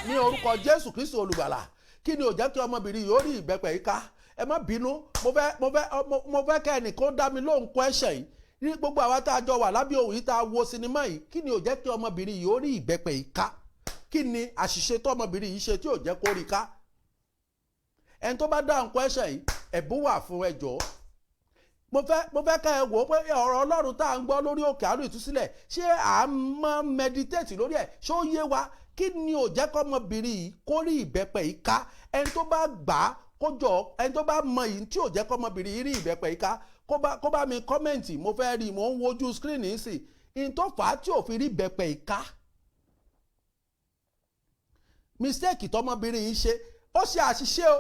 Ní orúkọ Jésù Kristu olùgbàlà, kí ni ò jẹ́ kí ọmọbìnrin yìí ó rí ìbẹ́pẹ yìí ká? Ẹ má bínú, mo fẹ́ kẹ́ ẹnìkan dá mi lóhùn question yìí. Ní gbogbo àwa tá a jọ wà lábẹ́ òun yìí tá a wo sinimá yìí, kí ni ò jẹ́ kí ọmọbìnrin yìí ó rí ìbẹ́pẹ yìí ká? Kí ni àṣìṣe tó ọmọbìnrin yìí ṣe tí ò jẹ́ kó rí ká? Ẹni tó bá dáhùn question yìí, ẹ̀bùn wà fún. Ẹ jọ̀ọ́, mo fẹ́ ká ẹ wò ó pé ọ̀rọ̀ Ọlọ́run tá à ń gbọ́ lórí òkè àánú ìtúsílẹ̀, ṣé à ń mọ́ meditate lórí ẹ̀? Ṣé ó yé wa? Kí ni ò jẹ́ kọ́mọbìnrin yìí kó rí ìbẹ́pẹ yìí ká? Ẹni tó bá gbà á, kó jọ. Ẹni tó bá mọ yìí tí ò jẹ́ kọ́mọbìnrin yìí rí ìbẹ́pẹ yìí ká, kó bá mi comment. Mo fẹ́ rí i, mo ń wojú screen yìí sí i tó fà á tí ò fi rí ìbẹ́pẹ yìí ká. Mistake tọmọbìnrin yìí ṣe, ó ṣe àṣìṣe o.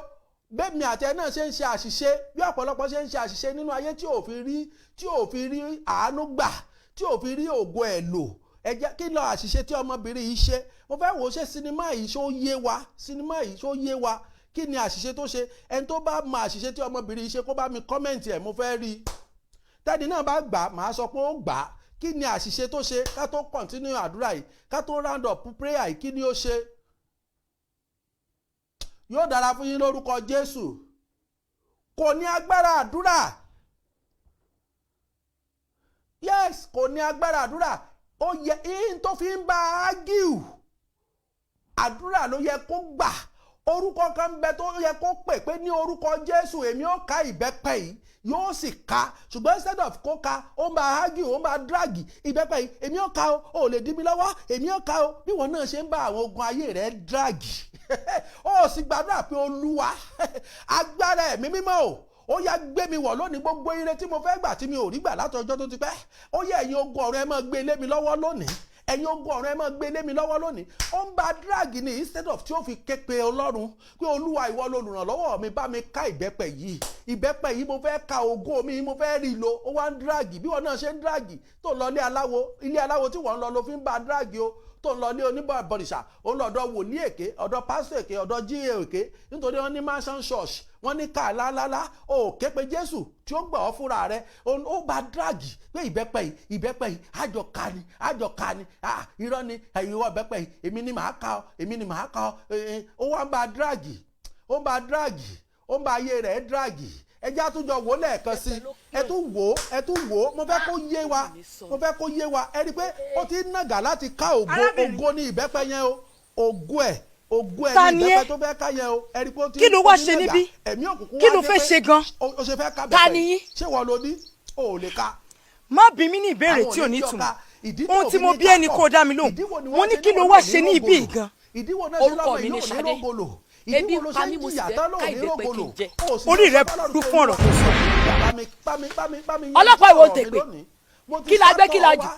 Bẹ́ẹ̀mi àti ẹ náà ṣe ń ṣe àṣìṣe, bí ọ̀pọ̀lọpọ̀ ṣe ń ṣe àṣìṣe nínú ayé tí ò fi rí àánú gbà, tí ò fi rí ògo ẹ̀ lò. Ẹ jẹ́ kí lọ àṣìṣe tí ọmọbìnrin yìí ṣe. Mo fẹ́ wò ó, ṣe sinimá yìí ṣó yé wa? Sinimá yìí, ṣó yé wa? Kí ni àṣìṣe tó ṣe? Ẹni tó bá mọ àṣìṣe tí ọmọbìnrin yìí ṣe, kó bá mi comment ẹ̀. Mo fẹ́ rí i. Tẹ́ni náà bá gbà, màá sọ pé ó gbà á. Kí ni àṣìṣe tó ṣe? Ká tó continue àdúrà yìí, ká tó round up prayer yìí, kí ni ó ṣe? Yóò dára fún yín lórúkọ Jésù. Kò ní agbára àdúrà. Yes, kò ní agbára àdúrà. Ó yẹ ihun tó fi ń bá a argue. Àdúrà ló yẹ kó gbà. Orúkọ kan bẹ tó yẹ kó pè pé ní orúkọ Jésù, èmi ó ká ìbẹ́pẹ yìí, yóò sì ká. Ṣùgbọ́n instead of kó ká, ó ń bá argue, ó ń bá drag ìbẹ́pẹ yìí. Èmi ó ká o, ò lè dí mi lọ́wọ́, èmi ó ká o. Bí wọn náà ṣe ń bá àwọn ogun ayé rẹ̀ drag, ó sì gbàdúrà pé Olúwa, agbára ẹ̀mí mímọ́ o, ó yá, gbé mi wọ̀ lónìí. Gbogbo ire tí mo fẹ́ gbà tí mi ò rí gbà látọjọ́ tó ti pẹ́, ó yẹ ẹ̀yin ogun ọ̀run, ẹ máa gbé lé mi lọ́wọ́ lónìí. Ẹ̀yin ogun ọ̀run, ẹ máa gbé lé mi lọ́wọ́ lónìí. Ó ń bá drag ní instead of tí ó fi ké pe Ọlọ́run pé Olúwa, ìwọ lolùrànlọ́wọ́ mi, bá mi ká ìbẹ́pẹ yìí, ìbẹ́pẹ yìí mo fẹ́ ka, ògo mi mo fẹ́ rí lò. Ó wá ń drag. Bí wọn náà ṣe ń drag tó lọ ilé aláwo, ilé aláwo tí wọ́n ń lọ ló fi ń bá drag o, tó ń lọ ilé oníbọ̀rìṣà, ó ń lọ ọ̀dọ̀ wòlíì èké, ọ̀dọ̀ pásítọ̀ èké, ọ̀dọ̀ jíye èké, nítorí wọ́n ní mansion church, wọ́n ní ká lálálá. Ó ké pe Jésù tí ó gbà ọ́ fúnra rẹ̀. Ó bá drag pé ìbẹ́pẹ yìí, ìbẹ́pẹ yìí, àjọ ká ni, àjọ ká ni. Irọ́ ni. Ìwọ ìbẹ́pẹ yìí, èmi ni màá ká ọ, èmi ni màá ká ọ. Ó wá ń bá drag, ó ń bá drag, ó ń bá ayé rẹ̀ drag. Ẹ jẹ́ àtúnjọ wò lẹ́ẹ̀kan sí. Ẹ tún wò ó, ẹ tún wò ó. Mo fẹ́ kó yé wa, mo fẹ́ kó yé wa. Ẹ rí i pé ó ti ń nàgà láti ká ògo. Ògo ní ìbẹ́pẹ yẹn o. Ògo ẹ̀, ògo ẹ̀ ní ìbẹ́pẹ tó fẹ́ ká yẹn o. Ẹ rí i pé ó ti Kí ló wá ṣe níbí? Ẹ̀mí òkùnkùn. Kí ló fẹ́ ṣe gan? O ṣe fẹ́ ká Ta ni yín? Ṣé wọ́n lo ní o ò lè ká? Má bí mi ní ìbéèrè tí ò ní ìtumọ̀. Ohun tí mo bí ẹni kó dá mi lóhùn. Mo ní kí ló wá ṣe ní ibí gan? Orúkọ mi ni Ṣadé. Ebi ń pa mí, mo sì fẹ́ ká ìbẹ́pẹ kí n jẹ. Orí rẹ burú fún ọ̀rọ̀ tó sọ. Ọlọ́pàá, ìwọ tèpè. Kí la gbé, kí la jù?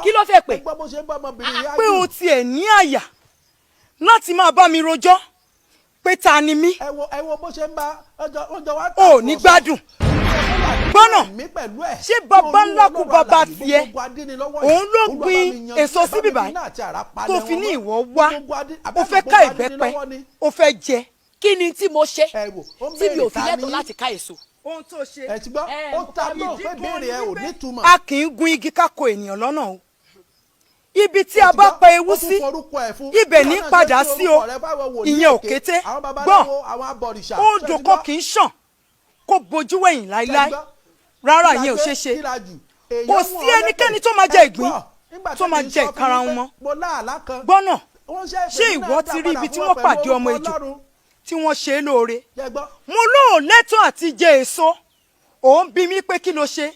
Kí ló fẹ́ pè? Pé o tiẹ̀ ní àyà láti máa bá mi rojọ́ pé ta ni mí? Ẹ wo bó ṣe ń bá ọjọ́ wa. O ò ní gbádùn gbọ́nà. Ṣé baba ńlá kú baba tiẹ̀ òun ló gbin èso síbí báyìí tó fi ní ìwọ wá, o fẹ́ ká ìbẹ́pẹ, o fẹ́ jẹ? Kí ni tí mo ṣe tí mi ò fi lẹ́tọ̀ọ́ láti ká èso? Ohun tó ṣe. Ẹ ti gbọ́, ó ta náà pé béèrè ẹ ò nítumọ̀. A kì í gun igi ká ko ènìyàn lọ́nà o. Ibi tí a bá pa ewu sí, ibẹ̀ ní padà sí o. Ìyẹn òkété gbọ́n. Odò kan kì í ṣàn kó bojú wẹ̀yìn láíláí. Rárá, ìyẹn ò ṣeé ṣe. Kò sí ẹnikẹ́ni tó máa jẹ ìgbín tó máa jẹ ìkarahun mọ́. Gbọ́nà, ṣé ìwọ ti rí ibi tí wọ́n pàdé ọmọ ejò tí wọ́n ṣe é lóore? Mo lóò lẹ́tọ̀ọ́ àti jẹ èso, òun bí mi pé kí ló ṣe.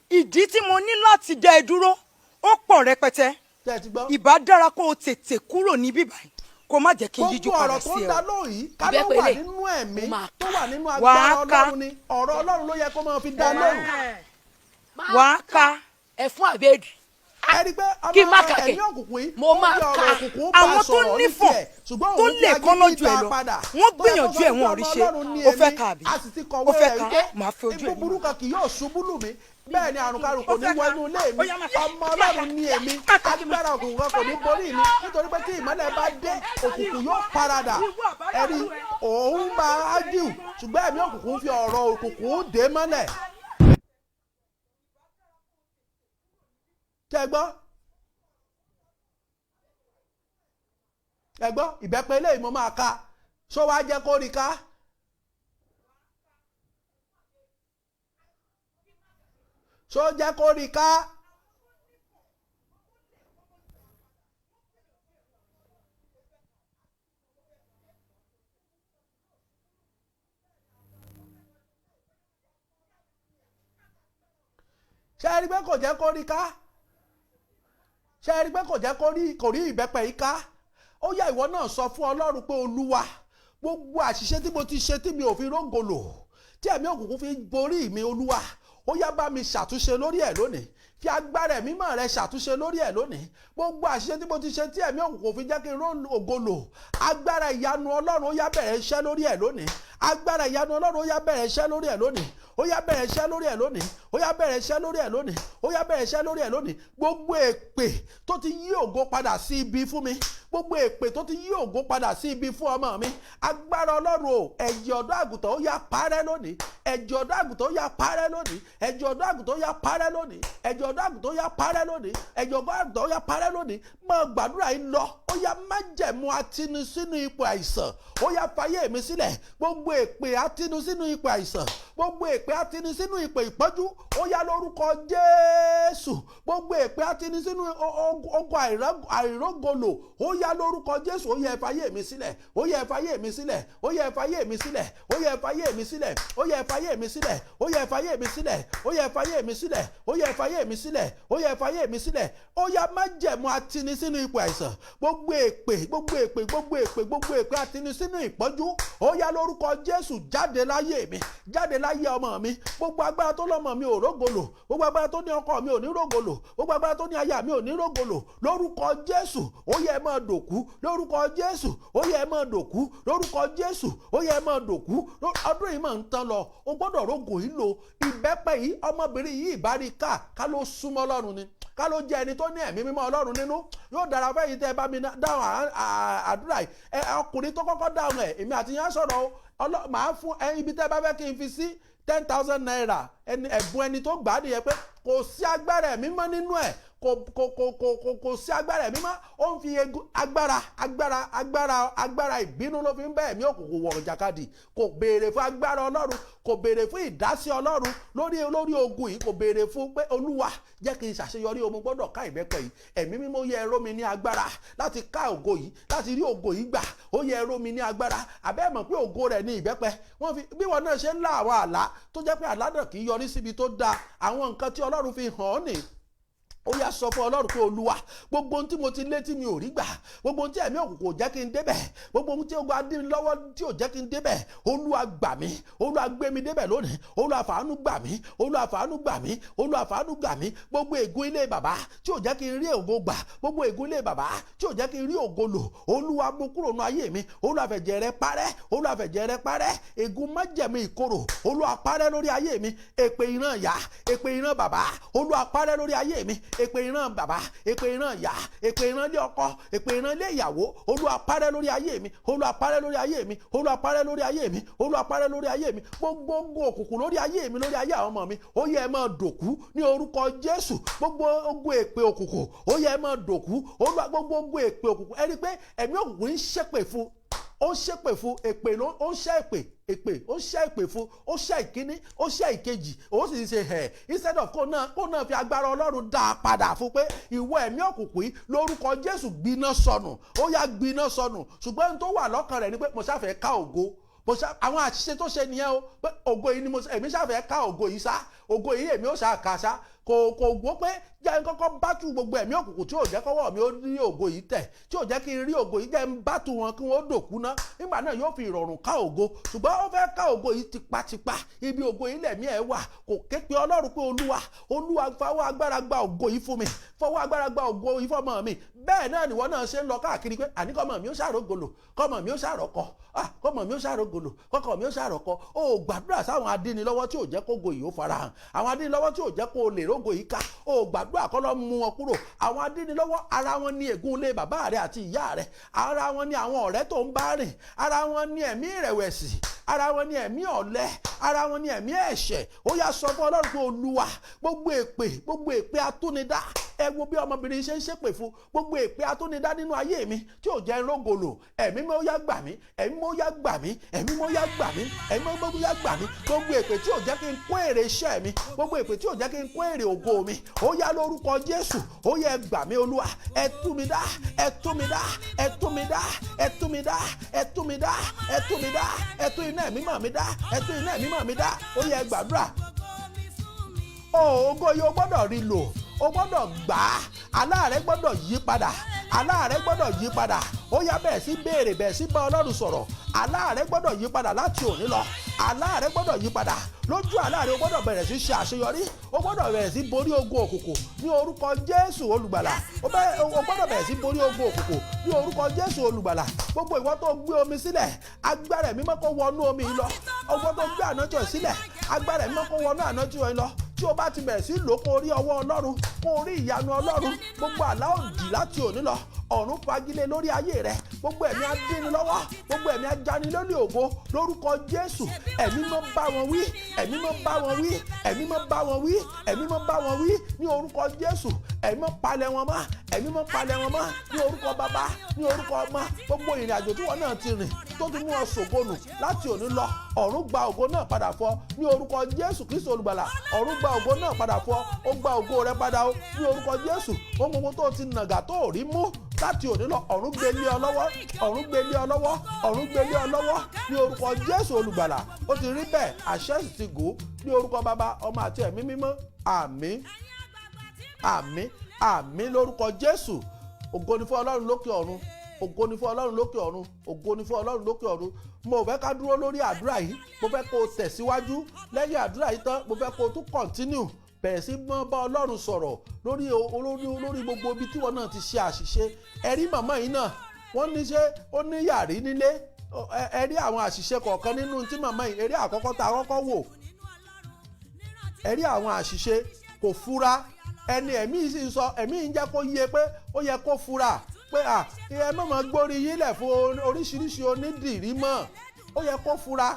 Ìdí tí mo ní láti dá ẹ dúró ó pọ̀ rẹpẹtẹ. Ìbá dára kó o tètè kúrò níbí báyìí, kó má jẹ́ kí n yíjú Gbogbo padà ọ̀rọ̀ tó sí ń ẹ da o. lóhùn yìí, ká ló Ìbẹ́pẹ wà lè. nínú ẹ̀mí, Mo máa tó wà nínú Wàá agbára ká. Ọlọ́run ni, ọ̀rọ̀ Ọlọ́run ló yẹ kó máa fi dá lóhùn. Wàá ká. Ẹ̀fún àbẹ́ẹ̀dì. Ẹ rí i pé Kí n má kà kẹ̀. ẹ̀mí òkùnkùn yìí Mo ó máa fi ọ̀rọ̀ kà. òkùnkùn bá Àwọn tó sọ̀rọ̀ ní nífọ̀ tiẹ̀, ṣùgbọ́n tó òun fi lè kán agídí lójú ẹ dá lọ, padà. wọ́n Tó yẹ kó gbìyànjú sọ ẹ̀, wọn ò pé rí ọmọ ṣe. Ọlọ́run ni Ó fẹ́ èmi, kà àbí? a sì ti kọ̀wé Ó fẹ́ rẹ̀ kà? wípé Màá fi ojú ẹ̀ búburú kan kì yóò ṣubú lù mí, bẹ́ẹ̀ ni àrùn karùn kò Ó ní fẹ́ wọ kà? inú ilé mi. Ó yá, máa kà. Ọmọ Ọlọ́run ni èmi, agbára òkùnkùn kan kò ní borí mi, nítorí pé tí ìmọ́lẹ̀ bá dé, òkùnkùn yóò paradà. Ẹ̀rí òun máa ágìw, ṣùgbọ́n ẹ̀mí òkùnkùn fi ọ̀rọ̀ òkùnkùn dè mọ́lẹ̀. Ṣé ẹ gbọ́? Ẹ gbọ́, ìbẹ́pẹ eléyìí mo máa ka, ṣó wàá jẹ́ kó rí ká? Ṣó jẹ́ kó rí ká? Ṣé ẹ rí pé kò jẹ́ kó rí ká? Ṣé ẹ rí pé kò jẹ́ kó rí, kò rí ìbẹ́pẹ yìí ká? Ó yá, ìwọ náà sọ fún Ọlọ́run pé Olúwa, gbogbo àṣìṣe tí mo ti ṣe tí mi ò fi rógòlò, tí ẹ̀mí òkùnkùn fi borí mi, Olúwa, ó yá, bá mi ṣàtúnṣe lórí ẹ̀ lónìí. Fi agbára ẹ̀mí mọ́ rẹ ṣàtúnṣe lórí ẹ̀ lónìí. Gbogbo àṣìṣe tí mo ti ṣe tí ẹ̀mí òkùnkùn fi jẹ́ kí n rógòlò, agbára ìyanu Ọlọ́run, ó yá, bẹ̀rẹ̀ iṣẹ́ lórí ẹ̀ lónìí. Agbára ìyanu Ọlọ́run, ó yá, bẹ̀rẹ̀ iṣẹ́ lórí ẹ̀ lónìí. Ó yá, bẹ̀rẹ̀ iṣẹ́ lórí ẹ̀ lónìí. Ó yá, bẹ̀rẹ̀ iṣẹ́ lórí ẹ̀ lónìí. Ó yá, bẹ̀rẹ̀ iṣẹ́ lórí ẹ̀ lónìí. Gbogbo èpè tó ti yí ògo padà sí ibi fún mi, gbogbo èpè tó ti yí ògo padà sí ibi fún ọmọ mi, agbára Ọlọ́run o, ẹ̀jẹ̀ ọ̀dọ́ àgùntàn, ó yá, parẹ́ lónìí. Ẹ̀jẹ̀ ọ̀dọ́ àgùntàn, ó yá, parẹ́ lónìí. Ẹ̀jẹ̀ ọ̀dọ́ àgùntàn, ó yá, parẹ́ lónìí. Ẹ̀jẹ̀ ọ̀dọ́ àgùntàn, ó yá, parẹ́ lónìí. Ẹ̀jẹ̀ ọ̀dọ́ àgùntàn, ó yá, parẹ́ lónìí. Máa gbàdúrà yìí lọ. Ó yá, májẹ̀mú atinu sínú ipò àìsàn, ó yá, fayé mi sílẹ̀. Gbogbo èpè atinu sínú ipò àìsàn, gbogbo èpè atinu sínú ipò ìpọ́njú, ó yá, lórúkọ Jésù. Gbogbo èpè atinu sínú ogun àìrógolo, ó yá, lórúkọ Jésù, ó yá, ẹ fayé mi sílẹ̀. Ó yá, ẹ fayé mi sílẹ̀. Ó yá, ẹ fayé mi sílẹ̀. Ó yá, ẹ fayé mi sílẹ̀. Ó yá, ẹ fayé mi sílẹ̀. Ó yá, ẹ fayé mi sílẹ̀. Ó yá, ẹ fayé mi sílẹ̀. Ó yá, ẹ fayé mi sílẹ̀. Ó yá, ẹ fayé mi sílẹ̀. Ó yá, májẹ̀mú atini sínú ipò àìsàn, gbogbo èpè, gbogbo èpè, gbogbo èpè, gbogbo èpè atini sínú ìpọ́njú, ó yá, lórúkọ Jésù, jáde láyé mi, jáde láyé ọmọ mi. Gbogbo agbára tó lọ́mọ mi ò rógolo, gbogbo agbára tó ní ọkọ mi ò ní rógolo, gbogbo agbára tó ní aya mi ò ní rógolo, lórúkọ Jésù, ó yá, ẹ máa dòkú. Lórúkọ Jésù, ó yá, ẹ máa dòkú. Lórúkọ Jésù, ó yá, ẹ máa dòkú. Ọdún yìí máa ń tán lọ, o gbọ́dọ̀ rógò yìí lò. Ìbẹ́pẹ yìí, ọmọbìnrin yìí ìbárí ká ká ló súnmọ́ Ọlọ́run ni, ká ló jẹ́ ẹni tó ní ẹ̀mí mímọ́ Ọlọ́run nínú, yóò dára fẹ́yìn tẹ́ ẹ bá mi dáhùn àdúrà yìí. Ẹ ọkùnrin tó kọ́kọ́ dáhùn ẹ̀, èmi àti yẹn á sọ̀rọ̀ o. Màá fún ẹ ibi tẹ́ ẹ bá fẹ́ kí n fi sí ₦10,000. Ẹni ẹ̀bùn ẹni tó gbà á nìyẹn, pé kò sí agbára ẹ̀mí mọ́ nínú ẹ̀, kò sí agbára ẹ̀mí mọ́. Ó ń fi agbára agbára agbára agbára ìbínú ló fi ń bá ẹ̀mí òkùnkùn wọ̀ jàkadì. Kò béèrè fún agbára Ọlọ́run, kò béèrè fún ìdásí Ọlọ́run lórí ogun yìí, kò béèrè fún pé Olúwa, jẹ́ kí n ṣàṣeyọrí o, mo gbọ́dọ̀ ká ìbẹ́pẹ yìí. Ẹ̀mí mímọ́, yẹ ẹ̀rọ mi ní agbára láti ká ògo yìí, láti rí ògo yìí gbà. Ó yẹ ẹ̀rọ mi ní agbára. Àbẹ́ mọ̀ pé ògo rẹ̀ ní ìbẹ́pẹ wọ́n fi bí wọn náà ṣe ń lá àwọn àlá tó jẹ́ pé àlá náà kì í yọrí síbi tó dáa, àwọn nǹkan tí Ọlọ́run fi hàn ọ́ nì. Ó yá, sọ fún Ọlọ́run pé Olúwa, gbogbo ohun tí mo ti lé tí mi ò rí gbà, gbogbo ohun tí ẹ̀mí òkùnkùn ò jẹ́ kí n débẹ̀, gbogbo ohun tí ogun adínilọ́wọ́ tí ò jẹ́ kí n débẹ̀, Olúwa gbà mí, Olúwa gbé mi débẹ̀ lónìí. Olúwa, fàánú gbà mí. Olúwa, fàánú gbà mí. Olúwa, fàánú gbà mí. Gbogbo ègún ilé bàbá tí ò jẹ́ kí n rí ògo gbà, gbogbo ègún ilé bàbá tí ò jẹ́ kí n rí ògo lò, Olúwa, mú kúrò nínú ayé mi. Olúwa, fẹ̀jẹ̀ rẹ parẹ́. Olúwa, fẹ̀jẹ̀ rẹ parẹ́. Ègún májẹ̀mú ìkorò, Olúwa, parẹ́ lórí ayé mi. Èpè ìran ìyá, èpè ìran bàbá, Olúwa, parẹ́ lórí ayé mi. Èpè ìran bàbá, èpè ìran ìyá, èpè ìran ilé ọkọ, èpè ìran ilé ìyàwó, Olúwa, parẹ́ lórí ayé mi. Olúwa, parẹ́ lórí ayé mi. Olúwa, parẹ́ lórí ayé mi. Olúwa, parẹ́ lórí ayé mi. Gbogbo ogun òkùnkùn lórí ayé mi, lórí ayé àwọn ọmọ mi, ó yẹ ẹ máa dòkú ní orúkọ Jésù. Gbogbo ogun èpè òkùnkùn, ó yẹ ẹ máa dòkú. Olúwa, gbogbo ogun èpè òkùnkùn. Ẹ rí i pé ẹ̀mí òkùnkùn ń ṣépè fún, ó ń ṣépè fún, èpè ló ó ń ṣẹ́ èpè, èpè ó ṣẹ́ èpè fún. Ó ṣẹ́ ìkíní, ó ṣẹ́ ìkejì, ó sì ṣe ẹ̀ instead of kó náà fi agbára Ọlọ́run dá a padà fún pé ìwọ ẹ̀mí òkùnkùn yìí, lórúkọ Jésù, gbiná sọnù, ó yá, gbiná sọnù. Ṣùgbọ́n ohun tó wà lọ́kàn rẹ̀ ni pé mo ṣàfẹ́ ká ògo, mo ṣá àwọn àṣìṣe tó ṣe nìyẹn o, pé ògo yìí ni mo èmi ṣàfẹ́ ká ògo yìí sá, ògo yìí èmi ó ṣáà ká sá. Kò gbọ́ pé jẹ́ n kọ́kọ́ bátù gbogbo ẹ̀mí òkùnkùn tí ò jẹ́ kọ́wọ́ mi ó rí ògo yìí tẹ̀, tí ò jẹ́ kí n rí ògo yìí, jẹ́ n bátù wọn kí wọ́n dòkú ná. Nígbà náà yóò fi ìrọ̀rùn ká ògo, ṣùgbọ́n ó fẹ́ ká ògo yìí tipátipá. Ibi ògo yìí lẹ̀mí ẹ̀ wà. Kò ké pe Ọlọ́run pé, "Olúwa, Olúwa, fọwọ́ agbára gba ògo yìí fún mi, fọwọ́ agbára gba ògo yìí fọmọ mi." Bẹ́ẹ̀ náà nìwọ náà ṣe ń lọ káàkiri pé àní kọ́mọ mi ó ṣàrògolo, kọ́mọ mi ó ṣàròkọ, ah, kọ́mọ mi ó ṣàrògolo, kọ́kọ́ mi ó ṣàròkọ. Ó gbàdúrà sáwọn adínilọ́wọ́ tí ò jẹ́ kógo yìí ó farahàn, àwọn adínilọ́wọ́ tí ò jẹ́ kó o lè rógo yìí ká. Ó gbàdúrà kọ́ lọ́ mú wọn kúrò. Àwọn adínilọ́wọ́, ara wọn ní ègún ilé bàbá rẹ àti ìyá rẹ, ara wọn ní àwọn ọ̀rẹ́ tó ń bá rìn, ara wọn ní ẹ̀mí ìrẹ̀wẹ̀sì, ara wọn ní ẹ̀mí ọ̀lẹ, ara wọn ní ẹ̀mí ẹ̀ṣẹ̀. Ó yá, sọ fún Ọlọ́run pé, "Olúwa, gbogbo èpè, gbogbo èpè atúnidá." Ẹ wo bí ọmọbìnrin ṣe ń ṣépè fún gbogbo èpè atúnidá nínú ayé mi tí ò jẹ́ rógolo. Ẹ̀mí mọ́ yá gbà mí, ẹ̀mí mọ́ yá gbà mí, ẹ̀mí mọ́ yá gbà mí, ẹ̀mí mọ́ yá gbà mí. Gbogbo èpè tí ò jẹ́ kí n kó èrè iṣẹ́ mi, gbogbo èpè tí ò jẹ́ kí n kó èrè ògo mi, ó yá, lórúkọ Jésù, ó yá, ẹ gbà mí. Olúwa, ẹ tú mi dá, ẹ tú mi dá, ẹ tú mi dá, ẹ tú mi dá, ẹ tú mi dá, ẹ tú mi dá, ẹ tú iná ẹ̀mí mọ̀ mi dá, ẹ tú iná ẹ̀mí mọ̀ mi dá. Ó yá, ẹ gbàdúrà. Ògo yìí, o gbọ́dọ̀ rí lò, o gbọ́dọ̀ gbà á. Àlá rẹ gbọ́dọ̀ yí padà, àlá rẹ gbọ́dọ̀ yí padà. Ó yá, bẹ̀rẹ̀ sí béèrè, bẹ̀rẹ̀ sí bá Ọlọ́run sọ̀rọ̀. Àlá rẹ gbọ́dọ̀ yí padà láti òní lọ. Àlá rẹ gbọ́dọ̀ yí padà. Lójú àlá rẹ, o gbọ́dọ̀ bẹ̀rẹ̀ sí ṣe àṣeyọrí, o gbọ́dọ̀ bẹ̀rẹ̀ sí borí ogun òkùnkùn ní orúkọ Jésù Olùgbàlà. O gbọ́dọ̀ bẹ̀rẹ̀ sí borí ogun òkùnkùn ní orúkọ Jésù Olùgbàlà. Gbogbo ìwọ tó gbé omi sílẹ̀, agbára Ẹ̀mí mọ́ kó wọnú omi yìí lọ. Ọgbọ́n tó gbé ànájọ́ sílẹ̀, agbára Ẹ̀mí mọ́ kó wọnú ànájọ́ yìí lọ. Tí o bá ti bẹ̀rẹ̀ sí lò, kó rí ọwọ́ Ọlọ́run, kó rí ìyanu Ọlọ́run. Gbogbo àlá òdì, láti òní lọ, ọ̀run fagilé lórí ayé rẹ. Gbogbo ẹ̀mí adínilọ́wọ́, gbogbo ẹ̀mí ajanilólè ògo, lórúkọ Jésù, Ẹ̀mí mọ́ bá wọn wí, Ẹ̀mí mọ́ bá wọn wí, Ẹ̀mí mọ́ bá wọn wí, Ẹ̀mí mọ́ bá wọn wí ní orúkọ Jésù. Ẹ̀mí mọ́ palẹ̀ wọn mọ́, Ẹ̀mí mọ́ palẹ̀ wọn mọ́ ní orúkọ Bàbá, ní orúkọ Ọmọ. Gbogbo ìrìn àjò tí wọn náà ti rìn tó ti mú ọ ṣògo nù, láti òní lọ, ọ̀run gba ògo náà padà fọ ní orúkọ Jésù Kristu Olùgbàlà. Ọ̀run gba ògo náà padà fọ. Ó gba ògo rẹ padà o ní orúkọ Jésù. Ohun gbogbo tó ti nàgà tó rí mú, láti òní lọ, ọ̀run gbé lé ọ lọ́wọ́, ọ̀run gbé lé ọ lọ́wọ́, ọ̀run gbé lé ọ lọ́wọ́ ní orúkọ Jésù Olùgbàlà. Ó ti rí bẹ́ẹ̀, àṣẹ sì ti gùn ní orúkọ Bàbá, Ọmọ àti Ẹ̀mí Mímọ́. Àmín, àmín, àmín lórúkọ Jésù. Ògo ni fún Ọlọ́run lókè ọ̀run, ògo ni fún Ọlọ́run lókè ọ̀run, ògo ni fún Ọlọ́run lókè ọ̀run. Mo fẹ́ ká dúró lórí àdúrà yìí. Mo fẹ́ kó o tẹ̀síwájú lẹ́yìn àdúrà yìí tán. Mo fẹ́ kó o tún continue, bẹ̀rẹ̀ sí mọ́ bá Ọlọ́run sọ̀rọ̀ lórí gbogbo ibi tí wọn náà ti ṣe àṣìṣe. Ẹ̀rí màmá yìí náà, wọ́n ní ṣé ó ní yàrí nílé. Ẹ rí àwọn àṣìṣe kọ̀ọ̀kan nínú tí màmá yìí. Eré àkọ́kọ́ tá a kọ́kọ́ wò, ẹ rí àwọn àṣìṣe. Kò fura. Ẹni ẹ̀mí sì ń sọ, ẹ̀mí ń jẹ́ kó yé pé ó yẹ kó fura pé à ẹ má máa gbórí yín lẹ̀ fún oríṣiríṣi onídìrí mọ́. Ó yẹ kó fura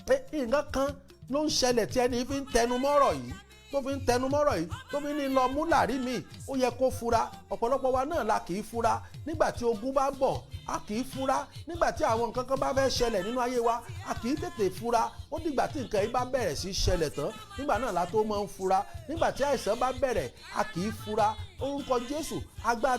pé nǹkan kan ló ń ṣẹlẹ̀ tí ẹni fi ń tẹnu mọ́rọ̀ yìí, tó fi ń tẹnu mọ́rọ̀ yìí, tó fi ní lọ mú làrí mi. Ó yẹ kó fura. Ọ̀pọ̀lọpọ̀ wa náà la kì í fura nígbà tí ogun bá bọ̀. A kì í fura nígbà tí àwọn nǹkan kan bá fẹ́ ṣẹlẹ̀ nínú ayé wa. A kì í tètè fura. Ó dìgbà tí nǹkan yìí bá bẹ̀rẹ̀ sí ṣẹlẹ̀ tán, nígbà náà la tó máa ń fura. Nígbà tí àìsàn bá bẹ̀rẹ̀, a kì í fura. Orúkọ Jésù, agbára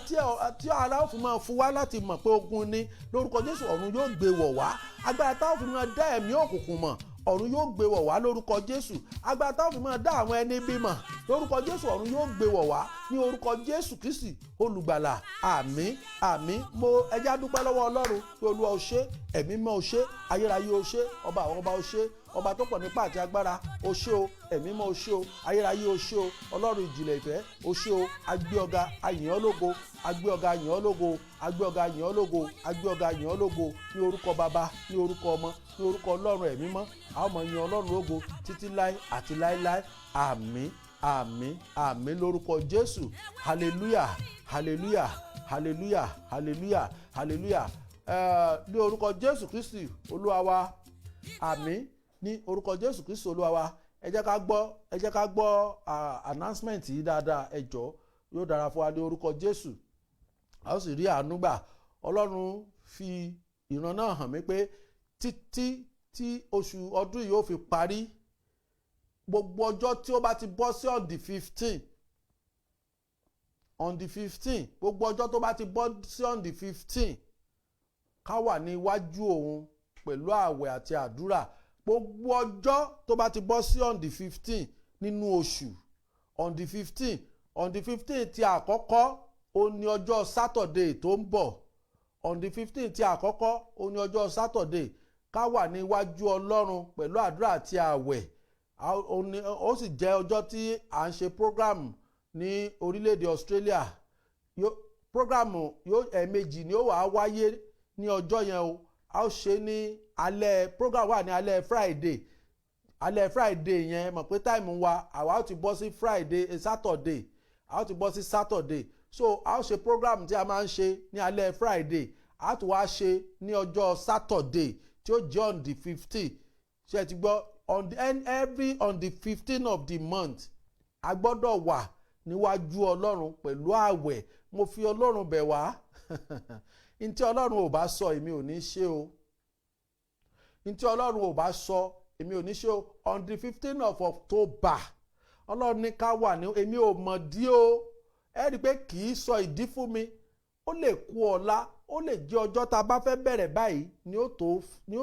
tí ara ó fi máa fún wa láti mọ̀ pé ogun ni, lórúkọ Jésù, ọ̀run yóò gbé wọ̀ wá. Agbára táwọn fi máa dá ẹ̀mí òkùnkùn mọ̀, ọ̀run yóò gbé wọ̀ wá lórúkọ Jésù. Agbára táwọn fi máa dá àwọn ẹni bí mọ̀, lórúkọ Jésù, ọ̀run yóò gbé wọ̀ wá ní orúkọ Jésù Kristi Olùgbàlà. Àmín, àmín. Mo ẹjá dúpẹ́ lọ́wọ́ Ọlọ́run pé, Olúwa, o ṣé, Ẹ̀mí mọ́ o ṣé, ayérayé o ṣé, ọba àwọn ọba o ṣé, ọba tó pọ̀ nípa àti agbára o ṣé o, Ẹ̀mí mọ́ o ṣé o, ayérayé o ṣé o, Ọlọ́run ìjìnlẹ̀ ìfẹ́ o ṣé o. Agbé ọ̀gá, ayìn ọ́ lógo, agbé ọ̀gá, ayìn ọ́ lógo, agbé ọ̀gá, ayìn ọ́ lógo, agbé ọ̀gá, ayìn ọ́ lógo ní orúkọ Bàbá, ní orúkọ Ọmọ, ní orúkọ Ọlọ́run Ẹ̀mí mọ́. A ó máa yin Ọlọ́run lógo títí láé àti láéláé. Àmín, àmín, àmín lórúkọ Jésù. Hallelujah, hallelujah, hallelujah, hallelujah, hallelujah. Ní orúkọ Jésù Kristi Olúwa wa. Àmín ní orúkọ Jésù Kristi Olúwa wa. Ẹ jẹ́ ká gbọ́, ẹ jẹ́ ká gbọ́ announcement yìí dáadáa. Ẹ jọ̀ọ́, yóò dára fún wa ní orúkọ Jésù, a ó sì rí àánú gbà. Ọlọ́run fi ìran náà hàn mí pé títí tí oṣù ọdún yìí ó fi parí, gbogbo ọjọ́ tí ó bá ti bọ́ sí on the 15, on the 15, gbogbo ọjọ́ tó bá ti bọ́ sí on the 15, ká wà ní iwájú òun pẹ̀lú ààwẹ̀ àti àdúrà. Gbogbo ọjọ́ tó bá ti bọ́ sí on the 15 nínú oṣù, On the 15, on the 15 ti àkọ́kọ́, ó ní ọjọ́ Saturday tó ń bọ̀. On the 15 ti àkọ́kọ́, ó ní ọjọ́ Saturday, ká wà níwájú Ọlọ́run pẹ̀lú àdúrà àti ààwẹ̀. Ó sì jẹ́ ọjọ́ tí à ń ṣe program ní orílẹ̀-èdè Australia. Program yóò, ẹ̀ẹ̀mejì ni ó wàá wáyé ní ọjọ́ yẹn o. A ó ṣe ní alẹ́, program wà ní alẹ́ Friday. Alẹ́ Friday yẹn, mọ̀ pé time wa, àwa ó ti bọ́ sí Friday, Saturday, a ó ti bọ́ sí Saturday. So a ó ṣe program tí a máa ń ṣe ní alẹ́ Friday, a tún wá ṣe ní ọjọ́ Saturday tí ó jẹ́ on the 15. Ṣé ẹ ti gbọ́? On the every on the 15 of the month, a gbọ́dọ̀ wà níwájú Ọlọ́run pẹ̀lú ààwẹ̀. Mo fi Ọlọ́run bẹ̀ wá. Ntí Ọlọ́run ò bá sọ, èmi ò ní ṣe o. Ntí Ọlọ́run ò bá sọ, èmi ò ní ṣe o. On the 15 of October, Ọlọ́run ní ká wà ní, èmi ò mọ̀ dí o. Ẹ rí i pé kì í sọ ìdí fún mi. Ó lè kú ọ̀la, ó lè jẹ́ ọjọ́ tá a bá fẹ́ bẹ̀rẹ̀ báyìí ni ó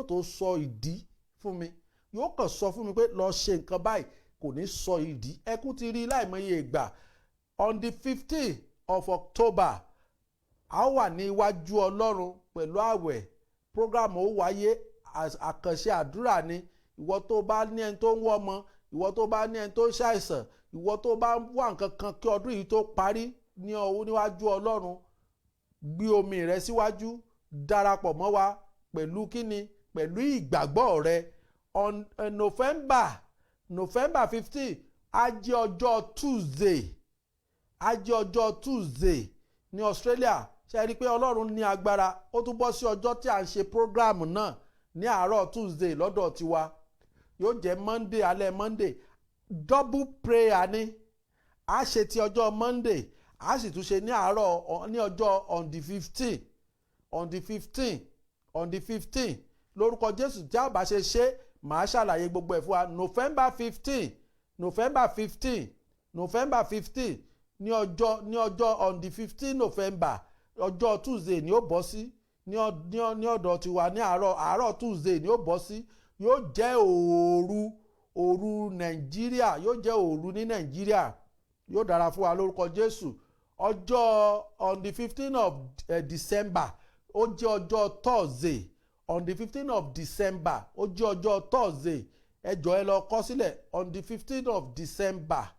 tó sọ ìdí fún mi. Yóò kàn sọ fún mi pé lọ ṣe nǹkan báyìí, kò ní sọ ìdí. Ẹkún ti rí láìmọye ìgbà. On the 15 of October, a ó wà ní iwájú Ọlọ́run pẹ̀lú àwẹ̀. Program ó wáyé, àkànṣe àdúrà ni. Ìwọ tó bá ní ẹni tó ń wọ́ ọmọ, ìwọ tó bá ní ẹni tó ń ṣàìsàn, ìwọ tó bá ń wá nǹkan kan kí ọdún yìí tó parí, ní ọwọ́ níwájú Ọlọ́run, gbé omi rẹ síwájú, darapọ̀ mọ́ wa pẹ̀lú kíni? Pẹ̀lú ìgbàgbọ́ rẹ. On November 15 á jẹ́ ọjọ́ Tuesday, á jẹ́ ọjọ́ Tuesday ní Australia. Ṣe rí i pé Ọlọ́run ní agbára? Ó tún bọ́ sí ọjọ́ tí à ń ṣe program náà ní àárọ̀ Tuesday lọ́dọ̀ tiwa. Yóò jẹ́ Monday, alẹ́ Monday. Double prayer ni a ṣe ti ọjọ́ Monday, a sì tún ṣe ní àárọ̀ ní ọjọ́ on the 15, on the 15, on the 15. Lórúkọ Jésù, tí a bá ṣe ṣe, màá ṣàlàyé gbogbo ẹ̀ fún wa. November 15, November 15, November 15, ní ọjọ́ on the 15 November, ọjọ́ Tuesday ni ó bọ́ sí ní ọ̀dọ̀ tiwa. Ní àárọ̀ Tuesday ni ó bọ́ sí. Yóò jẹ́ òru Nàìjíríà, yóò jẹ́ òru ní Nàìjíríà. Yóò dára fún wa lórúkọ Jésù. Ọjọ́ on the 15 of December, ó jẹ́ ọjọ́ Thursday. On the 15 of December, ó jẹ́ ọjọ́ Thursday. Ẹ jọ̀ọ́, ẹ lọ kọ sílẹ̀. On the 15 of December,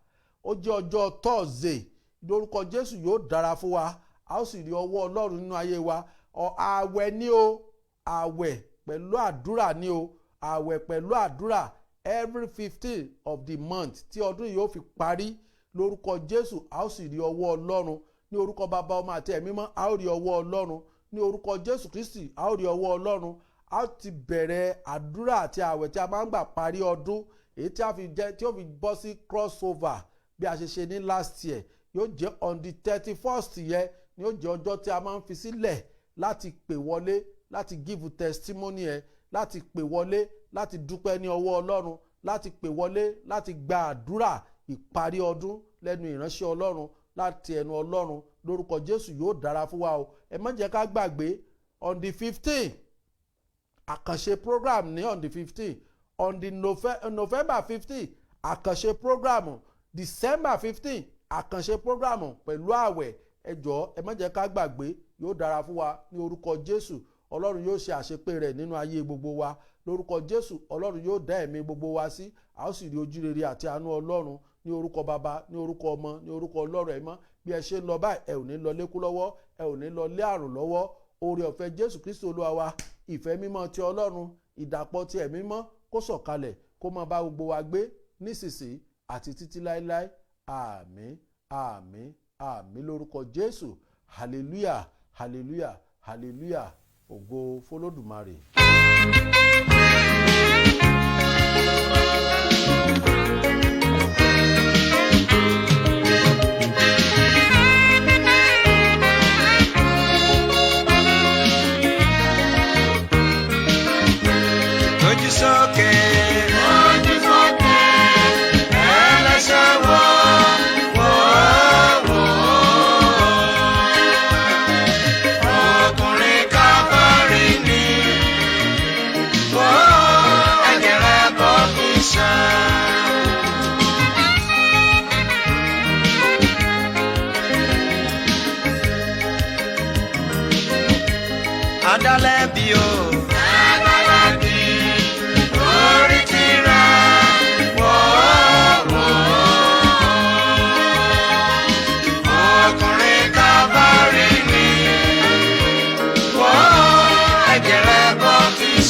ó jẹ́ ọjọ́ Thursday. Lórúkọ Jésù, yóò dára fún wa, a ó sì rí ọwọ́ Ọlọ́run nínú ayé wa. Ààwẹ̀ ní o, ààwẹ̀ pẹ̀lú àdúrà ní o, ààwẹ̀ pẹ̀lú àdúrà every 15 of the month tí ọdún yìí ó fi parí. Lórúkọ Jésù, a ó sì rí ọwọ́ Ọlọ́run. Ní orúkọ Bàbá, Ọmọ àti Ẹ̀mí mọ́, a ó rí ọwọ́ Ọlọ́run. Ní orúkọ Jésù Kristi, a ó rí ọwọ́ Ọlọ́run. A ó ti bẹ̀rẹ̀ àdúrà àti ààwẹ̀ tí a máa ń gbà parí ọdún, èyí tí a fi jẹ́ tí ó fi bọ́ sí crossover bí a ṣe ṣe ní last year. Yóò jẹ́ on the 31st yẹn ni yóò jẹ́ ọjọ́ tí a máa ń fi sílẹ̀ láti pè wọlé, láti give testimony ẹ, láti pè wọlé, láti dúpẹ́ ní ọwọ́ Ọlọ́run, láti pè wọlé, láti gba àdúrà ìparí ọdún lẹ́nu ìránṣẹ́ Ọlọ́run, láti ẹnu Ọlọ́run. Lórúkọ Jésù, yóò dára fún wa o. Ẹ má jẹ́ ká gbàgbé on the 15, àkànṣe program ní on the 15. On the November 15, àkànṣe program. December 15, àkànṣe program pẹ̀lú ààwẹ̀. Ẹ jọ̀ọ́, ẹ má jẹ́ ká gbàgbé. Yóò dára fún wa ní orúkọ Jésù. Ọlọ́run yóò ṣe àṣepé rẹ̀ nínú ayé gbogbo wa. Lórúkọ Jésù, Ọlọ́run yóò dá ẹ̀mí gbogbo wa sí, a ó sì rí ojúrere àti àánú Ọlọ́run. Ní orúkọ Bàbá, ní orúkọ Ọmọ, ní orúkọ Ọlọ́run ẹ̀mọ́, bí ẹ ṣe ń lọ báyìí, ẹ ò ní lọ lékú lọ́wọ́, ẹ ò ní lọ lé àrùn lọ́wọ́. Oore ọ̀fẹ́ Jésù Kristi Olúwa wa, ìfẹ́ mímọ́ ti Ọlọ́run, ìdàpọ̀ ti Ẹ̀mí mọ́, kó sọ̀kalẹ̀, kó máa bá gbogbo wa gbé nísinsìnyí àti títí láéláé. Àmín, àmín, àmín lórúkọ Jésù. Hallelujah, hallelujah, hallelujah. Ògo f'Olódùmarè. Lójú sókè. Ojú sókè, ẹlẹ́ṣẹ̀ wò, wò, wò. Ọkùnrin Káfárì ni, wò.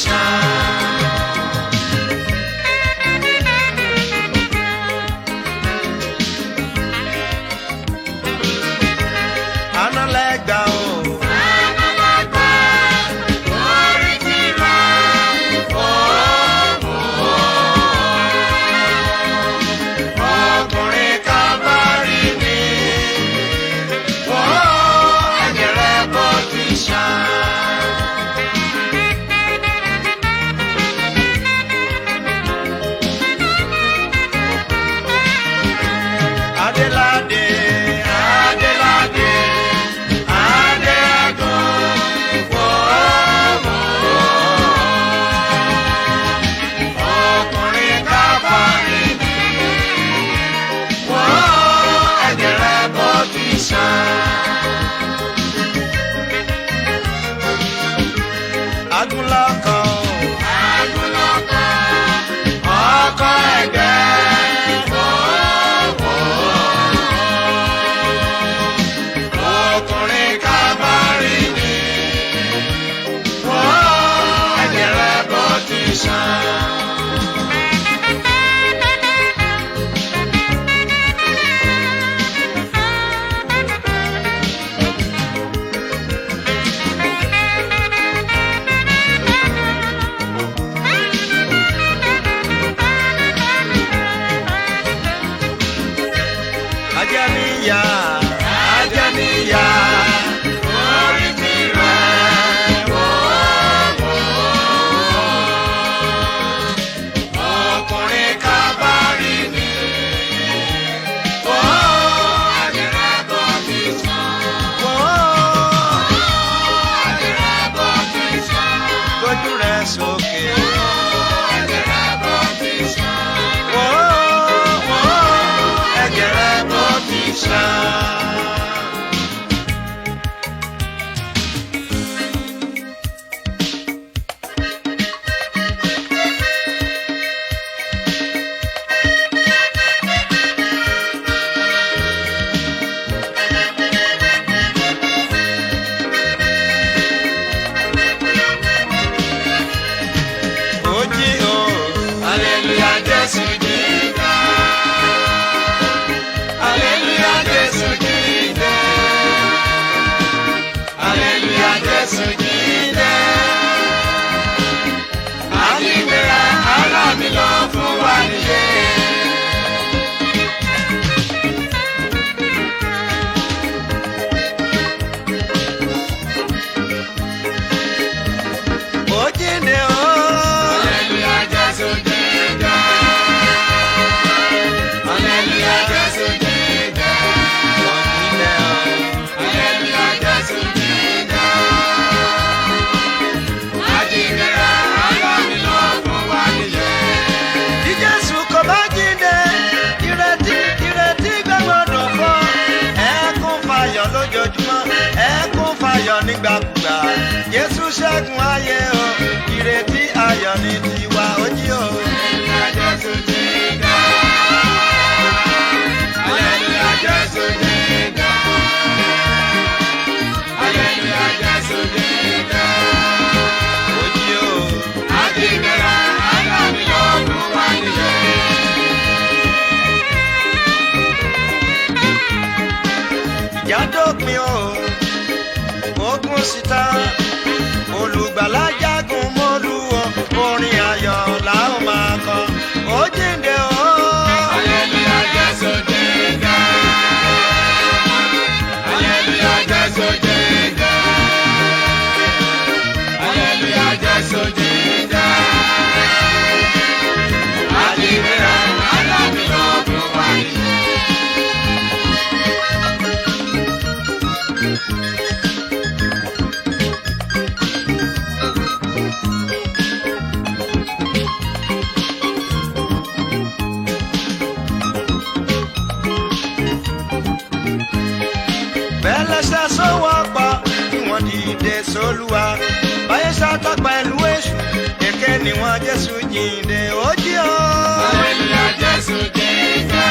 ṣàn. Àná lẹ́gbàá o. Àánú la gbà, orí ti rà, Ọkùnrin kan bá rí mi, wọ́n ẹ̀jẹ̀ rẹ̀ bó ti ṣàn. Adéládé, Adéládé, Adéàgùn, wọ́n ọkùnrin kan bá rí mi, wọ́n ẹ̀jẹ̀ rẹ̀ bó ti ṣàn. Agúnlọ́kọ̀ Agúnlọ́kọ̀, ọkọ̀ ẹ̀gbẹ́ ọkùnrin kan bá rí mi, wọ́n ẹ̀jẹ̀ rẹ̀ bó ti ṣàn. Ajẹ́níyà, Ajẹ́níyà, orí ti rà, ọkùnrin kan bá rí mi, wọ́n ẹ̀jẹ̀ rẹ̀ bó ti ṣàn. wọ́n Ẹ̀jẹ̀ rẹ̀ bó ti ṣàn. gbójú rẹ̀ sókè. Ẹ̀jẹ̀ rẹ̀ bó ti ṣàn. Wọ́n wọ́n ẹ̀jẹ̀ rẹ̀ bó ti ṣàn. Ó jí o, Hallelujah, Jésù jíǹde. Hallelujah, Jésù jíǹde. Hallelujah, Jésù jíǹde. Àjíǹde ara mi lọ fún wa níyè. ó jíǹde o. Hallelujah, Jésù jíǹde. Hallelujah, Jésù jíǹde. Ó jíǹde o. Hallelujah, Jésù jíǹde. Àjíǹde ara mi lọ fún wa níyè. Bí Jésù kò bá jíǹde, ìrètí ìrètí gbẹ́gbọ́dọ̀ fọ́. Ẹkún fayọ̀ lójoojúmọ́, ẹkún fayọ̀ nígbàkúgbà. Jésù ṣẹ́gun ayé o, ìrètí ayọ̀ ní tiwa ó jí o. Hallelujah, Jésù jíǹde. Hallelujah, Jésù jíǹde. Hallelujah, Jésù jíǹde. Ó jí o. Àjíǹde ara mi lọ fún wa níyè. Ìjà dópin o, ogun síta, olùgbàlà jagun mọ́lú o, orin ayọ̀ la ó máa kọ. Ó jíǹde o. Hallelujah, Jésù jíǹde. Hallelujah, Jésù jíǹde. Hallelujah, Jésù jíǹde. Àjíǹde ara mi lọ fún wa níyè. Bẹ́lẹ́sẹ̀ sówọ́pọ̀ kí wọ́n dìde sólúwa. Báyé sátá pẹ̀lú èṣù, èké ni wọ́n Jésù jíǹde ó jí o. Hallelujah, Jésù jíǹde.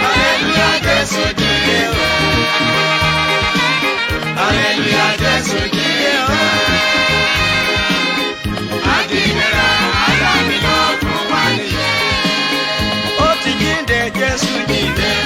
Hallelujah, Jésù jíǹde. Hallelujah, Jésù jíǹde. Jésù jíǹde.